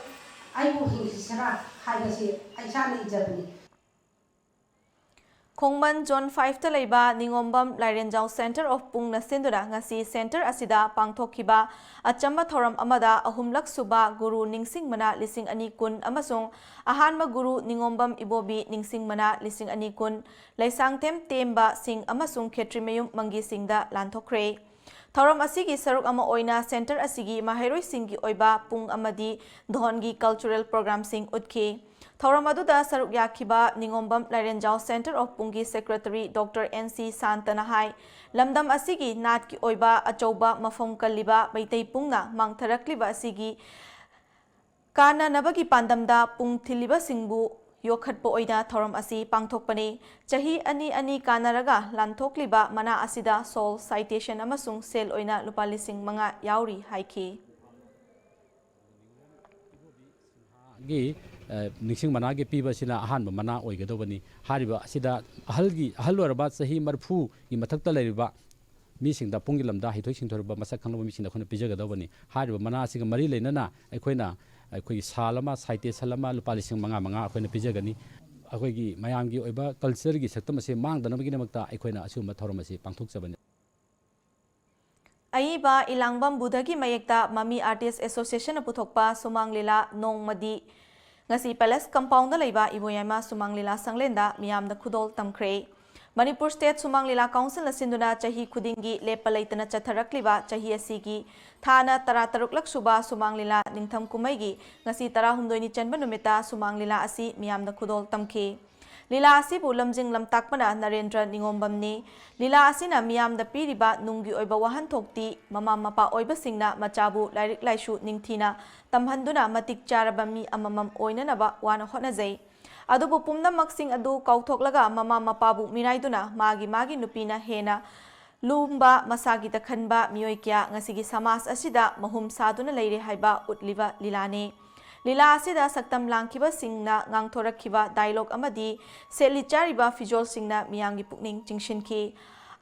ꯑꯩꯕꯨ ꯍꯤꯡꯈꯤꯁꯤꯔꯥ ꯍꯥꯏꯕꯁꯤ ꯑꯩ ꯏꯁꯥꯅ ꯏꯖꯕꯅꯤ꯫ ꯈꯣꯡꯃꯟ Zone five ꯇ ꯂꯩꯕ ꯅꯤꯉꯣꯝꯕꯝ ꯂꯥꯏꯔꯦꯟꯖꯥꯎ Centre of ꯄꯨꯡꯅ ꯁꯤꯟꯗꯨꯅ ꯉꯁꯤ centre ꯑꯁꯤꯗ ꯄꯥꯡꯊꯣꯛꯈꯤꯕ ꯑꯆꯝꯕ ꯊꯧꯔꯝ ꯑꯃꯗ ꯑꯍꯨꯝꯂꯛ ꯁꯨꯕ ꯒꯨꯔꯨ ꯅꯤꯡꯁꯤꯡꯕꯅ ꯂꯤꯁꯤꯡ ꯑꯅꯤ ꯀꯨꯟ ꯑꯃꯁꯨꯡ ꯑꯍꯥꯟꯕ ꯒꯨꯔꯨ ꯅꯤꯉꯣꯝꯕꯝ ꯏꯕꯣꯕꯤ ꯅꯤꯡꯁꯤꯡꯕꯅ ꯂꯤꯁꯤꯡ ꯑꯅꯤ ꯀꯨꯟ, ꯂꯩꯁꯥꯡꯊꯦꯝ ꯇꯦꯝꯕ ꯁꯤꯡ ꯑꯃꯁꯨꯡ ꯈꯦꯇ꯭ꯔꯤꯃꯌꯨꯝ ꯃꯪꯒꯤ ꯁꯤꯡꯗ ꯂꯥꯟꯊꯣꯛꯈ꯭ꯔꯦ꯫ ꯊꯧꯔꯝ ꯑꯁꯤꯒꯤ ꯁꯔꯨꯛ ꯑꯃ ꯑꯣꯏꯅ centre ꯑꯁꯤꯒꯤ ꯃꯍꯩꯔꯣꯏꯁꯤꯡꯒꯤ ꯑꯣꯏꯕ ꯄꯨꯡ ꯑꯃꯗꯤ ꯙꯣꯟꯒꯤ cultural programꯁꯤꯡ ꯎꯠꯈꯤ꯫ ꯊꯧꯔꯝ ꯑꯗꯨꯗ ꯁꯔꯨꯛ ꯌꯥꯈꯤꯕ ꯅꯤꯉꯣꯝꯕꯝ ꯂꯥꯏꯔꯦꯟꯖꯥꯎ Centre of ꯄꯨꯡꯒꯤ secretary Doctor N C ꯁꯥꯟꯇꯅ ꯍꯥꯏ, ꯂꯝꯗꯝ ꯑꯁꯤꯒꯤ ꯅꯥꯠꯀꯤ ꯑꯣꯏꯕ ꯑꯆꯧꯕ ꯃꯐꯝ ꯀꯜꯂꯤꯕ ꯃꯩꯇꯩ ꯄꯨꯡꯅ ꯃꯥꯡꯊꯔꯛꯂꯤꯕ ꯑꯁꯤꯒꯤ ꯀꯥꯟꯅꯅꯕꯒꯤ ꯄꯥꯟꯗꯝꯗ ꯄꯨꯡ ꯊꯤꯜꯂꯤꯕꯁꯤꯡꯕꯨ ꯌꯣꯛꯈꯠꯄ ꯑꯣꯏꯅ ꯊꯧꯔꯝ ꯑꯁꯤ ꯄꯥꯡꯊꯣꯛꯄꯅꯤ꯫ ꯆꯍꯤ ꯑꯅꯤ ꯑꯅꯤ ꯀꯥꯟꯅꯔꯒ ꯂꯥꯟꯊꯣꯛꯂꯤꯕ ꯃꯅꯥ ꯑꯁꯤꯗ soil citation ꯑꯃꯁꯨꯡ ꯁꯦꯜ ꯑꯣꯏꯅ ꯂꯨꯄꯥ ꯂꯤꯁꯤꯡ ꯃꯉꯥ ꯌꯥꯎꯔꯤ ꯍꯥꯏꯈꯤ꯫ ꯒꯤ, ꯑ, ꯅꯤꯡꯁꯤꯡ ꯃꯅꯥꯒꯤ ꯄꯤꯕꯁꯤꯅ ꯑꯍꯥꯟꯕ ꯃꯅꯥ ꯑꯣꯏꯒꯗꯧꯕꯅꯤ꯫ ꯍꯥꯏꯔꯤꯕ ꯑꯁꯤꯗ ꯑꯍꯜꯒꯤ, ꯑꯍꯜ ꯑꯣꯏꯔꯕ ꯆꯍꯤ ꯃꯔꯤꯐꯨꯒꯤ ꯃꯊꯛꯇ ꯂꯩꯔꯤꯕ ꯃꯤꯁꯤꯡꯗ, ꯄꯨꯡꯒꯤ ꯂꯝꯗ ꯍꯩꯊꯣꯏ ꯁꯤꯡꯊꯣꯏꯔꯕ ꯃꯁꯛ ꯈꯪꯂꯕ ꯃꯤꯁꯤꯡꯗ ꯑꯩꯈꯣꯏꯅ ꯄꯤꯖꯒꯗꯧꯕꯅꯤ꯫ ꯍꯥꯏꯔꯤꯕ ꯃꯅꯥ ꯑꯁꯤꯒ ꯃꯔꯤ ꯂꯩꯅꯅ ꯑꯩꯈꯣꯏꯅ ꯑꯩꯈꯣꯏꯒꯤ ꯁꯥꯜ ꯑꯃ, citation ꯑꯃ ꯂꯨꯄꯥ ꯂꯤꯁꯤꯡ ꯃꯉꯥ ꯃꯉꯥ ꯑꯩꯈꯣꯏꯅ ꯄꯤꯖꯒꯅꯤ꯫ ꯑꯩꯈꯣꯏꯒꯤ ꯃꯌꯥꯝꯒꯤ ꯑꯣꯏꯕ cultureꯒꯤ ꯁꯛꯇꯝ ꯑꯁꯤ ꯃꯥꯡꯗꯅꯕꯒꯤꯗꯃꯛꯇ ꯑꯩꯈꯣꯏꯅ ꯑꯁꯤꯒꯨꯝꯕ ꯊꯧꯔꯝ ꯑꯁꯤ ꯄꯥꯡꯊꯣꯛꯆꯕꯅꯤ꯫ ꯑꯏꯕ ꯏꯂꯥꯡꯕꯝ ꯕꯨꯙꯒꯤ ꯃꯌꯦꯛꯇ ꯃꯃꯤ Artist Associationꯅ ꯄꯨꯊꯣꯛꯄ ꯁꯨꯃꯥꯡ ꯂꯤꯂꯥ ꯅꯣꯡꯃꯗꯤ ꯉꯁꯤ Palace Compoundꯗ ꯂꯩꯕ ꯏꯕꯣꯌꯥꯏꯃ ꯁꯨꯃꯥꯡ ꯂꯤꯂꯥ ꯁꯪꯂꯦꯟꯗ ꯃꯤꯌꯥꯝꯗ ꯈꯨꯗꯣꯜ ꯇꯝꯈ꯭ꯔꯦ꯫ ꯃꯅꯤꯄꯨꯔ ꯁ꯭ꯇꯦꯠ ꯁꯨꯃꯥꯡ ꯂꯤꯂꯥ ꯀꯥꯎꯟꯁꯤꯜꯅ ꯁꯤꯟꯗꯨꯅ ꯆꯍꯤ ꯈꯨꯗꯤꯡꯒꯤ ꯂꯦꯞꯄ ꯂꯩꯇꯅ ꯆꯠꯊꯔꯛꯂꯤꯕ ꯆꯍꯤ ꯑꯁꯤꯒꯤ ꯊꯥꯅ ꯇꯔꯥꯇꯔꯨꯛꯂꯛ ꯁꯨꯕ ꯁꯨꯃꯥꯡ ꯂꯤꯂꯥ ꯅꯤꯡꯊꯝ ꯀꯨꯝꯍꯩꯒꯤ ꯉꯁꯤ ꯇꯔꯥꯍꯨꯝꯗꯣꯏꯅꯤ ꯆꯟꯕ ꯅꯨꯃꯤꯠꯇ ꯁꯨꯃꯥꯡ ꯂꯤꯂꯥ ꯑꯁꯤ ꯃꯤꯌꯥꯝꯗ ꯈꯨꯗꯣꯜ ꯇꯝꯈꯤ꯫ ꯂꯤꯂꯥ ꯑꯁꯤꯕꯨ ꯂꯝꯖꯤꯡ ꯂꯝꯇꯥꯛꯄꯅ ꯅꯔꯦꯟꯗ꯭ꯔ ꯅꯤꯉꯣꯝꯕꯝꯅꯤ꯫ ꯂꯤꯂꯥ ꯑꯁꯤꯅ ꯃꯤꯌꯥꯝꯗ ꯄꯤꯔꯤꯕ ꯅꯨꯡꯒꯤ ꯑꯣꯏꯕ ꯋꯥꯍꯟꯊꯣꯛꯇꯤ ꯃꯃꯥ ꯃꯄꯥ ꯑꯣꯏꯕꯁꯤꯡꯅ ꯃꯆꯥꯕꯨ ꯂꯥꯏꯔꯤꯛ ꯂꯥꯏꯁꯨ ꯅꯤꯡꯊꯤꯅ ꯇꯝꯍꯟꯗꯨꯅ ꯃꯇꯤꯛ ꯆꯥꯔꯕ ꯃꯤ ꯑꯃꯃꯝ ꯑꯣꯏꯅꯅꯕ ꯋꯥꯅ ꯍꯣꯠꯅꯖꯩ꯫ ꯑꯗꯨꯕꯨ ꯄꯨꯝꯅꯃꯛꯁꯤꯡ ꯑꯗꯨ ꯀꯥꯎꯊꯣꯛꯂꯒ ꯃꯃꯥ ꯃꯄꯥꯕꯨ ꯃꯤꯔꯥꯏꯗꯨꯅ ꯃꯥꯒꯤ ꯃꯥꯒꯤ ꯅꯨꯄꯤꯅ ꯍꯦꯟꯅ ꯂꯨꯝꯕ, ꯃꯁꯥꯒꯤꯗ ꯈꯟꯕ ꯃꯤꯑꯣꯏ ꯀꯌꯥ ꯉꯁꯤꯒꯤ ꯁꯃꯥꯖ ꯑꯁꯤꯗ ꯃꯍꯨꯝ ꯁꯥꯗꯨꯅ ꯂꯩꯔꯦ ꯍꯥꯏꯕ ꯎꯠꯂꯤꯕ ꯂꯤꯂꯥꯅꯤ꯫ ꯂꯤꯂꯥ ꯑꯁꯤꯗ ꯁꯛꯇꯝ ꯂꯥꯡꯈꯤꯕꯁꯤꯡꯅ ꯉꯥꯡꯊꯣꯔꯛꯈꯤꯕ ꯗꯥꯏꯂꯣꯒ ꯑꯃꯗꯤ ꯁꯦꯠꯂꯤ ꯆꯥꯔꯤꯕ ꯐꯤꯖꯣꯜꯁꯤꯡꯅ ꯃꯤꯌꯥꯝꯒꯤ ꯄꯨꯛꯅꯤꯡ ꯆꯤꯡꯁꯤꯟꯈꯤ꯫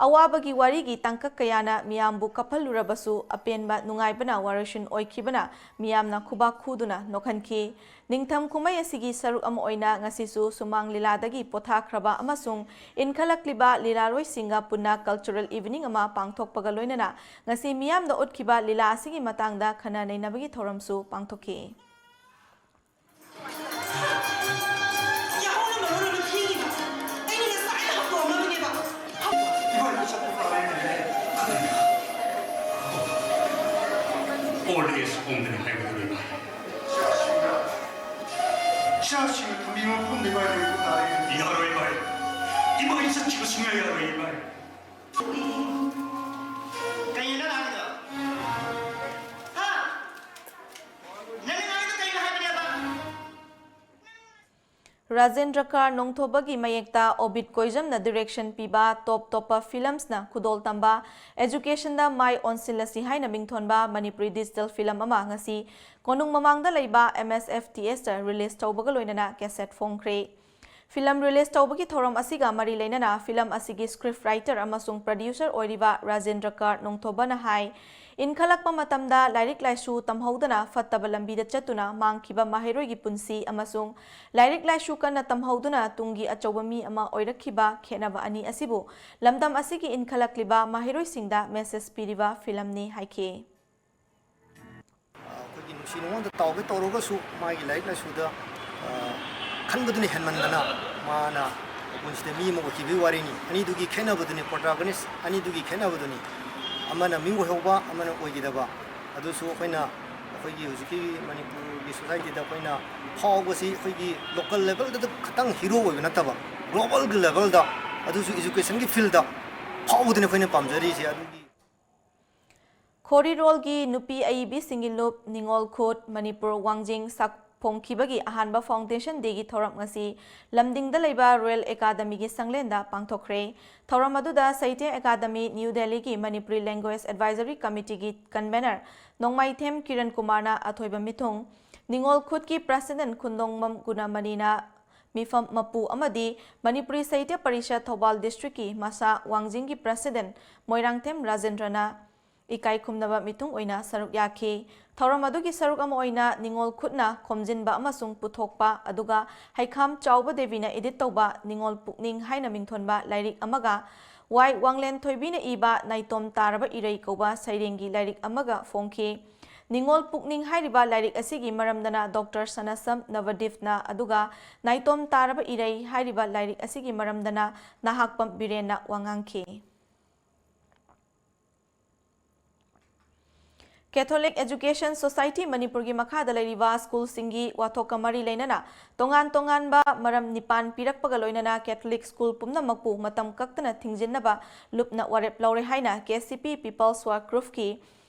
ꯑꯋꯥꯕꯒꯤ ꯋꯥꯔꯤꯒꯤ ꯇꯥꯡꯀꯛ ꯀꯌꯥꯅ ꯃꯤꯌꯥꯝꯕꯨ ꯀꯞꯍꯜꯂꯨꯔꯕꯁꯨ, ꯑꯄꯦꯟꯕ ꯅꯨꯡꯉꯥꯏꯕꯅ ꯋꯥꯔꯣꯏꯁꯤꯟ ꯑꯣꯏꯈꯤꯕꯅ ꯃꯤꯌꯥꯝꯅ ꯈꯨꯕꯥꯛ ꯈꯨꯗꯨꯅ ꯅꯣꯛꯍꯟꯈꯤ꯫ ꯅꯤꯡꯊꯝ ꯀꯨꯝꯍꯩ ꯑꯁꯤꯒꯤ ꯁꯔꯨꯛ ꯑꯃ ꯑꯣꯏꯅ ꯉꯁꯤꯁꯨ ꯁꯨꯃꯥꯡ ꯂꯤꯂꯥꯗꯒꯤ ꯄꯣꯊꯥꯈ꯭ꯔꯕ ꯑꯃꯁꯨꯡ ꯏꯟꯈꯠꯂꯛꯂꯤꯕ ꯂꯤꯂꯥꯔꯣꯏꯁꯤꯡꯒ ꯄꯨꯟꯅ ꯀꯜꯆꯔꯦꯜ ꯏꯚꯤꯅꯤꯡ ꯑꯃ ꯄꯥꯡꯊꯣꯛꯄꯒ ꯂꯣꯏꯅꯅ ꯉꯁꯤ ꯃꯤꯌꯥꯝꯗ ꯎꯠꯈꯤꯕ ꯂꯤꯂꯥ ꯑꯁꯤꯒꯤ ꯃꯇꯥꯡꯗ ꯈꯟꯅ ꯅꯩꯅꯕꯒꯤ ꯊꯧꯔꯝꯁꯨ ꯄꯥꯡꯊꯣꯛꯈꯤ꯫ ꯌꯥꯍꯧꯅ ꯃꯔꯣꯜ ꯑꯃ ꯊꯦꯡꯉꯤꯕ꯫ ꯑꯩꯅ ꯉꯁꯥꯏꯅ ꯍꯧꯗꯣꯛꯑꯝꯃꯕꯅꯦꯕ꯫ ꯏꯕꯥꯅꯤ ꯆꯠꯄ ꯇꯥꯔꯦꯅꯦ꯫ ꯑꯣꯜ ꯑꯦꯖ ꯍꯣꯝꯗꯅꯤ ꯍꯥꯏꯕꯗꯨ ꯏꯃꯥ꯫ ꯏꯆꯥꯁꯤꯡꯅ ꯊꯝꯕꯤꯕ ꯃꯐꯝꯗ ꯏꯕꯥꯅꯤ ꯂꯩꯕ ꯇꯥꯔꯦꯅꯦ꯫ ꯌꯥꯔꯣꯏ ꯏꯃꯥ꯫ ꯏꯕꯥꯅꯤ ꯆꯠꯈꯤꯕ ꯁꯨꯡꯌꯥ ꯌꯥꯔꯣꯏ ꯏꯃꯥ꯫ ꯀꯩꯅꯣ ꯅꯪ ꯍꯥꯏꯗꯣ? ꯍꯥ? ꯅꯪ ꯍꯥꯏꯗꯣ ꯀꯩꯅꯣ ꯍꯥꯏꯕꯅꯦꯕ? ꯔꯥꯖꯦꯟꯗ꯭ꯔ ꯀꯥꯔ ꯅꯣꯡꯊꯣꯕꯒꯤ ꯃꯌꯦꯛꯇ ꯑꯣꯕꯤꯠ ꯀꯣꯏꯖꯝꯅ ꯗꯤꯔꯦꯛꯁꯟ ꯄꯤꯕ ꯇꯣꯞ ꯇꯣꯞꯄ ꯐꯤꯂꯝꯁꯅ ꯈꯨꯗꯣꯜ ꯇꯝꯕ, ꯑꯦꯖꯨꯀꯦꯁꯟꯗ ꯃꯥꯏ ꯑꯣꯟꯁꯤꯜꯂꯁꯤ ꯍꯥꯏꯅ ꯃꯤꯡꯊꯣꯟꯕ ꯃꯅꯤꯄꯨꯔꯤ ꯗꯤꯖꯤꯇꯦꯜ ꯐꯤꯂꯝ ꯑꯃ ꯉꯁꯤ ꯀꯣꯅꯨꯡ ꯃꯃꯥꯡꯗ ꯂꯩꯕ ꯑꯦꯝ ꯑꯦꯁ ꯑꯦꯐ ꯇꯤ ꯑꯦꯁꯇ ꯔꯤꯂꯤꯖ ꯇꯧꯕꯒ ꯂꯣꯏꯅꯅ ꯀꯦꯁꯦꯠ ꯐꯣꯡꯈ꯭ꯔꯦ꯫ ꯐꯤꯂꯝ ꯔꯤꯂꯤꯖ ꯇꯧꯕꯒꯤ ꯊꯧꯔꯝ ꯑꯁꯤꯒ ꯃꯔꯤ ꯂꯩꯅꯅ ꯐꯤꯂꯝ ꯑꯁꯤꯒꯤ ꯁ꯭ꯀ꯭ꯔꯤꯞ ꯔꯥꯏꯇꯔ ꯑꯃꯁꯨꯡ ꯄ꯭ꯔꯗ꯭ꯌꯨꯁꯔ ꯑꯣꯏꯔꯤꯕ ꯔꯥꯖꯦꯟꯗ꯭ꯔ ꯀꯥꯔ ꯅꯣꯡꯊꯣꯕꯅ ꯍꯥꯏ, ꯏꯟꯈꯠꯂꯛꯄ ꯃꯇꯝꯗ ꯂꯥꯏꯔꯤꯛ ꯂꯥꯏꯁꯨ ꯇꯝꯍꯧꯗꯅ ꯐꯠꯇꯕ ꯂꯝꯕꯤꯗ ꯆꯠꯇꯨꯅ ꯃꯥꯡꯈꯤꯕ ꯃꯍꯩꯔꯣꯏꯒꯤ ꯄꯨꯟꯁꯤ ꯑꯃꯁꯨꯡ ꯂꯥꯏꯔꯤꯛ ꯂꯥꯏꯁꯨ ꯀꯟꯅ ꯇꯝꯍꯧꯗꯨꯅ ꯇꯨꯡꯒꯤ ꯑꯆꯧꯕ ꯃꯤ ꯑꯃ ꯑꯣꯏꯔꯛꯈꯤꯕ ꯈꯦꯠꯅꯕ ꯑꯅꯤ ꯑꯁꯤꯕꯨ ꯂꯝꯗꯝ ꯑꯁꯤꯒꯤ ꯏꯟꯈꯠꯂꯛꯂꯤꯕ ꯃꯍꯩꯔꯣꯏꯁꯤꯡꯗ ꯃꯦꯁꯦꯖ ꯄꯤꯔꯤꯕ ꯐꯤꯂꯝꯅꯤ ꯍꯥꯏꯈꯤ꯫ ꯑꯩꯈꯣꯏꯒꯤ ꯅꯨꯡꯁꯤ ꯅꯨꯡꯉꯣꯟꯗ ꯇꯥꯎꯒꯦ ꯇꯧꯔꯒꯁꯨ ꯃꯥꯒꯤ ꯂꯥꯏꯔꯤꯛ ꯂꯥꯏꯁꯨꯗ, ꯑ, ꯈꯟꯕꯗꯨꯅ ꯍꯦꯟꯃꯟꯗꯅ ꯃꯥꯅ ꯃꯣꯏꯁꯤꯗ ꯃꯤ ꯑꯃ ꯑꯣꯏꯈꯤꯕꯒꯤ ꯋꯥꯔꯤꯅꯤ꯫ ꯑꯅꯤꯗꯨꯒꯤ ꯈꯦꯠꯅꯕꯗꯨꯅꯤ, protagonist ꯑꯅꯤꯗꯨꯒꯤ ꯈꯦꯠꯅꯕꯗꯨꯅꯤ꯫ ꯑꯃꯅ ꯃꯤ ꯑꯣꯏꯍꯧꯕ, ꯑꯃꯅ ꯑꯣꯏꯈꯤꯗꯕ꯫ ꯑꯗꯨꯁꯨ ꯑꯩꯈꯣꯏꯅ ꯑꯩꯈꯣꯏꯒꯤ ꯍꯧꯖꯤꯛꯀꯤ ꯃꯅꯤꯄꯨꯔꯒꯤ societyꯗ ꯑꯩꯈꯣꯏꯅ ꯐꯥꯎꯕꯁꯤ ꯑꯩꯈꯣꯏꯒꯤ local levelꯗ ꯈꯛꯇꯪ hero ꯑꯣꯏꯕ ꯅꯠꯇꯕ, globalꯒꯤ levelꯗ, ꯑꯗꯨꯁꯨ educationꯒꯤ fieldꯗ ꯐꯥꯎꯕꯗꯨꯅꯤ ꯑꯩꯈꯣꯏꯅ ꯄꯥꯝꯖꯔꯤꯁꯦ꯫ ꯑꯗꯨꯒꯤ ꯈꯣꯔꯤꯔꯣꯜꯒꯤ ꯅꯨꯄꯤ ꯑꯏꯕꯤꯁꯤꯡꯒꯤ ꯂꯨꯞ ꯅꯤꯉꯣꯜ ꯈꯨꯠ ꯃꯅꯤꯄꯨꯔ ꯋꯥꯡꯖꯤꯡ ꯁꯛ ꯐꯣꯡꯈꯤꯕꯒꯤ ꯑꯍꯥꯟꯕ Foundation Dayꯒꯤ ꯊꯧꯔꯝ ꯉꯁꯤ ꯂꯝꯗꯤꯡꯗ ꯂꯩꯕ Royal Academyꯒꯤ ꯁꯪꯂꯦꯟꯗ ꯄꯥꯡꯊꯣꯛꯈ꯭ꯔꯦ꯫ ꯊꯧꯔꯝ ꯑꯗꯨꯗ ꯁꯥꯍꯤꯇ꯭ꯌ ꯑꯦꯀꯥꯗꯃꯤ, ꯅ꯭ꯌꯨ ꯗꯦꯜꯂꯤꯒꯤ ꯃꯅꯤꯄꯨꯔꯤ Language Advisory Committeeꯒꯤ convener ꯅꯣꯡꯃꯥꯏꯊꯦꯝ ꯀꯤꯔꯟ ꯀꯨꯃꯥꯔꯅ ꯑꯊꯣꯏꯕ ꯃꯤꯊꯨꯡ, ꯅꯤꯉꯣꯜ ꯈꯨꯠꯀꯤ president ꯈꯨꯟꯗꯣꯡꯕꯝ ꯒꯨꯅꯃꯅꯤꯅ ꯃꯤꯐꯝ ꯃꯄꯨ ꯑꯃꯗꯤ ꯃꯅꯤꯄꯨꯔꯤ ꯁꯥꯍꯤꯇ꯭ꯌ ꯄꯔꯤꯁꯠ ꯊꯧꯕꯥꯜ districtꯀꯤ ꯃꯁꯥ ꯋꯥꯡꯖꯤꯡꯒꯤ president ꯃꯣꯏꯔꯥꯡꯊꯦꯝ ꯔꯥꯖꯦꯟꯗ꯭ꯔꯅ ꯏꯀꯥꯏ ꯈꯨꯝꯅꯕ ꯃꯤꯊꯨꯡ ꯑꯣꯏꯅ ꯁꯔꯨꯛ ꯌꯥꯈꯤ꯫ ꯊꯧꯔꯝ ꯑꯗꯨꯒꯤ ꯁꯔꯨꯛ ꯑꯃ ꯑꯣꯏꯅ ꯅꯤꯉꯣꯜ ꯈꯨꯠꯅ ꯈꯣꯝꯖꯤꯟꯕ ꯑꯃꯁꯨꯡ ꯄꯨꯊꯣꯛꯄ, ꯑꯗꯨꯒ ꯍꯩꯈꯥꯝ ꯆꯥꯎꯕ ꯗꯦꯕꯤꯅ edit ꯇꯧꯕ ꯅꯤꯉꯣꯜ ꯄꯨꯛꯅꯤꯡ ꯍꯥꯏꯅ ꯃꯤꯡꯊꯣꯟꯕ ꯂꯥꯏꯔꯤꯛ ꯑꯃꯒ ꯋꯥꯏ ꯋꯥꯡꯂꯦꯟ ꯊꯣꯏꯕꯤꯅ ꯏꯕ ꯅꯥꯏꯇꯣꯝ ꯇꯥꯔꯕ ꯏꯔꯩ ꯀꯧꯕ ꯁꯩꯔꯦꯡꯒꯤ ꯂꯥꯏꯔꯤꯛ ꯑꯃꯒ ꯐꯣꯡꯈꯤ꯫ ꯅꯤꯉꯣꯜ ꯄꯨꯛꯅꯤꯡ ꯍꯥꯏꯔꯤꯕ ꯂꯥꯏꯔꯤꯛ ꯑꯁꯤꯒꯤ ꯃꯔꯝꯗꯅ ꯗꯣꯛꯇꯔ ꯁꯅꯥꯁꯝ ꯅꯕꯗꯤꯞꯅ, ꯑꯗꯨꯒ ꯅꯥꯏꯇꯣꯝ ꯇꯥꯔꯕ ꯏꯔꯩ ꯍꯥꯏꯔꯤꯕ ꯂꯥꯏꯔꯤꯛ ꯑꯁꯤꯒꯤ ꯃꯔꯝꯗꯅ ꯅꯍꯥꯛꯄꯝ ꯕꯤꯔꯦꯟꯅ ꯋꯥ ꯉꯥꯡꯈꯤ꯫ Catholic Education Society ꯃꯅꯤꯄꯨꯔꯒꯤ ꯃꯈꯥꯗ ꯂꯩꯔꯤꯕ ꯁ꯭ꯀꯨꯜꯁꯤꯡꯒꯤ ꯋꯥꯊꯣꯛꯀ ꯃꯔꯤ ꯂꯩꯅꯅ ꯇꯣꯉꯥꯟ ꯇꯣꯉꯥꯟꯕ ꯃꯔꯝ ꯅꯤꯄꯥꯟ ꯄꯤꯔꯛꯄꯒ ꯂꯣꯏꯅꯅ Catholic ꯁ꯭ꯀꯨꯜ ꯄꯨꯝꯅꯃꯛꯄꯨ ꯃꯇꯝ ꯀꯛꯇꯅ ꯊꯤꯡꯖꯤꯟꯅꯕ ꯂꯨꯞꯅ ꯋꯥꯔꯦꯞ ꯂꯧꯔꯦ ꯍꯥꯏꯅ KCP People's Work Groupꯀꯤ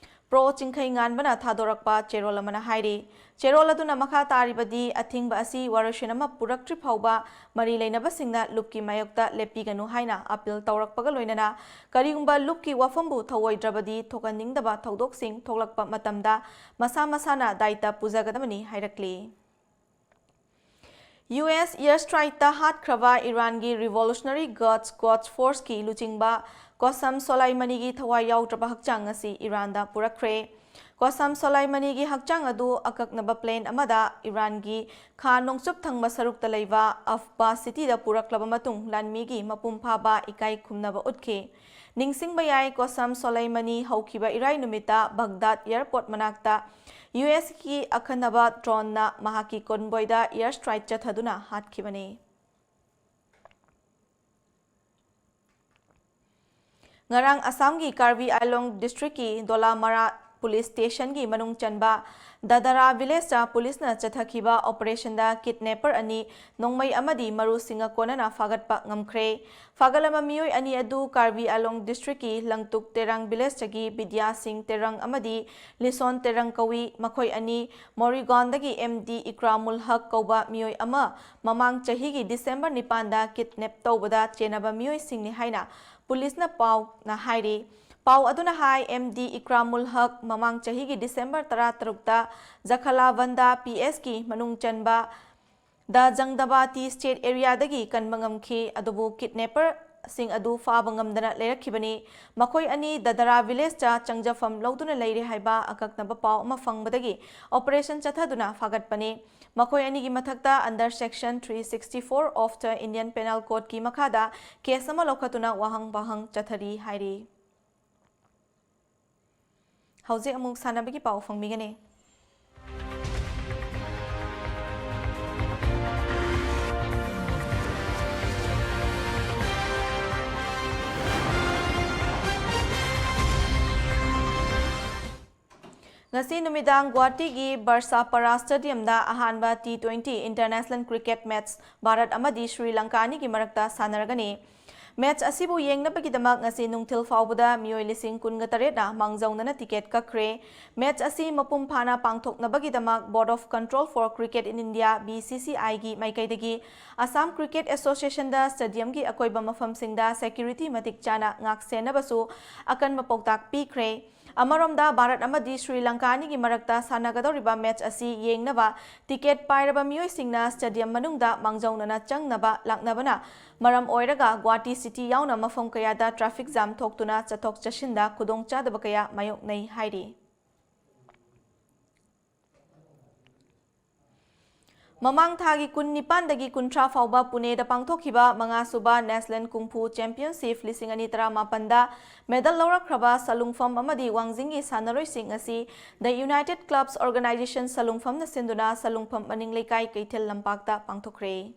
ꯄ꯭ꯔꯣ ꯆꯤꯡꯈꯩ ꯉꯥꯟꯕꯅ ꯊꯥꯗꯣꯔꯛꯄ ꯆꯦꯔꯣꯜ ꯑꯃꯅ ꯍꯥꯏꯔꯤ꯫ ꯆꯦꯔꯣꯜ ꯑꯗꯨꯅ ꯃꯈꯥ ꯇꯥꯔꯤꯕꯗꯤ, ꯑꯊꯤꯡꯕ ꯑꯁꯤ ꯋꯥꯔꯣꯏꯁꯤꯟ ꯑꯃ ꯄꯨꯔꯛꯇ꯭ꯔꯤ ꯐꯥꯎꯕ ꯃꯔꯤ ꯂꯩꯅꯕꯁꯤꯡꯅ ꯂꯨꯞꯀꯤ ꯃꯥꯌꯣꯛꯇ ꯂꯦꯞꯄꯤꯒꯅꯨ ꯍꯥꯏꯅ appeal ꯇꯧꯔꯛꯄꯒ ꯂꯣꯏꯅꯅ, ꯀꯔꯤꯒꯨꯝꯕ ꯂꯨꯞꯀꯤ ꯋꯥꯐꯝꯕꯨ ꯊꯧꯑꯣꯏꯗ꯭ꯔꯕꯗꯤ ꯊꯣꯛꯍꯟꯅꯤꯡꯗꯕ ꯊꯧꯗꯣꯛꯁꯤꯡ ꯊꯣꯛꯂꯛꯄ ꯃꯇꯝꯗ ꯃꯁꯥ ꯃꯁꯥꯅ ꯗꯥꯏꯇ ꯄꯨꯖꯒꯗꯕꯅꯤ ꯍꯥꯏꯔꯛꯂꯤ꯫ US air strikeꯇ ꯍꯥꯠꯈ꯭ꯔꯕ ꯏꯔꯥꯟꯒꯤ Revolutionary Guards Quds Forceꯀꯤ ꯂꯨꯆꯤꯡꯕ ꯀꯣꯁꯝ ꯁꯣꯂꯥꯏꯃꯅꯤꯒꯤ ꯊꯋꯥꯏ ꯌꯥꯎꯗ꯭ꯔꯕ ꯍꯛꯆꯥꯡ ꯉꯁꯤ ꯏꯔꯥꯟꯗ ꯄꯨꯔꯛꯈ꯭ꯔꯦ꯫ ꯀꯣꯁꯝ ꯁꯣꯂꯥꯏꯃꯅꯤꯒꯤ ꯍꯛꯆꯥꯡ ꯑꯗꯨ ꯑꯀꯛꯅꯕ plane ꯑꯃꯗ ꯏꯔꯥꯟꯒꯤ ꯈꯥ ꯅꯣꯡꯆꯨꯞ ꯊꯪꯕ ꯁꯔꯨꯛꯇ ꯂꯩꯕ ꯑꯐꯕꯥ cityꯗ ꯄꯨꯔꯛꯂꯕ ꯃꯇꯨꯡ ꯂꯥꯟꯃꯤꯒꯤ ꯃꯄꯨꯡ ꯐꯥꯕ ꯏꯀꯥꯏ ꯈꯨꯝꯅꯕ ꯎꯠꯈꯤ꯫ ꯅꯤꯡꯁꯤꯡꯕ ꯌꯥꯏ, ꯀꯣꯁꯝ ꯁꯣꯂꯩꯃꯅꯤ ꯍꯧꯈꯤꯕ ꯏꯔꯥꯏ ꯅꯨꯃꯤꯠꯇ ꯕꯒꯗꯥꯗ airport ꯃꯅꯥꯛꯇ USꯀꯤ ꯑꯈꯟꯅꯕ droneꯅ ꯃꯍꯥꯛꯀꯤ convoyꯗ air strike ꯆꯠꯊꯗꯨꯅ ꯍꯥꯠꯈꯤꯕꯅꯤ꯫ ꯉꯔꯥꯡ ꯑꯁꯥꯝꯒꯤ ꯀꯥꯔꯕꯤ ꯑꯥꯏꯂꯣꯡ ꯗꯤꯁꯇ꯭ꯔꯤꯛꯀꯤ ꯗꯣꯂꯥꯃꯥꯔꯥ ꯄꯨꯂꯤꯁ ꯁ꯭ꯇꯦꯁꯟꯒꯤ ꯃꯅꯨꯡ ꯆꯟꯕ ꯗꯗꯔꯥ ꯚꯤꯂꯦꯖꯇ ꯄꯨꯂꯤꯁꯅ ꯆꯠꯊꯈꯤꯕ ꯑꯣꯄꯔꯦꯁꯟꯗ ꯀꯤꯗꯅꯦꯄꯔ ꯑꯅꯤ ꯅꯣꯡꯃꯩ ꯑꯃꯗꯤ ꯃꯔꯨꯁꯤꯡꯒ ꯀꯣꯟꯅꯅ ꯐꯥꯒꯠꯄ ꯉꯝꯈ꯭ꯔꯦ꯫ ꯐꯥꯒꯠꯂꯕ ꯃꯤꯑꯣꯏ ꯑꯅꯤ ꯑꯗꯨ ꯀꯥꯔꯕꯤ ꯑꯥꯏꯂꯣꯡ ꯗꯤꯁꯇ꯭ꯔꯤꯛꯀꯤ ꯂꯪꯇꯨꯛ ꯇꯦꯔꯥꯡ ꯚꯤꯂꯦꯖꯇꯒꯤ ꯕꯤꯗ꯭ꯌꯥ ꯁꯤꯡ ꯇꯦꯔꯪ ꯑꯃꯗꯤ ꯂꯤꯁꯣꯟ ꯇꯦꯔꯪ ꯀꯧꯏ꯫ ꯃꯈꯣꯏ ꯑꯅꯤ ꯃꯣꯔꯤꯒꯥꯎꯟꯗꯒꯤ ꯑꯦꯝ ꯗꯤ ꯏꯀ꯭ꯔꯥꯃꯨꯜ ꯍꯛ ꯀꯧꯕ ꯃꯤꯑꯣꯏ ꯑꯃ ꯃꯃꯥꯡ ꯆꯍꯤꯒꯤ ꯗꯤꯁꯦꯝꯕꯔ ꯅꯤꯄꯥꯟꯗ ꯀꯤꯗꯅꯦꯞ ꯇꯧꯕꯗ ꯆꯦꯟꯅꯕ ꯃꯤꯑꯣꯏꯁꯤꯡꯅꯤ ꯍꯥꯏꯅ ꯄꯨꯂꯤꯁꯅ ꯄꯥꯎꯅ ꯍꯥꯏꯔꯤ꯫ ꯄꯥꯎ ꯑꯗꯨꯅ ꯍꯥꯏ, ꯑꯦꯝ ꯗꯤ ꯏꯀ꯭ꯔꯥꯃꯨꯜ ꯍꯛ ꯃꯃꯥꯡ ꯆꯍꯤꯒꯤ ꯗꯤꯁꯦꯝꯕꯔ ꯇꯔꯥꯇꯔꯨꯛꯇ ꯖꯈꯂꯥꯕꯟꯗ ꯄꯤ ꯑꯦꯁꯀꯤ ꯃꯅꯨꯡ ꯆꯟꯕ ꯗ ꯖꯪꯗꯕꯥꯇꯤ ꯁ꯭ꯇꯦꯠ ꯑꯦꯔꯤꯌꯥꯗꯒꯤ ꯀꯟꯕ ꯉꯝꯈꯤ, ꯑꯗꯨꯕꯨ ꯀꯤꯗꯅꯦꯄꯔꯁꯤꯡ ꯑꯗꯨ ꯐꯥꯕ ꯉꯝꯗꯅ ꯂꯩꯔꯛꯈꯤꯕꯅꯤ꯫ ꯃꯈꯣꯏ ꯑꯅꯤ ꯗꯗꯔꯥ ꯚꯤꯂꯦꯖꯇ ꯆꯪꯖꯐꯝ ꯂꯧꯗꯨꯅ ꯂꯩꯔꯦ ꯍꯥꯏꯕ ꯑꯀꯛꯅꯕ ꯄꯥꯎ ꯑꯃ ꯐꯪꯕꯗꯒꯤ ꯑꯣꯄꯔꯦꯁꯟ ꯆꯠꯊꯗꯨꯅ ꯐꯥꯒꯠꯄꯅꯤ꯫ ꯃꯈꯣꯏ ꯑꯅꯤꯒꯤ ꯃꯊꯛꯇ under section three sixty four of the Indian Penal Codeꯀꯤ ꯃꯈꯥꯗ ꯀꯦꯁ ꯑꯃ ꯂꯧꯈꯠꯇꯨꯅ ꯋꯥꯍꯪ ꯄꯥꯎꯍꯪ ꯆꯠꯊꯔꯤ ꯍꯥꯏꯔꯤ꯫ ꯍꯧꯖꯤꯛ ꯑꯃꯨꯛ ꯁꯥꯟꯅꯕꯒꯤ ꯄꯥꯎ ꯐꯪꯕꯤꯒꯅꯤ꯫ ꯉꯁꯤ ꯅꯨꯃꯤꯗꯥꯡ ꯒꯨꯋꯥꯍꯥꯇꯤꯒꯤ ꯕꯔꯁꯥꯄꯥꯔꯥ ꯁ꯭ꯇꯦꯗꯤꯌꯝꯗ ꯑꯍꯥꯟꯕ T twenty international cricket match Bharat ꯑꯃꯗꯤ ꯁ꯭ꯔꯤ ꯂꯪꯀꯥ ꯑꯅꯤꯒꯤ ꯃꯔꯛꯇ ꯁꯥꯟꯅꯔꯒꯅꯤ꯫ ꯃꯦꯆ ꯑꯁꯤꯕꯨ ꯌꯦꯡꯅꯕꯒꯤꯗꯃꯛ ꯉꯁꯤ ꯅꯨꯡꯊꯤꯜ ꯐꯥꯎꯕꯗ ꯃꯤꯑꯣꯏ ꯂꯤꯁꯤꯡ ꯀꯨꯟꯒ ꯇꯔꯦꯠꯅ ꯃꯥꯡꯖꯧꯅꯅ ꯇꯤꯀꯦꯠ ꯀꯛꯈ꯭ꯔꯦ꯫ ꯃꯦꯆ ꯑꯁꯤ ꯃꯄꯨꯡ ꯐꯥꯅ ꯄꯥꯡꯊꯣꯛꯅꯕꯒꯤꯗꯃꯛ Board of Control for Cricket in India, B C C I ꯒꯤ ꯃꯥꯏꯀꯩꯗꯒꯤ Assam Cricket Associationꯗ ꯁ꯭ꯇꯦꯗꯤꯌꯝꯒꯤ ꯑꯀꯣꯏꯕ ꯃꯐꯝꯁꯤꯡꯗ ꯁꯦꯀ꯭ꯌꯨꯔꯤꯇꯤ ꯃꯇꯤꯛ ꯆꯥꯅ ꯉꯥꯛꯁꯦꯟꯅꯕꯁꯨ ꯑꯀꯟꯕ ꯄꯥꯎꯇꯥꯛ ꯄꯤꯈ꯭ꯔꯦ꯫ ꯑꯃꯔꯣꯝꯗ ꯚꯥꯔꯠ ꯑꯃꯗꯤ ꯁ꯭ꯔꯤ ꯂꯪꯀꯥ ꯑꯅꯤꯒꯤ ꯃꯔꯛꯇ ꯁꯥꯟꯅꯒꯗꯧꯔꯤꯕ ꯃꯦꯆ ꯑꯁꯤ ꯌꯦꯡꯅꯕ ꯇꯤꯀꯦꯠ ꯄꯥꯏꯔꯕ ꯃꯤꯑꯣꯏꯁꯤꯡꯅ ꯁ꯭ꯇꯦꯗꯤꯌꯝ ꯃꯅꯨꯡꯗ ꯃꯥꯡꯖꯧꯅꯅ ꯆꯪꯅꯕ ꯂꯥꯛꯅꯕꯅ ꯃꯔꯝ ꯑꯣꯏꯔꯒ ꯒꯨꯋꯥꯍꯥꯇꯤ ꯁꯤꯇꯤ ꯌꯥꯎꯅ ꯃꯐꯝ ꯀꯌꯥꯗ ꯇ꯭ꯔꯥꯐꯤꯛ ꯖꯥꯝ ꯊꯣꯛꯇꯨꯅ ꯆꯠꯊꯣꯛ ꯆꯠꯁꯤꯟꯗ ꯈꯨꯗꯣꯡꯆꯥꯗꯕ ꯀꯌꯥ ꯃꯥꯌꯣꯛꯅꯩ ꯍꯥꯏꯔꯤ꯫ ꯃꯃꯥꯡ ꯊꯥꯒꯤ ꯀꯨꯟꯅꯤꯄꯥꯟꯗꯒꯤ ꯀꯨꯟꯊ꯭ꯔꯥ ꯐꯥꯎꯕ ꯄꯨꯅꯦꯗ ꯄꯥꯡꯊꯣꯛꯈꯤꯕ ꯃꯉꯥꯁꯨꯕ National Kung Fu Championship ꯂꯤꯁꯤꯡ ꯑꯅꯤ ꯇꯔꯥꯃꯥꯄꯟꯗ ꯃꯦꯗꯜ ꯂꯧꯔꯛꯈ꯭ꯔꯕ ꯁꯂꯨꯡꯐꯝ ꯑꯃꯗꯤ ꯋꯥꯡꯖꯤꯡꯒꯤ ꯁꯥꯟꯅꯔꯣꯏꯁꯤꯡ ꯑꯁꯤ The United Clubs Organization ꯁꯂꯨꯡꯐꯝꯅ ꯁꯤꯟꯗꯨꯅ ꯁꯂꯨꯡꯐꯝ ꯃꯅꯤꯡ ꯂꯩꯀꯥꯏ ꯀꯩꯊꯦꯜ ꯂꯝꯄꯥꯛꯇ ꯄꯥꯡꯊꯣꯛꯈ꯭ꯔꯦ꯫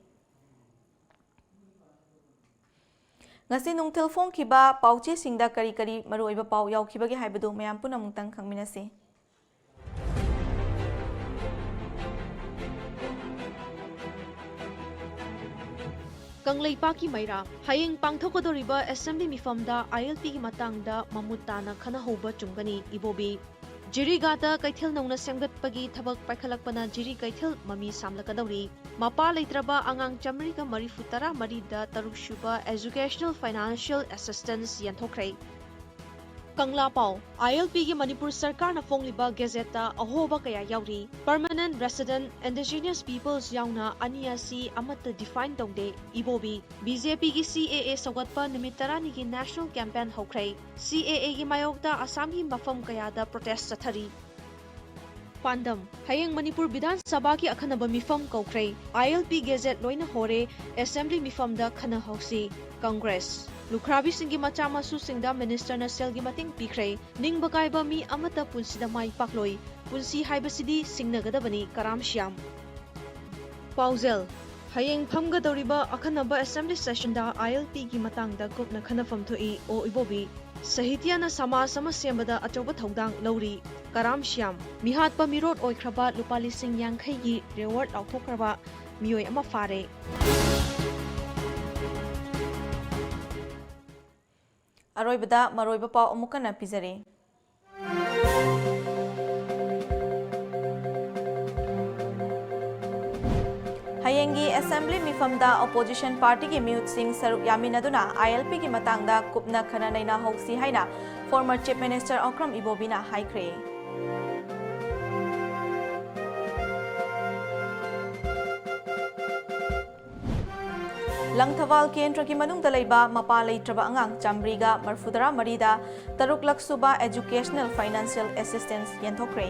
ꯉꯁꯤ ꯅꯨꯡꯊꯤꯜ ꯐꯣꯡꯈꯤꯕ ꯄꯥꯎꯆꯦꯁꯤꯡꯗ ꯀꯔꯤ ꯀꯔꯤ ꯃꯔꯨꯑꯣꯏꯕ ꯄꯥꯎ ꯌꯥꯎꯈꯤꯕꯒꯦ ꯍꯥꯏꯕꯗꯨ ꯃꯌꯥꯝ ꯄꯨꯟꯅ ꯑꯃꯨꯛꯇꯪ ꯈꯪꯃꯤꯟꯅꯁꯤ꯫ ꯀꯪꯂꯩꯄꯥꯛꯀꯤ ꯃꯩꯔꯥ, ꯍꯌꯦꯡ ꯄꯥꯡꯊꯣꯛꯀꯗꯧꯔꯤꯕ ꯑꯦꯁꯦꯝꯕ꯭ꯂꯤ ꯃꯤꯐꯝꯗ ILPꯒꯤ ꯃꯇꯥꯡꯗ ꯃꯃꯨꯠ ꯇꯥꯅ ꯈꯟꯅꯍꯧꯕ ꯆꯨꯝꯒꯅꯤ, ꯏꯕꯣꯕꯤ꯫ ꯖꯤꯔꯤꯒꯥꯗ ꯀꯩꯊꯦꯜ ꯅꯧꯅ ꯁꯦꯝꯒꯠꯄꯒꯤ ꯊꯕꯛ ꯄꯥꯏꯈꯠꯂꯛꯄꯅ ꯖꯤꯔꯤ ꯀꯩꯊꯦꯜ ꯃꯃꯤ ꯁꯥꯝꯂꯛꯀꯗꯧꯔꯤ꯫ ꯃꯄꯥ ꯂꯩꯇ꯭ꯔꯕ ꯑꯉꯥꯡ ꯆꯥꯃꯔꯤꯒ ꯃꯔꯤꯐꯨ ꯇꯔꯥ ꯃꯔꯤꯗ ꯇꯔꯨꯛ ꯁꯨꯕ Educational Financial Assistance ꯌꯦꯟꯊꯣꯛꯈ꯭ꯔꯦ꯫ ꯀꯪꯂꯥ ꯄꯥꯎ, ILPꯒꯤ ꯃꯅꯤꯄꯨꯔ ꯁꯔꯀꯥꯔꯅ ꯐꯣꯡꯂꯤꯕ ꯒꯦꯖꯦꯠꯇ ꯑꯍꯣꯕ ꯀꯌꯥ ꯌꯥꯎꯔꯤ꯫ Permanent Resident Indigenous Peoples ꯌꯥꯎꯅ ꯑꯅꯤ ꯑꯁꯤ ꯑꯃꯠꯇ define ꯇꯧꯗꯦ, ꯏꯕꯣꯕꯤ꯫ BJPꯒꯤ CAA ꯁꯧꯒꯠꯄ ꯅꯨꯃꯤꯠ ꯇꯔꯥꯅꯤꯒꯤ national campaign ꯍꯧꯈ꯭ꯔꯦ꯫ CAAꯒꯤ ꯃꯥꯌꯣꯛꯇ ꯑꯁꯥꯝꯒꯤ ꯃꯐꯝ ꯀꯌꯥꯗ protest ꯆꯠꯊꯔꯤ꯫ ꯄꯥꯟꯗꯝ, ꯍꯌꯦꯡ ꯃꯅꯤꯄꯨꯔ ꯕꯤꯙꯥꯟ ꯁꯚꯥꯒꯤ ꯑꯈꯟꯅꯕ ꯃꯤꯐꯝ ꯀꯧꯈ꯭ꯔꯦ꯫ ILP ꯒꯦꯖꯦꯠ ꯂꯣꯏꯅ ꯍꯣꯔꯦ, ꯑꯦꯁꯦꯝꯕ꯭ꯂꯤ ꯃꯤꯐꯝꯗ ꯈꯟꯅꯍꯧꯁꯤ꯫ ꯀꯪꯒ꯭ꯔꯦꯁ, ꯂꯨꯈ꯭ꯔꯥꯕꯤꯁꯤꯡꯒꯤ ꯃꯆꯥ ꯃꯁꯨꯁꯤꯡꯗ ꯃꯤꯅꯤꯁꯇꯔꯅ ꯁꯦꯜꯒꯤ ꯃꯇꯦꯡ ꯄꯤꯈ꯭ꯔꯦ꯫ ꯅꯤꯡꯕ ꯀꯥꯏꯕ ꯃꯤ ꯑꯃꯠꯇ ꯄꯨꯟꯁꯤꯗ ꯃꯥꯏ ꯄꯥꯛꯂꯣꯏ꯫ ꯄꯨꯟꯁꯤ ꯍꯥꯏꯕꯁꯤꯗꯤ ꯁꯤꯡꯅꯒꯗꯕꯅꯤ, ꯀꯔꯥꯝ ꯁ꯭ꯌꯥꯝ꯫ ꯄꯥꯎꯖꯦꯜ, ꯍꯌꯦꯡ ꯐꯝꯒꯗꯧꯔꯤꯕ ꯑꯈꯟꯅꯕ ꯑꯦꯁꯦꯝꯕ꯭ꯂꯤ ꯁꯦꯁꯟꯗ ILPꯒꯤ ꯃꯇꯥꯡꯗ ꯀꯨꯞꯅ ꯈꯟꯅꯐꯝ ꯊꯣꯛꯏ, ꯑꯣ ꯏꯕꯣꯕꯤ꯫ ꯁꯥꯍꯤꯇ꯭ꯌꯅ ꯁꯃꯥꯖ ꯑꯃ ꯁꯦꯝꯕꯗ ꯑꯆꯧꯕ ꯊꯧꯗꯥꯡ ꯂꯧꯔꯤ꯫ ꯀꯔꯥꯝ ꯁ꯭ꯌꯥꯝ, ꯃꯤꯍꯥꯠꯄ ꯃꯤꯔꯣꯠ ꯑꯣꯏꯈ꯭ꯔꯕ ꯂꯨꯄꯥ ꯂꯤꯁꯤꯡ ꯌꯥꯡꯈꯩꯒꯤ reward ꯂꯥꯎꯊꯣꯛꯈ꯭ꯔꯕ ꯃꯤꯑꯣꯏ ꯑꯃ ꯐꯥꯔꯦ꯫ ꯑꯔꯣꯏꯕꯗ ꯃꯔꯨꯑꯣꯏꯕ ꯄꯥꯎ ꯑꯃꯨꯛ ꯍꯟꯅ ꯄꯤꯖꯔꯤ꯫ ꯍꯌꯦꯡꯒꯤ ꯑꯦꯁꯦꯝꯕ꯭ꯂꯤ ꯃꯤꯐꯝꯗ ꯑꯣꯄꯣꯖꯤꯁꯟ ꯄꯥꯔꯇꯤꯒꯤ ꯃꯤꯍꯨꯠꯁꯤꯡ ꯁꯔꯨꯛ ꯌꯥꯃꯤꯟꯅꯗꯨꯅ ILPꯒꯤ ꯃꯇꯥꯡꯗ ꯀꯨꯞꯅ ꯈꯟꯅ ꯅꯩꯅꯍꯧꯁꯤ ꯍꯥꯏꯅ former Chief Minister ꯑꯣꯀ꯭ꯔꯝ ꯏꯕꯣꯕꯤꯅ ꯍꯥꯏꯈ꯭ꯔꯦ꯫ ꯂꯪꯊꯕꯥꯜ ꯀꯦꯟꯗ꯭ꯔꯒꯤ ꯃꯅꯨꯡꯗ ꯂꯩꯕ ꯃꯄꯥ ꯂꯩꯇ꯭ꯔꯕ ꯑꯉꯥꯡ ꯆꯥꯃꯔꯤꯒ ꯃꯔꯤꯐꯨꯇꯔꯥ ꯃꯔꯤꯗ ꯇꯔꯨꯛꯂꯛ ꯁꯨꯕ Educational Financial Assistance ꯌꯦꯟꯊꯣꯛꯈ꯭ꯔꯦ꯫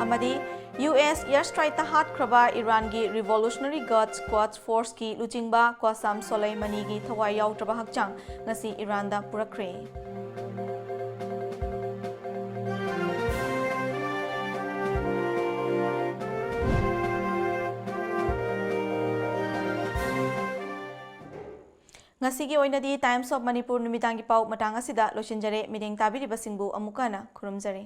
ꯑꯃꯗꯤ US air strikeꯇ ꯍꯥꯠꯈ꯭ꯔꯕ ꯏꯔꯥꯟꯒꯤ Revolutionary Guards Quds Forceꯀꯤ ꯂꯨꯆꯤꯡꯕ ꯀ꯭ꯋꯥꯁꯥꯝ ꯁꯣꯂꯩꯃꯅꯤꯒꯤ ꯊꯋꯥꯏ ꯌꯥꯎꯗ꯭ꯔꯕ ꯍꯛꯆꯥꯡ ꯉꯁꯤ ꯏꯔꯥꯟꯗ ꯄꯨꯔꯛꯈ꯭ꯔꯦ꯫ ꯉꯁꯤꯒꯤ ꯑꯣꯏꯅꯗꯤ Times of Manipur ꯅꯨꯃꯤꯗꯥꯡꯒꯤ ꯄꯥꯎ ꯃꯇꯥꯡ ꯑꯁꯤꯗ ꯂꯣꯏꯁꯤꯟꯖꯔꯦ꯫ ꯃꯤꯠꯌꯦꯡ ꯇꯥꯕꯤꯔꯤꯕꯁꯤꯡꯕꯨ ꯑꯃꯨꯛꯀ ꯍꯟꯅ ꯈꯨꯔꯨꯝꯖꯔꯤ꯫